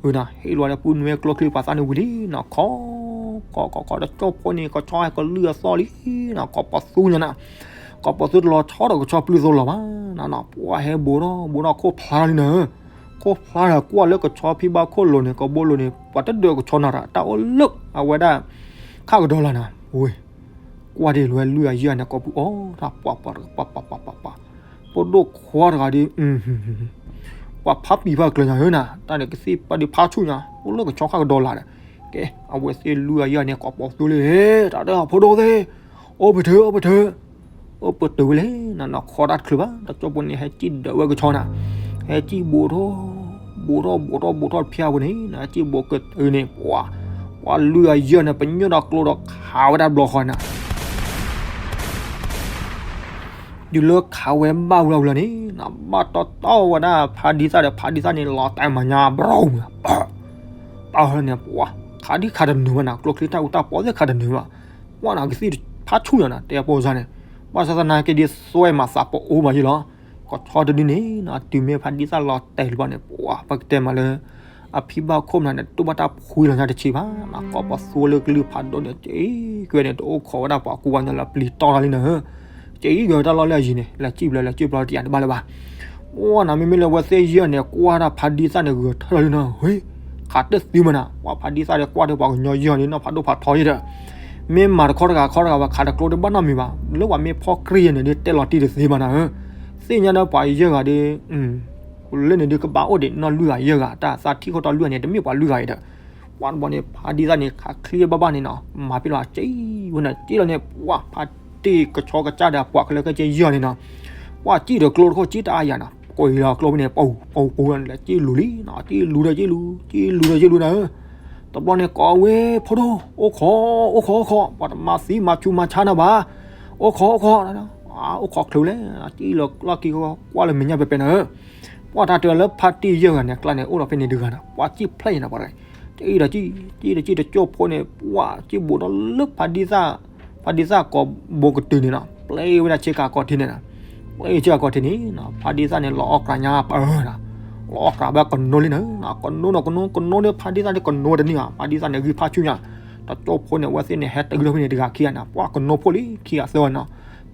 အၢနၤ ဟ့ၣ်လီၤဝဲဒၣ်ပုၢ်နွဲၢ်ကျိချံပှၤသၣ်န့ၣ်ဝံၤလံနီၤ ခိး, ခိး ခိး ခိး တကၠိၢ်ဖိန့ၣ် ကဆီဟဲကလုၢ်အသီၣ်လံနီၤ ကိးပီသူညါနၤ, ကိးပီသူတလီၤဆီဒီးကဆီပျုၢ်သိလီၤဘၣ်နၤနီၤ ပှၤဟဲဘူးထီၣ်ဘူးထီၣ်ခိၣ်ဖျါလံနၤ ခိၣ်ဖျါဒီးကွၢ်လၢကဆီဖံဘၣ်ခိၣ်လိၤန့ၣ် ကဘိလိၤန့ၣ် ပှၤတဒၢးကဆီနၤရၤ တၢ်အိၣ်လၢအဝဲဒၣ် ခးကဒီလၢ်နၤ, ဝ့ၢ်, ကွၢ်ဒ်လဲၣ်လွံၢ်ဂၤယဲၢ်ဂၤန့ၣ် ကိးပူၤအီၣ်တၢ်ပှၤပှၤပှၤပှၤပှၤပှၤ, ဖိဒိၣ်ခွါတဂၤဒီး ပှၤဖးပံၤဖးကျၢၤညါဧၢနၤ တၢ်န့ၣ်ကသံၣ်ပှၤဒုးဖးဆူၣ်ညါ အိၣ်လၢကဆီခးကဒီလၢ်ဒီး, ကဲ, အဝဲသ့ၣ်လွံၢ်ဂၤယဲၢ်ဂၤန့ၣ် ကိးပီသူလံ, တၢ်ဒီးဖိဒိၣ်သ့ၣ်, အိၣ်ပတုာ် အိၣ်ပတုာ် အိၣ်ပတုာ်ဝဲလဲၣ်နၤ နီၢ်ခီတၢ်တချုးဘၣ် တကၠိၢ်ဖိန့ၣ် ဟဲကံၣ်ဒၢးဝဲကဆီနၤ, ဟဲကံၣ်ဘူးထီၣ်, ဘူးထီၣ်ဘူးထီၣ်ဘူးထီၣ်တဖျၢၣ်ဖိန့ၣ် ဟဲကံၣ်ဘူးကတုာ်န့ၣ် ပှၤ, ပှၤလွံၢ်ဂၤယဲၢ်ဂၤန့ၣ် ပညိၣ်ဒီးကျိဒီးခးဝဲဒၣ်တဘျီဃီနၤ တုၤလၢခးဝဲဘၣ်ဝံၤလီၤဝံၤလီၤန့ၣ် ဘၣ်တီတီဝဲဒၣ်ဖါဒံသၣ်ဒီး ဖါဒံသၣ်န့ၣ် လီၤတဲာ်မၤညါ ဘြီၣ်, ပှၤန့ၣ် ပှၤ, ခးဒံခးတနုာ်ဘၣ်နၤ ကျိချံတၢ်အူတၢ်ပီသ့ၣ်ခးတနုာ်ဘၣ်, ပှၤနၤကသံၣ်ဖးဆူၣ်ညါနၤ တဲဖိစၢ်န့ၣ်, ဘၣ်ဆၣ်သနာ်က့ဒ်သွဲမၤသးပအိၣ်မးယ့ၣ်လီၤ, ကဆီတဒုန့ၣ် တုၤမ့ၢ်ဖါဒံသၣ်လီၤတဲာ်လံဘၣ်န့ၣ် ပှၤ ပကတဲမးလၢ အဖံဘၣ်ခိၣ်မနုၤန့ၣ် တဘၣ်တၢ်ဖှံလီၤညါတဆံးဘၣ်, ကိးပီသူလၢကလုၢ်ဖးဒိၣ်န့ၣ် က့ၤကွဲန့ၣ် တအိၣ်ခိးဝဲဒၣ်ပှၤကူဝါညီလၢပျံၤတီၢ်လီၤလံနၤ, က့ၤကွဲတၢ်လီၢ်လၢအယံၤန့ၣ် လဲၤစံၣ်ဘျီလဲၤစံၣ်ဘျီတယၤတဘၣ်လၢၤဘၣ်, ပှၤနၤ မ့မ့ၢ်လၢဝဲသ့ၣ်ယဲၢ်ဂၤန့ၣ် ကွၢ်တၢ်ဖါဒံသၣ်န့ၣ် ဂဲၤထၢၣ်လီၤလံနၤ, ဝ့ၢ်, ခးတသ့မနၤ ပှၤဖါဒံသၣ်ဒီးကွၢ်ဒီးပှၤကညီယဲၢ်ဂၤန့ၣ် နီၢ်ဖးဒိၣ်ဖးထီယဲၢ်ဒီး မ့ၢ်မၤတခီတဂၤခီတဂၤဘၣ် ခးတကျိတဘၣ်နီတမံၤဘၣ်, လၢပှၤမ့ၢ်ဖီၣ်ကြံၢ်ယဲၢ်န့ၣ်ဒီး တဲလီၤတံၢ်တသ့ဘၣ်နၤဧၢ, သ့ၣ်ညါဒီးပှၤယဲၢ်ဂၤဒီး လၢန့ၣ်ဒုးကဘၣ်အိၣ်ဒံးနီၢ်လွံၢ်ဂၤယဲၢ်ဂၤ တၢ်သးထံၣ်ခိၣ်တီလွံၢ်ဂၤန့ၣ် တမ့ၢ်ပှၤလွံၢ်ဂၤအံၤဒီး, ပှၤတဘျီန့ၣ် ဖါဒံသၣ်န့ၣ် ခးချ့ဘၣ်ဘၣ်န့ၣ်နီၤ မၤပ့ၢ်လီၤစံၣ်ဝဲန့ၣ် စံၣ်လီၤန့ၣ် ပှၤဖါတံၢ်ကဆီကစၢ်ဒီးပှၤကလၢကဲက့ယဲၢ်ဂၤန့ၣ်နီၤ, ပှၤစံၣ်ဒီးကျိတခိၣ်စံၣ်တအါယၤနီၤ ကွံာ်လီၤကျိဖဲန့ၣ် ပူၤပူၤပူၤန့ၣ် စံၣ်လူၤလံနီၤ စံၣ်လူၤဒီးစံၣ်လူၤ စံၣ်လူၤဒီးစံၣ်လူၤနၤဧၢ, တဘျီန့ၣ်ကိးဝဲ ဖိဒိၣ် အိၣ်ခိး အိၣ်ခိး အိၣ်ခိး ပှၤတမၤသံမၤဆူးမၤဆါနၤဘၣ်, အိၣ်ခိး အိၣ်ခိး အိၣ်ခိးချုးလဲၣ်, စံၣ်လီၤလီၢ်ခံကွၢ်လၢမဲာ်ညါပဲပဲနၤဧၢ, ပှၤတၢ်တလၢဖါတံၢ်ယဲၢ်ဂၤန့ၣ် ကျါန့ၣ် အိၣ်ဒီးဖဲန့ၣ်တဂၤနၤ ပှၤစံၣ်ဖျဲၣ်ယၤနၤ ပှၤတဂၤ စံၣ်ဒီးစံၣ် စံၣ်ဒီးစံၣ်တကၠိၢ်ဖိန့ၣ် ပှၤစံၣ်ဘူးဒီးလၢဖါဒံသၣ် ဖါဒံသၣ်ကိးဘိကတုၤန့ၣ်နီၤ ပျဲဝဲဒၣ်ဆ့ကၤကိးထံန့ၣ်နီၤ, ပျဲဆ့ကၤကိးထံန့ၣ်နီၤ ဖါဒံသၣ်န့ၣ် လီၤအီၣ်ကြးညါပၢၢ်နီၤ, လီၤအီၣ်ကြးဘၣ်ကနိလံနၤ, ကနိနီၤကနိ ကနိန့ၣ်ဖါဒံသၣ်န့ၣ် ကနိတန့ၢ်ဘၣ် ဖါဒံသၣ်န့ၣ် ဂံၢ်ဖးဆူၣ်ညါ, တကၠိၢ်ဖိန့ၣ် အဝဲသ့ၣ်န့ၣ် ဟဲတုၤလီၤဖဲန့ၣ်တဂၤခံဂၤနၤ ပှၤကနိဖိလံခံဂၤသၢဂၤနီၤ,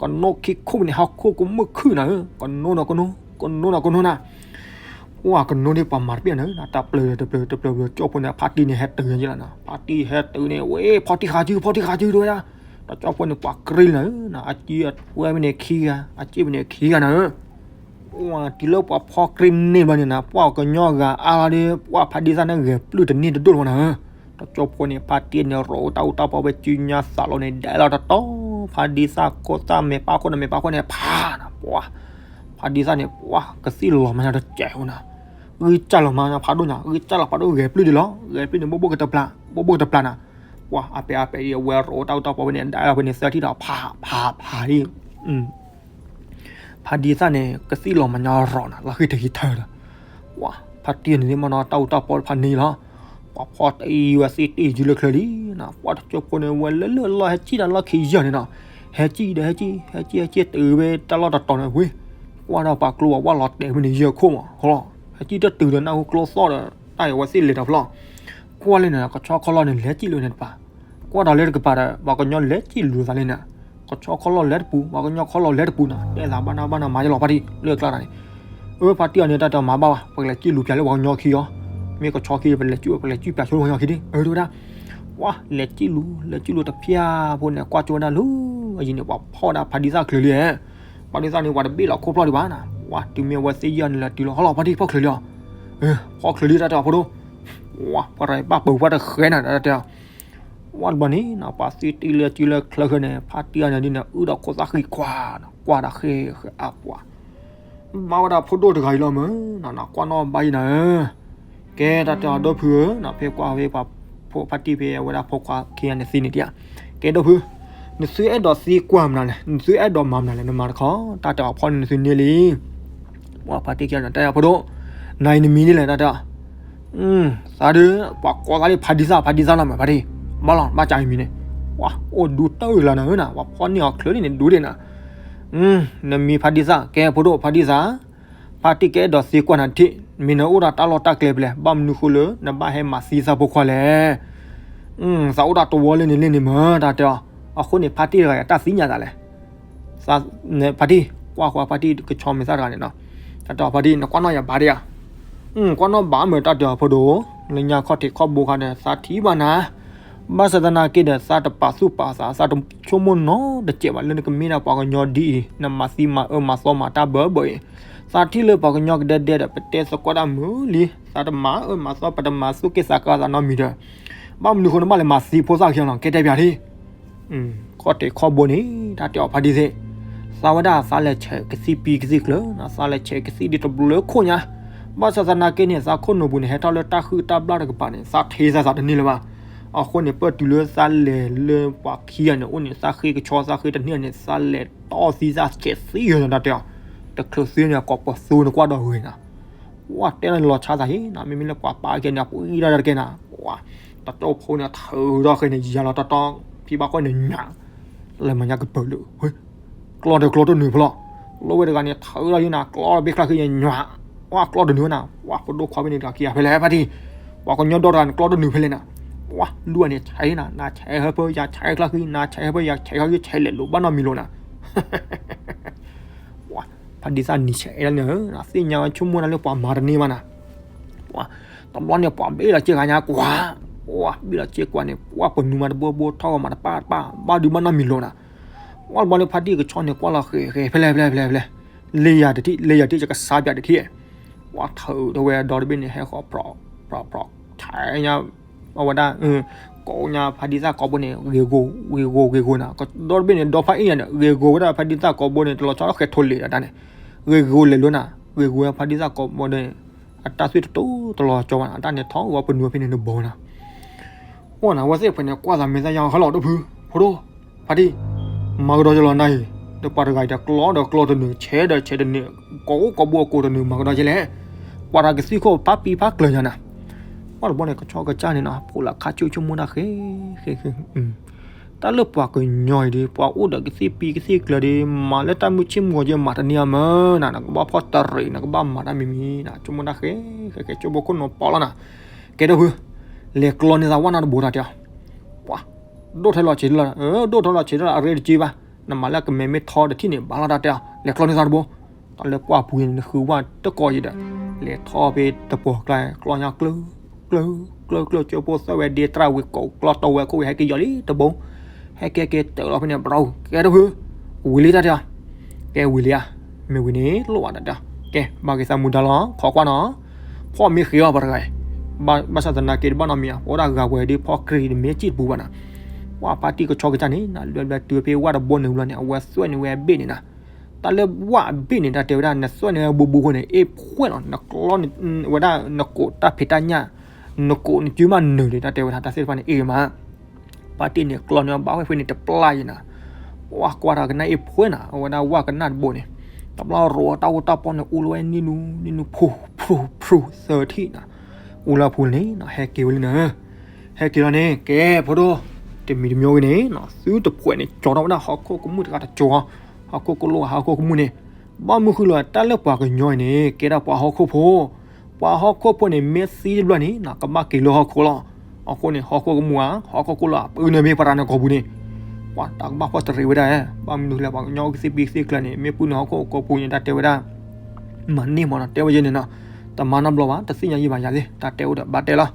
ကနိခံခိၣ်န့ၣ် ဟီၣ်ခိၣ်ကမုၢ်ခုၣ်နၤဧၢ, ကနိနီၤကနိ ကနိနီၤကနိနၤ ပှၤကနိန့ၣ် ပှၤမၤတပ့ၢ်နၤ တၢ်ပျၢၤတပျၢၤတပျၢၤပျၢၤ ကၠိၢ်ဖိန့ၣ် ဖါတံၢ်န့ၣ် ဟဲတုၤယဲလီၤနီၤ ဖါတံၢ်ဟဲတုၤန့ၣ် ဝဲ ဖီတံၢ်ဃာ်စု ဖီတံၢ်ဃာ်စု တဲဝဲဒၣ်, တကၠိၢ်ဖိန့ၣ် ပှၤကြံလီၤနၤဧၢ, အစံၣ်အထွဲဖဲန့ၣ်ခံဂၤ အစံၣ်ဖဲန့ၣ်ခံဂၤနၤဧၢ, ပှၤတုၤလၢပှၤဖီၣ်ကြ့ၢ်န့ၢ်ဘျီန့ၣ်နၤ ပှၤကညီဂၤအါလီၤဒီး ပှၤဖါဒံသၣ်န့ၣ်ဂဲၤပျုၢ်တန့ၢ်တဒိၣ်လီၤနၤဧၢ. တကၠိဖိန့ၣ် ဖါတံၢ်န့ၣ် ရိးတၢ်အူတၢ်ပီဝဲ စုညါသးလီၤန့ၣ် ဒဲးလီၤတတီၤ ဖါဒံသၣ်ခိၣ်သၣ်မဲာ်ပၢ်ခိၣ်န့ၣ် မဲာ်ပၢ်ခိၣ်န့ၣ် ဖးနၤ ပှၤ ဖါဒံသၣ်န့ၣ် ပှၤကသံၣ်လီၤမၤညါတစဲးဖိနၤ, ဂံၢ်စၢ်လီၤမၤညါဖးဒိၣ်ညါ ဂံၢ်စၢ်လီၤဖးဒိၣ်ဂဲၤပျုၢ်ဒံးလီၤ ဂဲၤပျုၢ်န့ၣ် ဘိၣ်ဘိၣ်ကတပျၢ် ဘိၣ်ဘိၣ်ကတပျၢ်နၤ, ပှၤအပျဲၢ်အပျဲၢ်ဒ်အဝဲရိးတၢ်အူတၢ်ပီဝဲန့ၣ် ဒဲးလီၤဖဲန့ၣ် သၢထံၣ်ဒီး ဖးဖးဖးဒ် ဖါဒံသၣ်န့ၣ် ကသံၣ်လီၤမၤညါရီၤနၤ လီၤဃံၢ်တဟံးထၢဒီး, ပှၤဖါတံၢ်န့ၣ်မ့ၢ်နီၤ တၢ်အူတၢ်ပီတဖၣ်န့ၣ်လီၤ, ပှၤဖီၣ်တံၢ်ဝဲသံၣ်တံၢ်ယုလၢချၢလံနၤ, ပှၤတကၠိဖိန့ၣ် ဝဲလၢလၢလီၢ်ဟဲကံၣ်ဒီးလီၢ်ခံယဲၢ်န့ၣ်နီၤ, ဟဲကံၣ်ဒီးဟဲကံၣ် ဟဲကံၣ်ဟဲကံၣ်တုၤဝဲတၢ်လီၢ်တတီၤန့ၣ်ဝံၤ, ကွၢ်ဒီးပှၤကျိဝဲဝၣ်လီၤတဲာ်ဝဲန့ၣ် ယဲၢ်ခိၣ်မး ဟီလီၤ, ဟဲကံၣ်တတုၤဒီးနၢ်ဟူကျိသီၣ်ဒီး တၢ်အံၤဝဲသ့ၣ်လဲၤတၢ်ဖျီၣ် ကွၢ်လၢန့ၣ် ကဆီခီလီၢ်န့ၣ် လဲၤကံၣ်လိာ်န့ၣ်တပၤ, ကွၢ်ဒီးလၢတကပၤဒီး ပှၤကညီလဲၤကံၣ်လိာ်သးလၢန့ၣ်, ကဆီခီလီၢ်လဲၤတပူၤ ပှၤကညီခီလီၢ်လဲၤတပူၤနၤ တဲသးဘၣ်နၢ်ဘၣ်နၢ်မၤယလီၤဖါတံၢ် လၢကျါတၢ်န့ၣ်, အၢ ဖါတံၢ်အီၤန့ၣ် တၢ်တဲအီၤမၤဘၣ်ဘၣ် ပကလဲၤကံၣ်လိာ်ပၠးလၢပှၤကညီခံအီၤ, မ့ၢ်ကဆီခံ ပလဲၤကံၣ် ပလဲၤကံၣ်ပၠးဆိလၢပှၤကညီခံဒ် အၢ တဲဝဲဒၣ်, ပှၤလဲၤကံၣ်လိာ် လဲၤကံၣ်လိာ်တဖၠၣ်ဖိန့ၣ် ကွၢ်ကၠိဝဲဒၣ်လၢ အယံၤန့ၣ် ပှၤဖီၣ်ဒၣ်ဖါဒံသၣ်ချၢလံ, ဖါဒံသၣ်န့ၣ် ပှၤတဘ့ၣ်လီၤခိၣ်ဖျီၣ်ဒံးဘၣ်နၤ, ပှၤတုၤမ့ၢ်ဝဲသ့ၣ်ယဲၢ်န့ၣ်လၢတုၤလီၤ ဟီလီၤဖါတံၢ်ဖီၣ်ချၢလံအီၤ, ဖီၣ်ချၢလံတၢ်တဲအီၤဖိဒိၣ်, ပှၤရၤဘၣ်ပၢၤပှၤတဃဲနၤတၢ်တဲအီၤ ဝဲတဘျီန့ၣ်နၤ ပှၤသံတံၢ်လၢစုလၢချၢဃဲန့ၣ် ဖါတံၢ်အီၤန့ၣ်ဒ်န့ၣ် အုၣ်ဒီးခိၣ်သၣ်ဃံခွါနၤ ကွၢ်ဒီးဃ့ဃဲအပှၤ, ဘၣ်ဝဲဒၣ်ဖိဒိၣ်တဂၤအံၤလီၤမၢ်, နကွၢ်နီၣ်ဘၣ်ယံၤနၤဧၢ, ကဲတၢ်တဲအီၤဒီပုၢ်ဧၢ, ဖဲကွၢ်ဖဲပှၤဖိဖါတံၢ်ဖဲအဝဲဒၣ်ဖိခွါခံဂၤန့ၣ်သံန့ၣ်ဒံး, ကဲဒီပုၢ်, နသုအဲၣ်ဒိးသံကွၢ်မနုၤလဲၣ်, နသုအဲၣ်ဒိးမၤမနုၤလဲၣ်, နမၤတခီ, တၢ်တဲအီၤဖီၣ်န့ၢ်နသုန့ၢ်လံ ပှၤဖါတံၢ်ခံဂၤန့ၣ် တၢ်တဲအီၤဖိဒိၣ်, နၤအံၤနမံၤဒ်လဲၣ် တၢ်တဲအီၤ, သးဒုး ပှၤကိးသးလၢဖါဒံသၣ် ဖါဒံသၣ်လီၤမၢ် ဖါတံၢ်, ဘၣ်လီၤ ဘၣ်ကၢ်အံၤမံၤန့ၣ်, ပှၤအိၣ်ဒူတၢ်အုၣ်လီၤနၤဧၢနၤ, ပှၤဖီၣ်န့ၢ်အီၤချၢလံန့ၣ် ဒူဒ့ၣ်နၤ, နမံၤဖါဒံသၣ် ကဲဖိဒိၣ် ဖါဒံသၣ်, ဖါတံၢ်ကအဲၣ်ဒိးသံကွၢ်နၤထံၣ်, မ့ၢ်နအိၣ်ဒီးတၢ်လီၢ်တၢ်ကျဲဖဲလဲၣ်, ဘၣ်မနုၤဃိလၢ နဘၣ်ဟဲမၤသံသးဖိခွါလဲၣ် သးအိၣ်ဒီးတဝီလၢန့ၣ်လၢန့ၣ်မၢ် တၢ်တဲအီၤ, အဃိန့ၣ် ဖါတံၢ်တဂၤအံၤ တၢ်သ့ၣ်ညါသးလဲၣ်, ဖါတံၢ်, ကွၢ်ဃီဖါတံၢ်ကဆီမဲာ်သၣ်တဂၤန့ၣ်နီၤ, တၢ်တဲအီၤဖါတံၢ် နကွၢ်နီၣ်ယၤဘၣ်ဒံးဧါ, ကွၢ်နီၣ်ဘၣ်မၢ် တၢ်တဲအီၤဖိဒိၣ်, လၢညါခီၣ်ထံးခီၣ်ဘိခါဒီး သးထံၣ်ဘၣ်နၤ ဘၣ်ဆၣ်သနာ်က့ဒီး သးတပာ်သူၣ်ပာ်သး သးတဆိကမိၣ်နီတစဲးဘၣ် လၢနကမ့ၢ်ဒၣ်ပှၤကညီဒ်အံၤ နမၤသံမၤအၢမၤသီမၤတၢ်ဘၢဘၢအံၤ, သးထံၣ်လၢပှၤကညီကဒဲဒဲဒီး ပတဲသကိးတၢ်မုာ်လံ, သးတမၤအၢမၤသီ ပတမၤသူၣ်က့ၣ်သးကါသးနီတမံၤဒီး, ဘၣ်မနုၤဃိနဘၣ်လဲၤမၤသံဖိသၣ်ခံဂၤလီၤ ကဲတဲပၠးထံၣ် ခီၣ်ထံးခီၣ်ဘိန့ၣ် တၢ်တဲအီၤဖါတံၢ်သ့ၣ်, သးဝဲဒၣ်သးလဲၤဆဲးကသံၣ်ပံကသံၣ်ကျၢၤ, သးလဲၤဆဲးကသံၣ်ဒ်တဘျုးခိၣ်ညါ, ဘၣ်ဆၣ်သနာ်က့န့ၣ် သးခိၣ်နူာ်ပူၤန့ၣ် ဟဲထီၣ်လၢတၢ်ဟုၣ်တၢ်ဘျၣ်တကပၤန့ၣ် သးထံၣ်သးသးတန့ၢ်လၢၤဘၣ်, အဃိန့ၣ် ပၢၢ်တုၤလၢသးလဲၤလၢပှၤခံဂၤန့ၣ် အိၣ်န့ၣ် သးဃ့ကဆီသးဃ့တန့ၢ်န့ၣ် သးလဲၤတီၢ်သံသးဆဲးသံဂၤန့ၣ် တၢ်တဲအီၤ, တချုးသ့န့ၣ် ကိးပသူန့ၣ်ကွၢ်ဒီးဂ့ၤနၤ ပှၤတဲလီၤဆါသးဟ့နၤ, မ့မ့ၢ်လၢပှၤပာ်ကဲန့ၣ် ပှၤအံၤဒၣ်တကဲနၤ, ပှၤတကၠိဖိန့ၣ် ထုးထီၣ်ဃဲန့ၣ် ယၤလီၤတီတီ ဖံဘၣ်ဃီန့ၣ်ညၣ်, လဲၤမၤညါကပၢၤလၢ ကျီဒီးကျီတနုာ်ဖဲလီၤ, လိၣ်ဝဲတဂၤန့ၣ် ထုးထီၣ်ယနၤ ကျီဘ့ၣ်ချါဃံညၣ်, ပှၤကျီတနုာ်ဝဲနၤ, ပှၤပဒိၣ်ခွါဖဲန့ၣ်တဂၤခံဂၤဖဲလဲၣ်ဖါတံၢ်, ပှၤကညီဒီတဂၤန့ၣ် ကျီတနုာ်ဖဲလဲၣ်နၤ, ပှၤလူၤန့ၣ်ဆဲးနၤ, နဆဲးဟဲဖဲယၤဆဲးချါဃံ, နဆဲးဟဲဖဲယၤဆဲးချါဃံ ဆဲးလဲၤလိာ်ဘၣ်နီတမံၤလိာ်နၤ ပှၤဖါဒံသၣ်နံၤဆဲးအဲၣ်ဒၣ်န့ၣ်ဧၢ, သ့ၣ်ညါဝဲဆိကမိၣ်ဒၣ်လၢပှၤမၤတန့ၢ်ဘၣ်နၤ, ပှၤ, တဘျီန့ၣ် ပှၤဘ့ၣ်လီၤစ့ကၤညါကွၢ်, ပှၤဘ့ၣ်လီၤစ့ကွၢ်န့ၣ် ပှၤပနူၤမၤတဘိဘိ ထီၣ်ဂီၤမၤတပၣ်တပၣ် ဘၣ်ဒုးဘၣ်နီတမံၤလိာ်နၤ, ပှၤတဘျီန့ၣ် ဖါတံၢ်ကဆီန့ၣ် ကွၢ်လီၤဃဲၤဃဲၤ ဖဲလဲၣ်ဖဲလဲၣ်ဖဲလဲၣ်ဖဲလဲၣ်, လ့ယၤတထံၣ် လ့ယၤတထံၣ် ယကစါပၠးတထံၣ်, ပှၤထုးထီၣ်ဝဲဒီတဘ့ၣ်န့ၣ် ဟဲဃီၤ ဖြီးဖြီးဖြီး ဆဲးညါ အဝဲဒၣ် ကိးညါဖါဒံသၣ်ကိးဘိန့ၣ် ဂ့ၤဂိၤ ဂ့ၤဂိၤ ဂ့ၤဂိၤနၤ, ဒီတဘ့ၣ်န့ၣ် ဒီဖးအ့ၣ်ညါန့ၣ် ဂ့ၤဂိၤဝဲဒၣ်ဖါဒံသၣ်ကိးဘိန့ၣ် တလီၤဆီဃဲၤထိးလ့ၤဒၣ်တၢ်န့ၣ်, ဂ့ၤဂိၤလဲၤလိာ်နၤ, ဂ့ၤဂိၤဝဲဖါဒံသၣ်ကိးဘိန့ၣ် အတၢ်သွံၣ်တတိတလီၤဆီဘၣ်နၤ, အတၢ်န့ၣ်ထီၣ်ဝဲပနူၤဖဲန့ၣ်တဘိနၤ အိၣ်နၤ အဝဲသ့ၣ်ဖဲန့ၣ် ကွၢ်သးမဲာ်သၣ်ယါဟဲလီၤ ဒီပုၢ် ဖိဒိၣ် ဖါတံၢ်, မၤကဒီးယလီၤနၤအံၤ, ဒီးပှၤတဂၤအံၤဒီးကျီဒီးကျီတနုာ် ဆဲးဒီးဆဲးတနုာ် ကိးအိၣ်ကိးဘိအကိးတနုာ် မၤကဒီးယလဲၣ်, ပှၤတၢ်ကသံၣ်ခိၣ်ဖးပံဖးကျၢၤညါနၤ, ပှၤတဘျီန့ၣ် ကဆီကစၢ်န့ၣ်နၤ ဖိလၢခါဆူၣ်ဆိကမိၣ်တၢ်ဃဲ ဃဲ ဃဲ တၢ်လၢပှၤကညီအံၤဒီး ပှၤအိၣ်ဒီးကသံၣ်ပံကသံၣ်ကျၢၤဒီး မၤလၢတၢ်မုၢ်ဆ့ၣ်မုၢ်ဂီၤက့ၤမၤတန့ၢ်အမၢနၤ, နကဘၣ်ဖီၣ်တရံး နကဘၣ်မၤတၢ်မံၤမံၤနၤ, ဆိကမိၣ်တၢ်ဃဲ ဃဲ ဃဲ ကၠိဖိခိၣ်နူာ်ပီလီၤနၤ, ကဲဒီပုၢ်, လဲၤကျီန့ၢ်သးဝဲနၤတဘိတၢ်တဲအီၤ, ပှၤ, ဒိၣ်ထဲလီၤဆံးလီၤ, ဒိၣ်ထဲလီၤဆံးလီၤ အရ့တက့ၢ်ဘၣ်, နမၤလၢကမဲာ်မ့ၢ်ထီတထံၣ်န့ၣ် ဘၣ်လီၤတၢ်တဲအီၤ, လဲၤကျီန့ၢ်သးတဘိ, တၢ်လၢပှၢ်ပူၤန့ၣ် နဃုဝဲတကီၢ်ယံၤဒီး, လဲၤထီၣ်ဖဲတပှီၤကျါ ကျီညါကျၢ ကျၢ ကျၢ ကျၢ ကၠိဖိသၢဝဲဒ့တြၢ်ဝံၤကိးကျီတီဝဲခိၣ်ဝံၤ ဟဲက့ၤယီၤလံတဘိ, ဟဲက့ၤက့ၤတၢၢ်လီၤဖဲန့ၣ် ဘြီ ကဲဒီပုၢ်, ဝံၤလံတၢ်တဲအီၤ, ကဲဝံၤလံဧါ, မ့ၢ်ဝံၤန့ၣ် လိၣ်ဘၣ်တၢ်တဲအီၤ, ကဲ ဘၣ်က့ၤသးမူဒါလီၤ ခိးကွၢ်နီၤ, ဖီၣ်မ့ၢ်ဃ့အီၤပှၤတဂၤအံၤ, ဘၣ်ဆၣ်သနာ်က့ တဘၣ်နီတမံၤဧါ, ပဝဲဒၣ်ဂၤဝဲဒၣ်ဖီၣ်ကြ့ၢ်တမ့ၢ်စံၣ်တပူၤဘၣ်နီၤ, ပှၤဖါတံၢ်ကဆီကစၢ်န့ၣ်နီၤ လၢဘျီတုၤဖဲဝၣ်တဘိန့ၣ်ဝံၤလီၤန့ၣ် အဝဲသွဲၣ်န့ၢ်ဝဲအဘ့ၣ်န့ၣ်နီၤ, တၢ်လၢဝၣ်အဘ့ၣ်န့ၣ် တၢ်တဲဝဲဒၣ် နသွဲၣ်န့ၢ်ဝဲဘူးဘူးဃိန့ၣ် အ့ၣ်ဖှဲၣ်လီၤ, နကျီ ဝဲဒၣ်နကိးတၢ်ဖံးတၢ်ညၣ်, နကိးနစုမးနုာ်ဒီး တၢ်တဲဝဲဒၣ် တၢ်သ့ၣ်တဖၣ်န့ၣ်အ့ၣ်မး ဖါတံၢ်န့ၣ် ကျီန့ၢ်ဘၣ်ဝဲဖဲန့ၣ်တပျၢ်ယံၤနီၤ, ပှၤကွၢ်တၢ်ကနၣ်အ့ၣ်ဖှဲၣ်နီၤ အဝဲဒၣ်ဝၣ်ကနၣ်တဘိန့ၣ်, တဘျီရိးတၢ်အိၣ်တၢ်ပီၢ်န့ၣ် အူလီၤဝဲနံၣ်နူ နံၣ်နူ ဖူ ဖူ ဖူ သၢထံၣ်နီၤ, အူလီၤဖူန့ၣ်နီၤ ဟဲက့ၤဝဲလံနီၤ, ဟဲက့ၤလီၤန့ၣ် ကဲဖိဒိၣ်, တမံၤတမံၤဂ့ၤန့ၣ်နီၤ သုတဖှဲးန့ၣ် ကၠီထီၣ်ဝဲဒၣ်ဟီၣ်ခိၣ်ကမူၣ်တဂၤတကၠီ, ဟီၣ်ခိၣ်ကလိၣ်ဂၤဟီၣ်ခိၣ်ကမူၣ်န့ၣ်, ဘၣ်မနုၤဃိလီၤ တၢ်လၢပှၤကညီအံၤန့ၣ် ကဲဒၣ်ပှၤဟီၣ်ခိၣ်ဖိ ပှၤဟီၣ်ခိၣ်ဖိန့ၣ် မ့ၢ်သံတဘျီန့ၣ်နီၤ ကဘၣ်က့ၤလၢဟီၣ်ခိၣ်လီၤ. အဃိန့ၣ် ဟီၣ်ခိၣ်ကမူၣ်ဧါ ဟီၣ်ခိၣ်ကလိၣ်ဧါ ပုၢ်နုာ်မ့ၢ်ပှၤတၢ်န့ၣ်ကိာ်ပူၤန့ၣ်, ပှၤတၢ်ကဘၣ်ဖီၣ်တရံးဝဲဒၣ်, ဘၣ်မနုၤလဲၣ် ပှၤကညီအိၣ်ကသ့ၣ်ပံသ့ၣ်ကျၢၤန့ၣ် မ့ၢ်ပုၢ်နုာ်ဟီၣ်ခိၣ်ကိာ်ပူၤန့ၣ် တၢ်တဲဝဲဒၣ် မၤန့ၢ်မးနီၤ တဲဝဲယဲန့ၣ်နီၤ, တမၤနီတဘျီဘၣ် တသ့ၣ်ညါယံၤဘၣ်ယၤသ့ၣ် တၢ်တဲအိၣ်ဒီးဘၣ်တဲလီၤ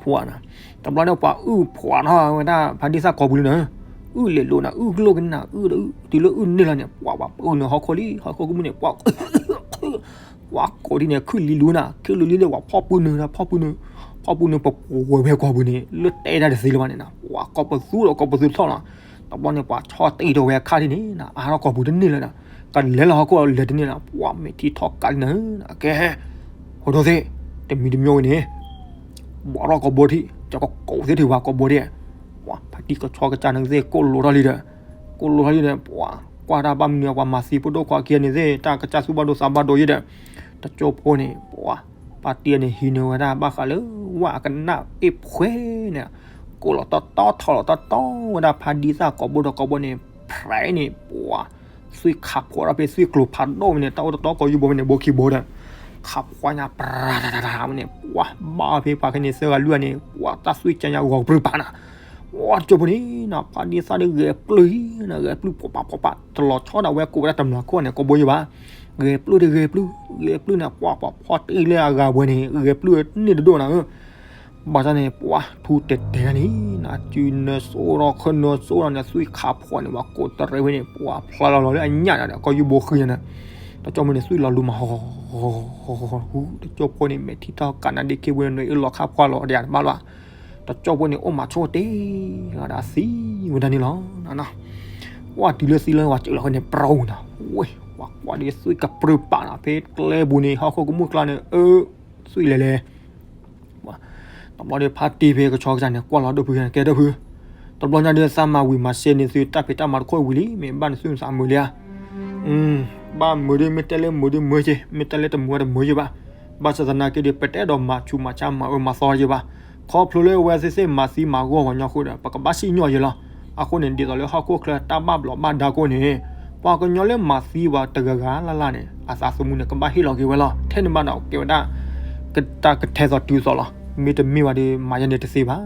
ဖှၣ်နီၤ, တဘျီန့ၣ် ပှၤအုၣ်ဖှၣ်ထီၣ်ဝဲဒၣ် ဖါဒံသၣ်ကိာ်ပူၤလံနီၤ, အုၣ်လဲၤလိာ်နီၤ အုၣ်ကလိၣ်ကနၣ် အုၣ်ဒီးအုၣ် တုၤလၢအုၣ်န့ၢ်လီၤန့ၣ် ပှၤ ပှၤပုၢ်နုာ်ဟီၣ်ခိၣ်လံ ဟီၣ်ခိၣ်ကမူၣ်န့ၣ် ပှၤ ပှၤကိးဒ်န့ၣ် ခုၣ်လံလူနီၤ ခုၣ်လံလူဒီး ပှၤဖီၣ်ပုၢ်နုာ်ဒီး ဖီၣ်ပုၢ်နုာ်, ဖီၣ်ပုၢ်နုာ် ပပှဲၤဝဲကိာ်ပူၤန့ၣ် လၢတဲတၢ်တသ့လၢၤဘၣ်န့ၣ်နီၤ ပှၤကိးပသူဒီးကိးပသူထီၣ်လီၤ. တဘျီန့ၣ် ပှၤဆီၣ်တံၢ်ထီၣ်ဝဲအခါထံၣ်န့ၣ်နီၤ အါထီၣ်ကိာ်ပူၤတန့ၢ်လၢၤဒီး ကလဲၤလီၤဟီၣ်ခိၣ်လဲၤတန့ၢ်လၢၤ ပှၤမဲာ်ထံထီၣ်ကးလံနီၤ, ကဲ ဖိဒိၣ်သ့ၣ် တမံၤတမံၤဝဲန့ၣ် ဘီထီၣ်ကိာ်ဘိထံၣ် ကကိးသ့ၣ်ထုးပှၤကိာ်ဘိထံၣ်, ပှၤဖါတံၢ်ကဆီကစၢ်န့ၣ်သ့ၣ် ကိၣ်လိာ်ထီၣ်လံဒီး, ကိၣ်လိာ်ထီၣ်လံဒီး ပှၤကွၢ်တၢ်ဘၣ်မနုၤ ပှၤမၤသံဖိဒိၣ်ခွါခံဂၤန့ၣ်သ့ၣ် တၢ်ကစၢ်သူၣ်ဘၣ်ဒိသးဘၣ်ဒိယဲဒီး, တကၠိဖိန့ၣ် ပှၤ ဖါတံၢ်န့ၣ် ဟံးန့ၢ်ဝဲဒၣ်ဘၣ်ဃးလၢ ဝၣ်အကနၣ်အ့ၣ်ဖှဲၣ်န့ၣ်, ကိၣ်လီၤတီတီထီၣ်လီၤတီတီဝဲဒၣ်ဖါဒံသၣ်ကိာ်ဘိဒီးကိာ်ဘိန့ၣ်, ဖဲန့ၣ် ပှၤ သွံၣ်ခးဖှီၣ်ထီၣ်ဖဲ သွံၣ်ကျိၤဖးဒိၣ်ဝဲန့ၣ် တၢ်အိၣ်တတီကိးယူၢ်ဘိဝဲန့ၣ် ဘိခံဘိဒီး, ခးဖှီၣ်ညါ ပြၤတၤတၤတၤဝဲန့ၣ် ပှၤဘၣ်ဖဲပှၤခဲန့ၣ်သၢဂၤလွံၢ်ဂၤန့ၣ် ပှၤတၢ်သွံၣ်ကၠါညါဂီၤကပြုၢ်ပာ်နီၤ, ပှၤတကၠိဖိန့ၣ်နီၤ ဖါဒံသၣ်ဒီးဂဲၤပျုၢ်နီၤ ဂဲၤပျုၢ်ပိာ်ပာ်ပိာ်ပာ် တလီၤဆီဒၣ်ဝဲကိးဝဲဒၣ်တမျၢ်ခိၣ်န့ၣ် ကိးဘိယဲဘၣ်, ဂဲၤပျုၢ်ဒီးဂဲၤပျုၢ် ဂဲၤပျုၢ်န့ၣ် ပှၤပှၤဖီၣ်တံၢ်လၢအဂၤဝဲန့ၣ် ဂဲၤပျုၢ်န့ၢ်တဒိၣ်နီၤ, ဘၣ်ဆၣ်န့ၣ် ပှၤထူတဲာ်တဲာ်ဒၣ်န့ၣ်နီၤ စုနၢစိဒီးခၢနၢစိဒီးန့ၣ် သွံၣ်ခးဖှီၣ်န့ၣ် ပှၤကိးတရံးဝဲန့ၣ် ပှၤဖျါလီၤလီၤလၢအညၣ်ဒီး ကိးယူၢ်ဘိဃုန့ၣ်, တကၠိဖိန့ၣ် သွံၣ်လီၤလူမး ဟီ တကၠိဖိန့ၣ် မဲာ်ထံထီၣ်ကးနါဒ့ခံပူၤန့ၣ် နွံအ့ၣ်လီၤခးဖှီၣ်လီၤဒၣ်တဘၣ်လီၤ, တကၠိဖိန့ၣ် အိၣ်မးဆိတ့ၢ်လီၤဒီး သံဝဲဒၣ်န့ၣ်လီၤ. ပှၤတုၤလၢသံလၢပှၤစၢးလီၤဃီန့ၣ် ပြူၤနီၤ, ဝဲ ပှၤကွၢ်ဒီးသွံၣ်ကပြုၢ်ပာ်နီၤ ဖဲကျဲပူၤန့ၣ် ဟီၣ်ခိၣ်ကမူၣ်ကျါန့ၣ် အၢ သွံၣ်လဲၤလဲၤ တဘျီဒီးဖါတံၢ်ဖဲကဆီကစၢ်န့ၣ် ကွၢ်လီၤဒိၣ်ဖု ကဲဒိၣ်ဖု, တဘျီညါဒီးသးမၤဝံၤမၤစဲန့ၢ်သုတၢ်ဖံးတၢ်မၤတခိၣ်ဝံၤလံ မ့ၢ်ဘၣ်နသုသးမုာ်လံဧါ, ဘၣ်မုာ်ဒီးမ့ၢ်တဲလၢမုာ်ဒီးမုာ်က့ၤ မ့ၢ်တဲလၢတမုာ်တမုာ်က့ၤဘၣ်, ဘၣ်ဆၣ်သနာ်က့ဒီး ပတအဲၣ်ဒိးမၤဆူးမၤဆါမၤအၢမၤသီက့ၤဘၣ်, ခီဖျိလၢအဝဲသ့ၣ်သ့ၣ်မၤသံမၤဂီၢ်ပှၤကညီအဃိဒီး ပကဘၣ်စံၣ်ညီၣ်က့ၤလီၤ, အဃိန့ၣ် ဒ်သိးလၢဟီၣ်ခိၣ်ချၢတၢ်ဘၣ်ဘျီးဘၣ်ဒါကိးန့ၣ် ပှၤကညီလၢမၤသံပှၤတဂၤဂၤလၢ်လၢ်န့ၣ် အသးသမူန့ၣ် ကဘၣ်ဟ့ၣ်လီၤက့ၤဝဲလီၤ. ထဲန့ၣ်ဘၣ်ဒီးကဲဝဲဒၣ် တၢ်ကထဲသိးတုၤသိးလီၤ. မ့တမ့ၢ်ဘၣ်ဒီး မၤယဲန့ၣ်တသ့ဘၣ်.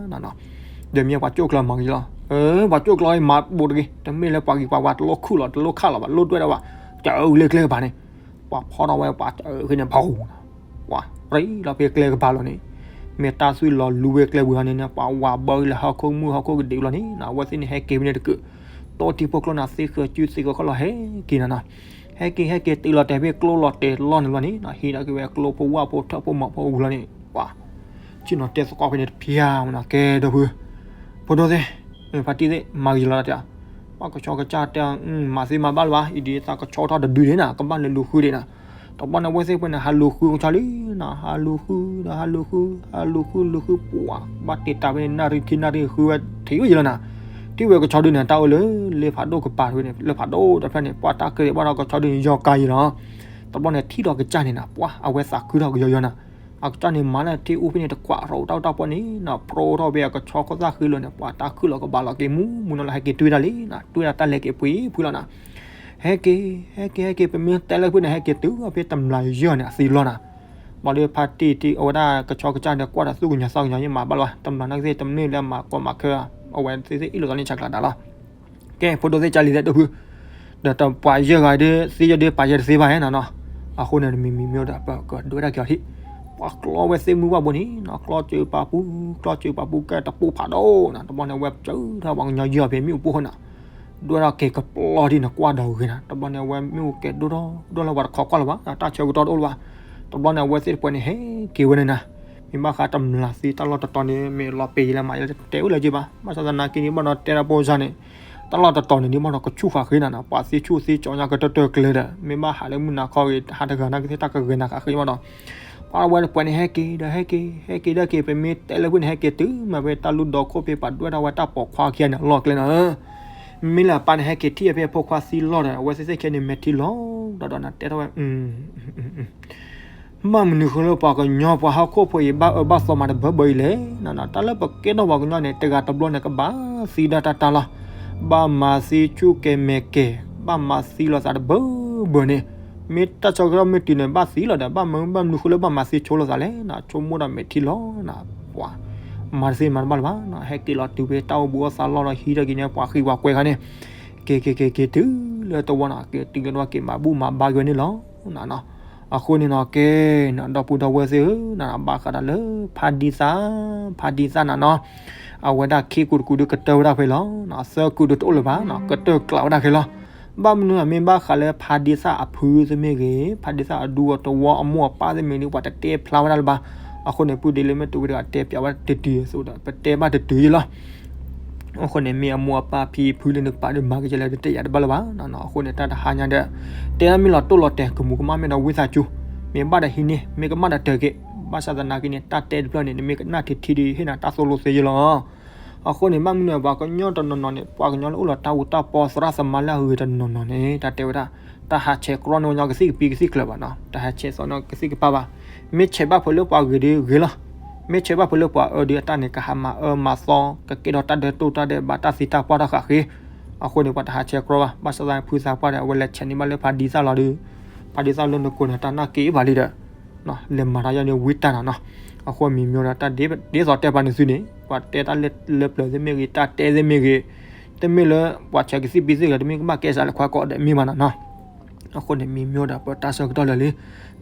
ဒီးမ့ၢ်ပှၤကၠိၣ်ကျၢၤမၤဂ့ၤလီၤ. ပှၤကၠိၣ်ကျၢၤမၤဘူးတဂ့ၤ. တမ့ၢ်လၢပှၤဂ့ၤပှၤဝါတလိၣ်ခုၣ်လီၤ တလိၣ်ခၣ်လီၤဘၣ် လိၣ်ဒွဲၣ်ဒၣ်ဘၣ်. ကၠၢလၢကျဲကပၤန့ၣ် ပှၤဖီၣ်ထီၣ်ဝဲပှၤကၠၢဃ့န့ၣ် ပှၤရ့လီၤဖဲကျဲကပၤလီၤန့ၣ် မ့ၢ်တၢ်သွံၣ်လီၤလူဝဲကျဲဝံၤလီၤန့ၣ် ပှၤဝၤဘၢလၢဟီၣ်ခိၣ်မုၢ်ဟီၣ်ခိၣ်ကဒံးလီၤန့ၣ် အဝဲသ့ၣ်န့ၣ်ဟဲက့ၤဖဲန့ၣ်တကုာ် တိၢ်ထံဖိကျိနၤသ့ဃၢၤစုသ့ဃၢၤခီၣ်လီၤဟဲက့ၤနၤနီၤ. ဟဲက့ၤဟဲက့ၤတုၤလီၤတဲာ်ဖဲကျိလီၤတဲာ်လီၢ်န့ၣ်လီၤန့ၣ် ဟံးထီၣ်က့ၤဝဲကျိဖိဝၣ်ဖိထၢၣ်ဖိမီၤဖိဝံၤလီၤန့ၣ် ပှၤ ဆ့ၣ်နီၤတဲသကိးဖဲန့ၣ်တဖျၢၣ်မနီၤ ကဲဒီပုၢ် ဖိဒိၣ်သ့ၣ် ဖါတံၢ်သ့ၣ် မၤဂ့ၤလီၤတၢ် ပှၤကဆီကစၢ်တဲ မၤသ့မၤဘၣ်လၢၤဘၣ် အံၤဒ်သးကဆီထီၣ်တဒုဒံးနၤ ကဘၣ်လဲၤလူၤဃုဒံးနၤ. တဘျီန့ၣ် အဝဲသ့ၣ်ဖဲန့ၣ် ဟးလူၤဃုကဆီလံနၤ ဟးလူၤဃုဒီးဟးလူၤဃု ဟးလူၤဃုလူၤဃု ပှၤဘၣ်တ့ၢ်တၢ်ဖဲန့ၣ် နၣ်ရံၣ်ခံနၣ်ရံၣ်ဃုဝဲထံၣ်ဝဲယံၤလီၤနၤ. ထံၣ်ဝဲကဆီဒုန့ၣ် တၢ်အိၣ်လၢလ့ဖးဒိၣ်ကပၤတဖျၢၣ်န့ၣ် လ့ဖးဒိၣ်တဖျၢၣ်န့ၣ် ပှၤတၢ်ကဲဘၣ်ဒီးကဆီဒုန့ၣ် ယီၤကါယံၤလီၤ. တဘျီန့ၣ် ထံၣ်ဒီးကစၢ်န့ၣ်နၤ ပှၤအဝဲသးခုထီၣ်ကယီယီနၤ. အကစၢ်န့ၣ် မၤလၢထံၣ်အူဖဲန့ၣ် တကွၢ်ရိးတၢ်အိၣ်တၢ်ပီၢ်န့ၣ်နၤ ပြီထီၣ်ဖဲအကဆီခိၣ်သၣ်ဃ့လီၤန့ၣ် ပှၤတၢ်ခုၣ်လီၤကဘၣ်လီၤက့ၤမူမူနီၤလၢဟဲက့ၤတွံၢ်တၢ်လံနၤ တွံၢ်ဒၣ်တၢ်လဲၤက့ၤဖှံဖှံလီၤနၤ. ဟဲက့ၤ ဟဲက့ၤ ဟဲက့ၤ ပမ့ၢ်တဲလၢဖုန့ၣ် ဟဲက့ၤတုၤဖဲတမျၢ်ယဲၢ်န့ၣ် အသံလီၤနၤ. ဘၣ်ဒီးဖါတံၢ်တံၢ် အဝဲဒၣ်ကဆီကစၢ်ဒီးကွၢ်ဒီးသူၣ်ကညီၤသးကညီၤ ယမၤဘၣ်လီၤ တမျၢ်နာ်က့သ့ၣ် တမ့ၢ်လၢအမၤကီမၤခဲ အဝဲသ့ၣ်သ့ၣ်အ့ၣ်လိာ်သးန့ၣ်ဆးကျၢၤဒၣ်လီၤ. ကဲ ဖိဒိၣ်သ့ၣ်ကၢ်လံသ့ၣ်ဒိၣ်ဖု ဒီးတပှၤယဲၢ်ဂၤဒီး သံယဲၢ်ဒုးပာ်ယဲၢ်တသ့ဘၣ်ဟဲနၤနီၤ. အဃိန့ၣ် တမံၤမံၤမ့ၢ်ဒီး ပကဒွဲဒၣ်က့ၤအီၤထံၣ် ပှၤကျီဝဲသ့ၣ်မုၢ်ဘၣ်ဘိန့ၣ်နီၤ ကျီစၢၤပာ်ပူၤ ကျီစၢၤပာ်ပူၤ ကဲတပူၤဖးဒိၣ်နီၤ တဘျီန့ၣ် အဝဲစၢၤထီၣ်ပှၤကညီယဲၢ်အီၤဖဲမ့ၣ်အူပိၢ်ဃိနီၤ. ဒွဲၣ်ထီၣ်က့ၤကပျီဒ်န့ၣ် ကွၢ်ဒီးဂ့ၤနၤ, တဘျီန့ၣ် အဝဲမ့ၣ်အူကဲဒိၣ်ထီၣ်ဒိၣ်လၢပှၤတခိးကွၢ်လၢၤဘၣ်, တၢ်ဆၢကတီၢ်တအိၣ်လၢၤဘၣ်. တဘျီန့ၣ် အဝဲသ့ၣ်တပှဲၤန့ၣ် ဟဲက့ၤဝဲန့ၣ်နၤ, မ့ၢ်ဘၣ်ဃးတမျးသံတၢ်လီၢ်တတီၤန့ၣ် မ့ၢ်လီၤပ့ၤယံၤလၢမၤယံၤလၢတတဲအိၣ်လၢၤဘၣ်. ဘၣ်ဆၣ်သနာ်က့န့ၣ် ဘၣ်ဒီးတဲတၢ်ဖိစၢ်န့ၣ် တၢ်လီၢ်တတီၤန့ၣ် ဒ်ဘၣ်ဒီးကဆူၣ်ဃာ်ဃ့နၤနီၤ, ပှၤသ့ဆူၣ်သ့ကၠီညါကတၢၢ်တၢၢ်ကျဲဒီး မ့ၢ်ဘၣ်ဟးလၢမုၢ်နၤခီဂ့ၤ ဟးတဂၤနာ်က့သ့ၣ် တၢ်ကဂဲၤနၤဃာ်ဃ့ဘၣ်ဒီး ပှၤဝဲတပှဲၤန့ၣ် ဟဲက့ၤဒီးဟဲက့ၤ ဟဲက့ၤဒီးက့ၤ ပမ့ၢ်တဲလၢဖုန့ၣ် ဟဲက့ၤတုၤမး ဖဲတၢ်လူၢ်ဒီခိၣ်ဖဲပှၤဒွဲၣ်ထီၣ်ဝဲတၢ်ပိာ်ခွါခံဂၤန့ၣ် အလီၢ်ကျဲနီၤ. မ့ၢ်လၢအပၢ်န့ၣ် ဟဲက့ၤထံၣ်အဖဲအဖိခွါသံလီၤဒီး အဝဲသ့ၣ်သ့ၣ်ခဲန့ၣ် မဲာ်ထံလီၤဒီးဒီးနၤတဲထီၣ်ဝဲ ဘၣ်မနုၤဃိလၢပှၤကညီပှၤဟီၣ်ခိၣ်ဖိအံၤ ဘၣ်အၢဘၣ်သီမးတဘၢဘၢအံၤလဲၣ်. တၢ်လၢပကဲထီၣ်ပှၤကညီန့ၣ် တဂၤတဘျီန့ၣ် ကဘၣ်သံဒၣ်တၢ်တၢ်လီၤ. ဘၣ်မၤသံဆူၣ်ကဲၤမဲာ်ကဲၤ ဘၣ်မၤသံလိာ်သးတဘၢဘၢန့ၣ် မ့ၢ်တၢ်ဆၢကတီၢ်မ့ၢ်တုၤန့ၣ် ဘၣ်သံလီၤဒီး ဘၣ်မနုၤဃိလၢဘၣ်မၤသံဆိလိာ်သးလဲၣ်. ဆိကမိၣ်ဒီးမဲာ်ထံလီၤနၤ ပှၤ မၤတသ့မၤတဘၣ်လၢၤဘၣ်. ဟဲက့ၤလီၤတုၤဖဲတၢ်အိၣ်ဘူးအီၣ်သးလီၢ်ဒီး ဟံးထီၣ်က့ၤန့ၣ် ပှၤဃံပှၤကွဲၤခါန့ၣ် က့ၤက့ၤက့ၤက့ၤတုၤလၢတဝီနီၤ က့ၤတုၤလၢတဝီက့ၤမၤဘူၣ်မၤဘါက့ၤဝဲန့ၣ်လီၤနၤနီၤ. အဃိန့ၣ်နီၤ ကဲနီၤ ဒီပုၢ်ဒီဝဲၢ်သ့ၣ်ဧၢ နဘၣ်ဃးဒီးလၢ ဖးဒံသၣ် ဖးဒံသၣ်နၤနီၤ အဝဲဒၣ်ခံကုာ်တကုာ်ဒီးကတၢၢ်ဝဲဒၣ်ဖဲလီၤ. သၢကုာ်ဒီးတအိၣ်လၢၤဘၣ်နီၤ ကတၢၢ်ကျးဝဲဒၣ်ဖဲလီၤ. ဘၣ်မနုၤအမ့ၢ်ဘၣ်ဃးလၢဖးဒံသၣ်အဖုသ့ၣ်မ့ၢ်ဂ့ၤ ဖးဒံသၣ်အဒူအတဝီအမိၢ်အပၢ်သ့ၣ်မ့ၢ်ဂ့ၤ ပှၤတတဲဖျါဝဲဒၣ်လၢၤဘၣ်. အဃိန့ၣ် ပုၢ်ဒ့လၢမ့ၢ်တုၤဝဲတဂၤတဲပျးဝဲတတုၤအသိးဒီး ပတဲဘၣ်တတုၤယလီၤ. အဃိန့ၣ် မ့ၢ်အမိၢ်အပၢ်ဖံဖုလၢနကပာ်ဒုးမၤကဲလဲၣ် တတဲယၤတဘၣ်လၢၤဘၣ်. အဃိန့ၣ် တၢ်တဟါညါဒီး တဲဒၣ်မ့ၢ်လီၤတိၢ်လီၤတဲာ် ကမူးကမၣ်မ့ၢ်ဒီးဝံသးစူၤ မ့ၢ်ဘၣ်ဒီးဟံးန့ၢ် မ့ၢ်ကမၣ်ဒီးတၢ်က့ၤ. ဘၣ်ဆၣ်သနာ်က့န့ၣ် တၢ်တဲတဖျၢၣ်န့ၣ် နမ့ၢ်ကနၣ်ထံထံဒီး ဟ့ၣ်နၤတၢ်သိၣ်လိသ့ယလီၤ. အဃိန့ၣ် ဘၣ်မနုၤပှၤကညီတနီၤနီၤန့ၣ် ပှၤကညီလၢအိၣ်လီၤတၢ်အူတၢ်ပီသရၣ်သမါလၢအဂ့ၤတနီၤနီၤန့ၣ် တၢ်တဲဝဲဒၣ် တၢ်ဟးဆဲးကြီန့ၢ်ကညီကသံၣ်ကပံၢ်ကသံၣ်ကျၢၤဘၣ်နီၤ တၢ်ဟးဆဲးကြီန့ၢ်ကသံၣ်ကပၤဘၣ်. မ့ၢ်ဆဲးဘၣ်ဖဲလၢပှၤဂ့ၤဒီးဂ့ၤလီၤ. မ့ၢ်ဆဲးဘၣ်ဖဲလၢပှၤအၢဒီးအတၢ်န့ၣ် ကဟးမၤအၢမၤသီ ကကဲထီၣ်တၢ်ဒဲးတိၢ်တၢ်ဒဲးဘး တၢ်သံတၢ်ပှၢ်တၢ်ဃးဃ့. အဃိန့ၣ် ပှၤတဟးဆဲးကြီဘၣ်. ဘၣ်ဆၣ်သနာ်က့ ဖုသးပှၢ်ဒီး အဝဲလဲၤဆဲးန့ၢ်ဘၣ်လၢဖးဒံသၣ်လီၤဒီး ဖးဒံသၣ်လၢနကိးန့ၣ် တၢ်နာ်က့ဘၣ်လံဒီး လဲၤမၤတၢ်ယီၤန့ၣ်ဝံတၢ်နီၤနီၤ. အဃိမ့ၢ်မ့ၢ်ဒီးတၢ်ဒ်သိးတဲပှၤန့ၣ်သုန့ၣ် ပှၤတဲတၢ်လၢပျၢၤသ့ၣ်မ့ၢ်ဂ့ၤ တၢ်တဲသ့ၣ်မ့ၢ်ဂ့ၤ တမ့ၢ်လၢ ပှၤဆဲးကသံၣ်ပံၢ်သ့ၣ်ဂ့ၤ တမ့ၢ်ကဘၣ်ကဲစးလၢခွါကိးဂၤဒဲးမ့ၢ်ဘၣ်နီၤနီၤ. အဃိန့ၣ် မ့ၢ်မ့ၢ်ဒီးပတၢ်ဆၢကတီၢ်လၢာ်လံ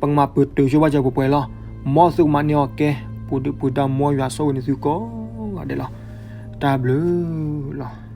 ပကမၤပတုာ်ဆိဘၣ်စၢၤပှဲၤပှဲၤလီၤ. မ်သုကမၤန့ၢ်အီၤကဲ ပူၤဒုၣ်ပူၤဒါ မ်ယွၤဆိၣ်ဂ့ၤန့ၢ်သုကိးဂၤဒဲးလီၤ. တၢ်ဘျုးလီၤ.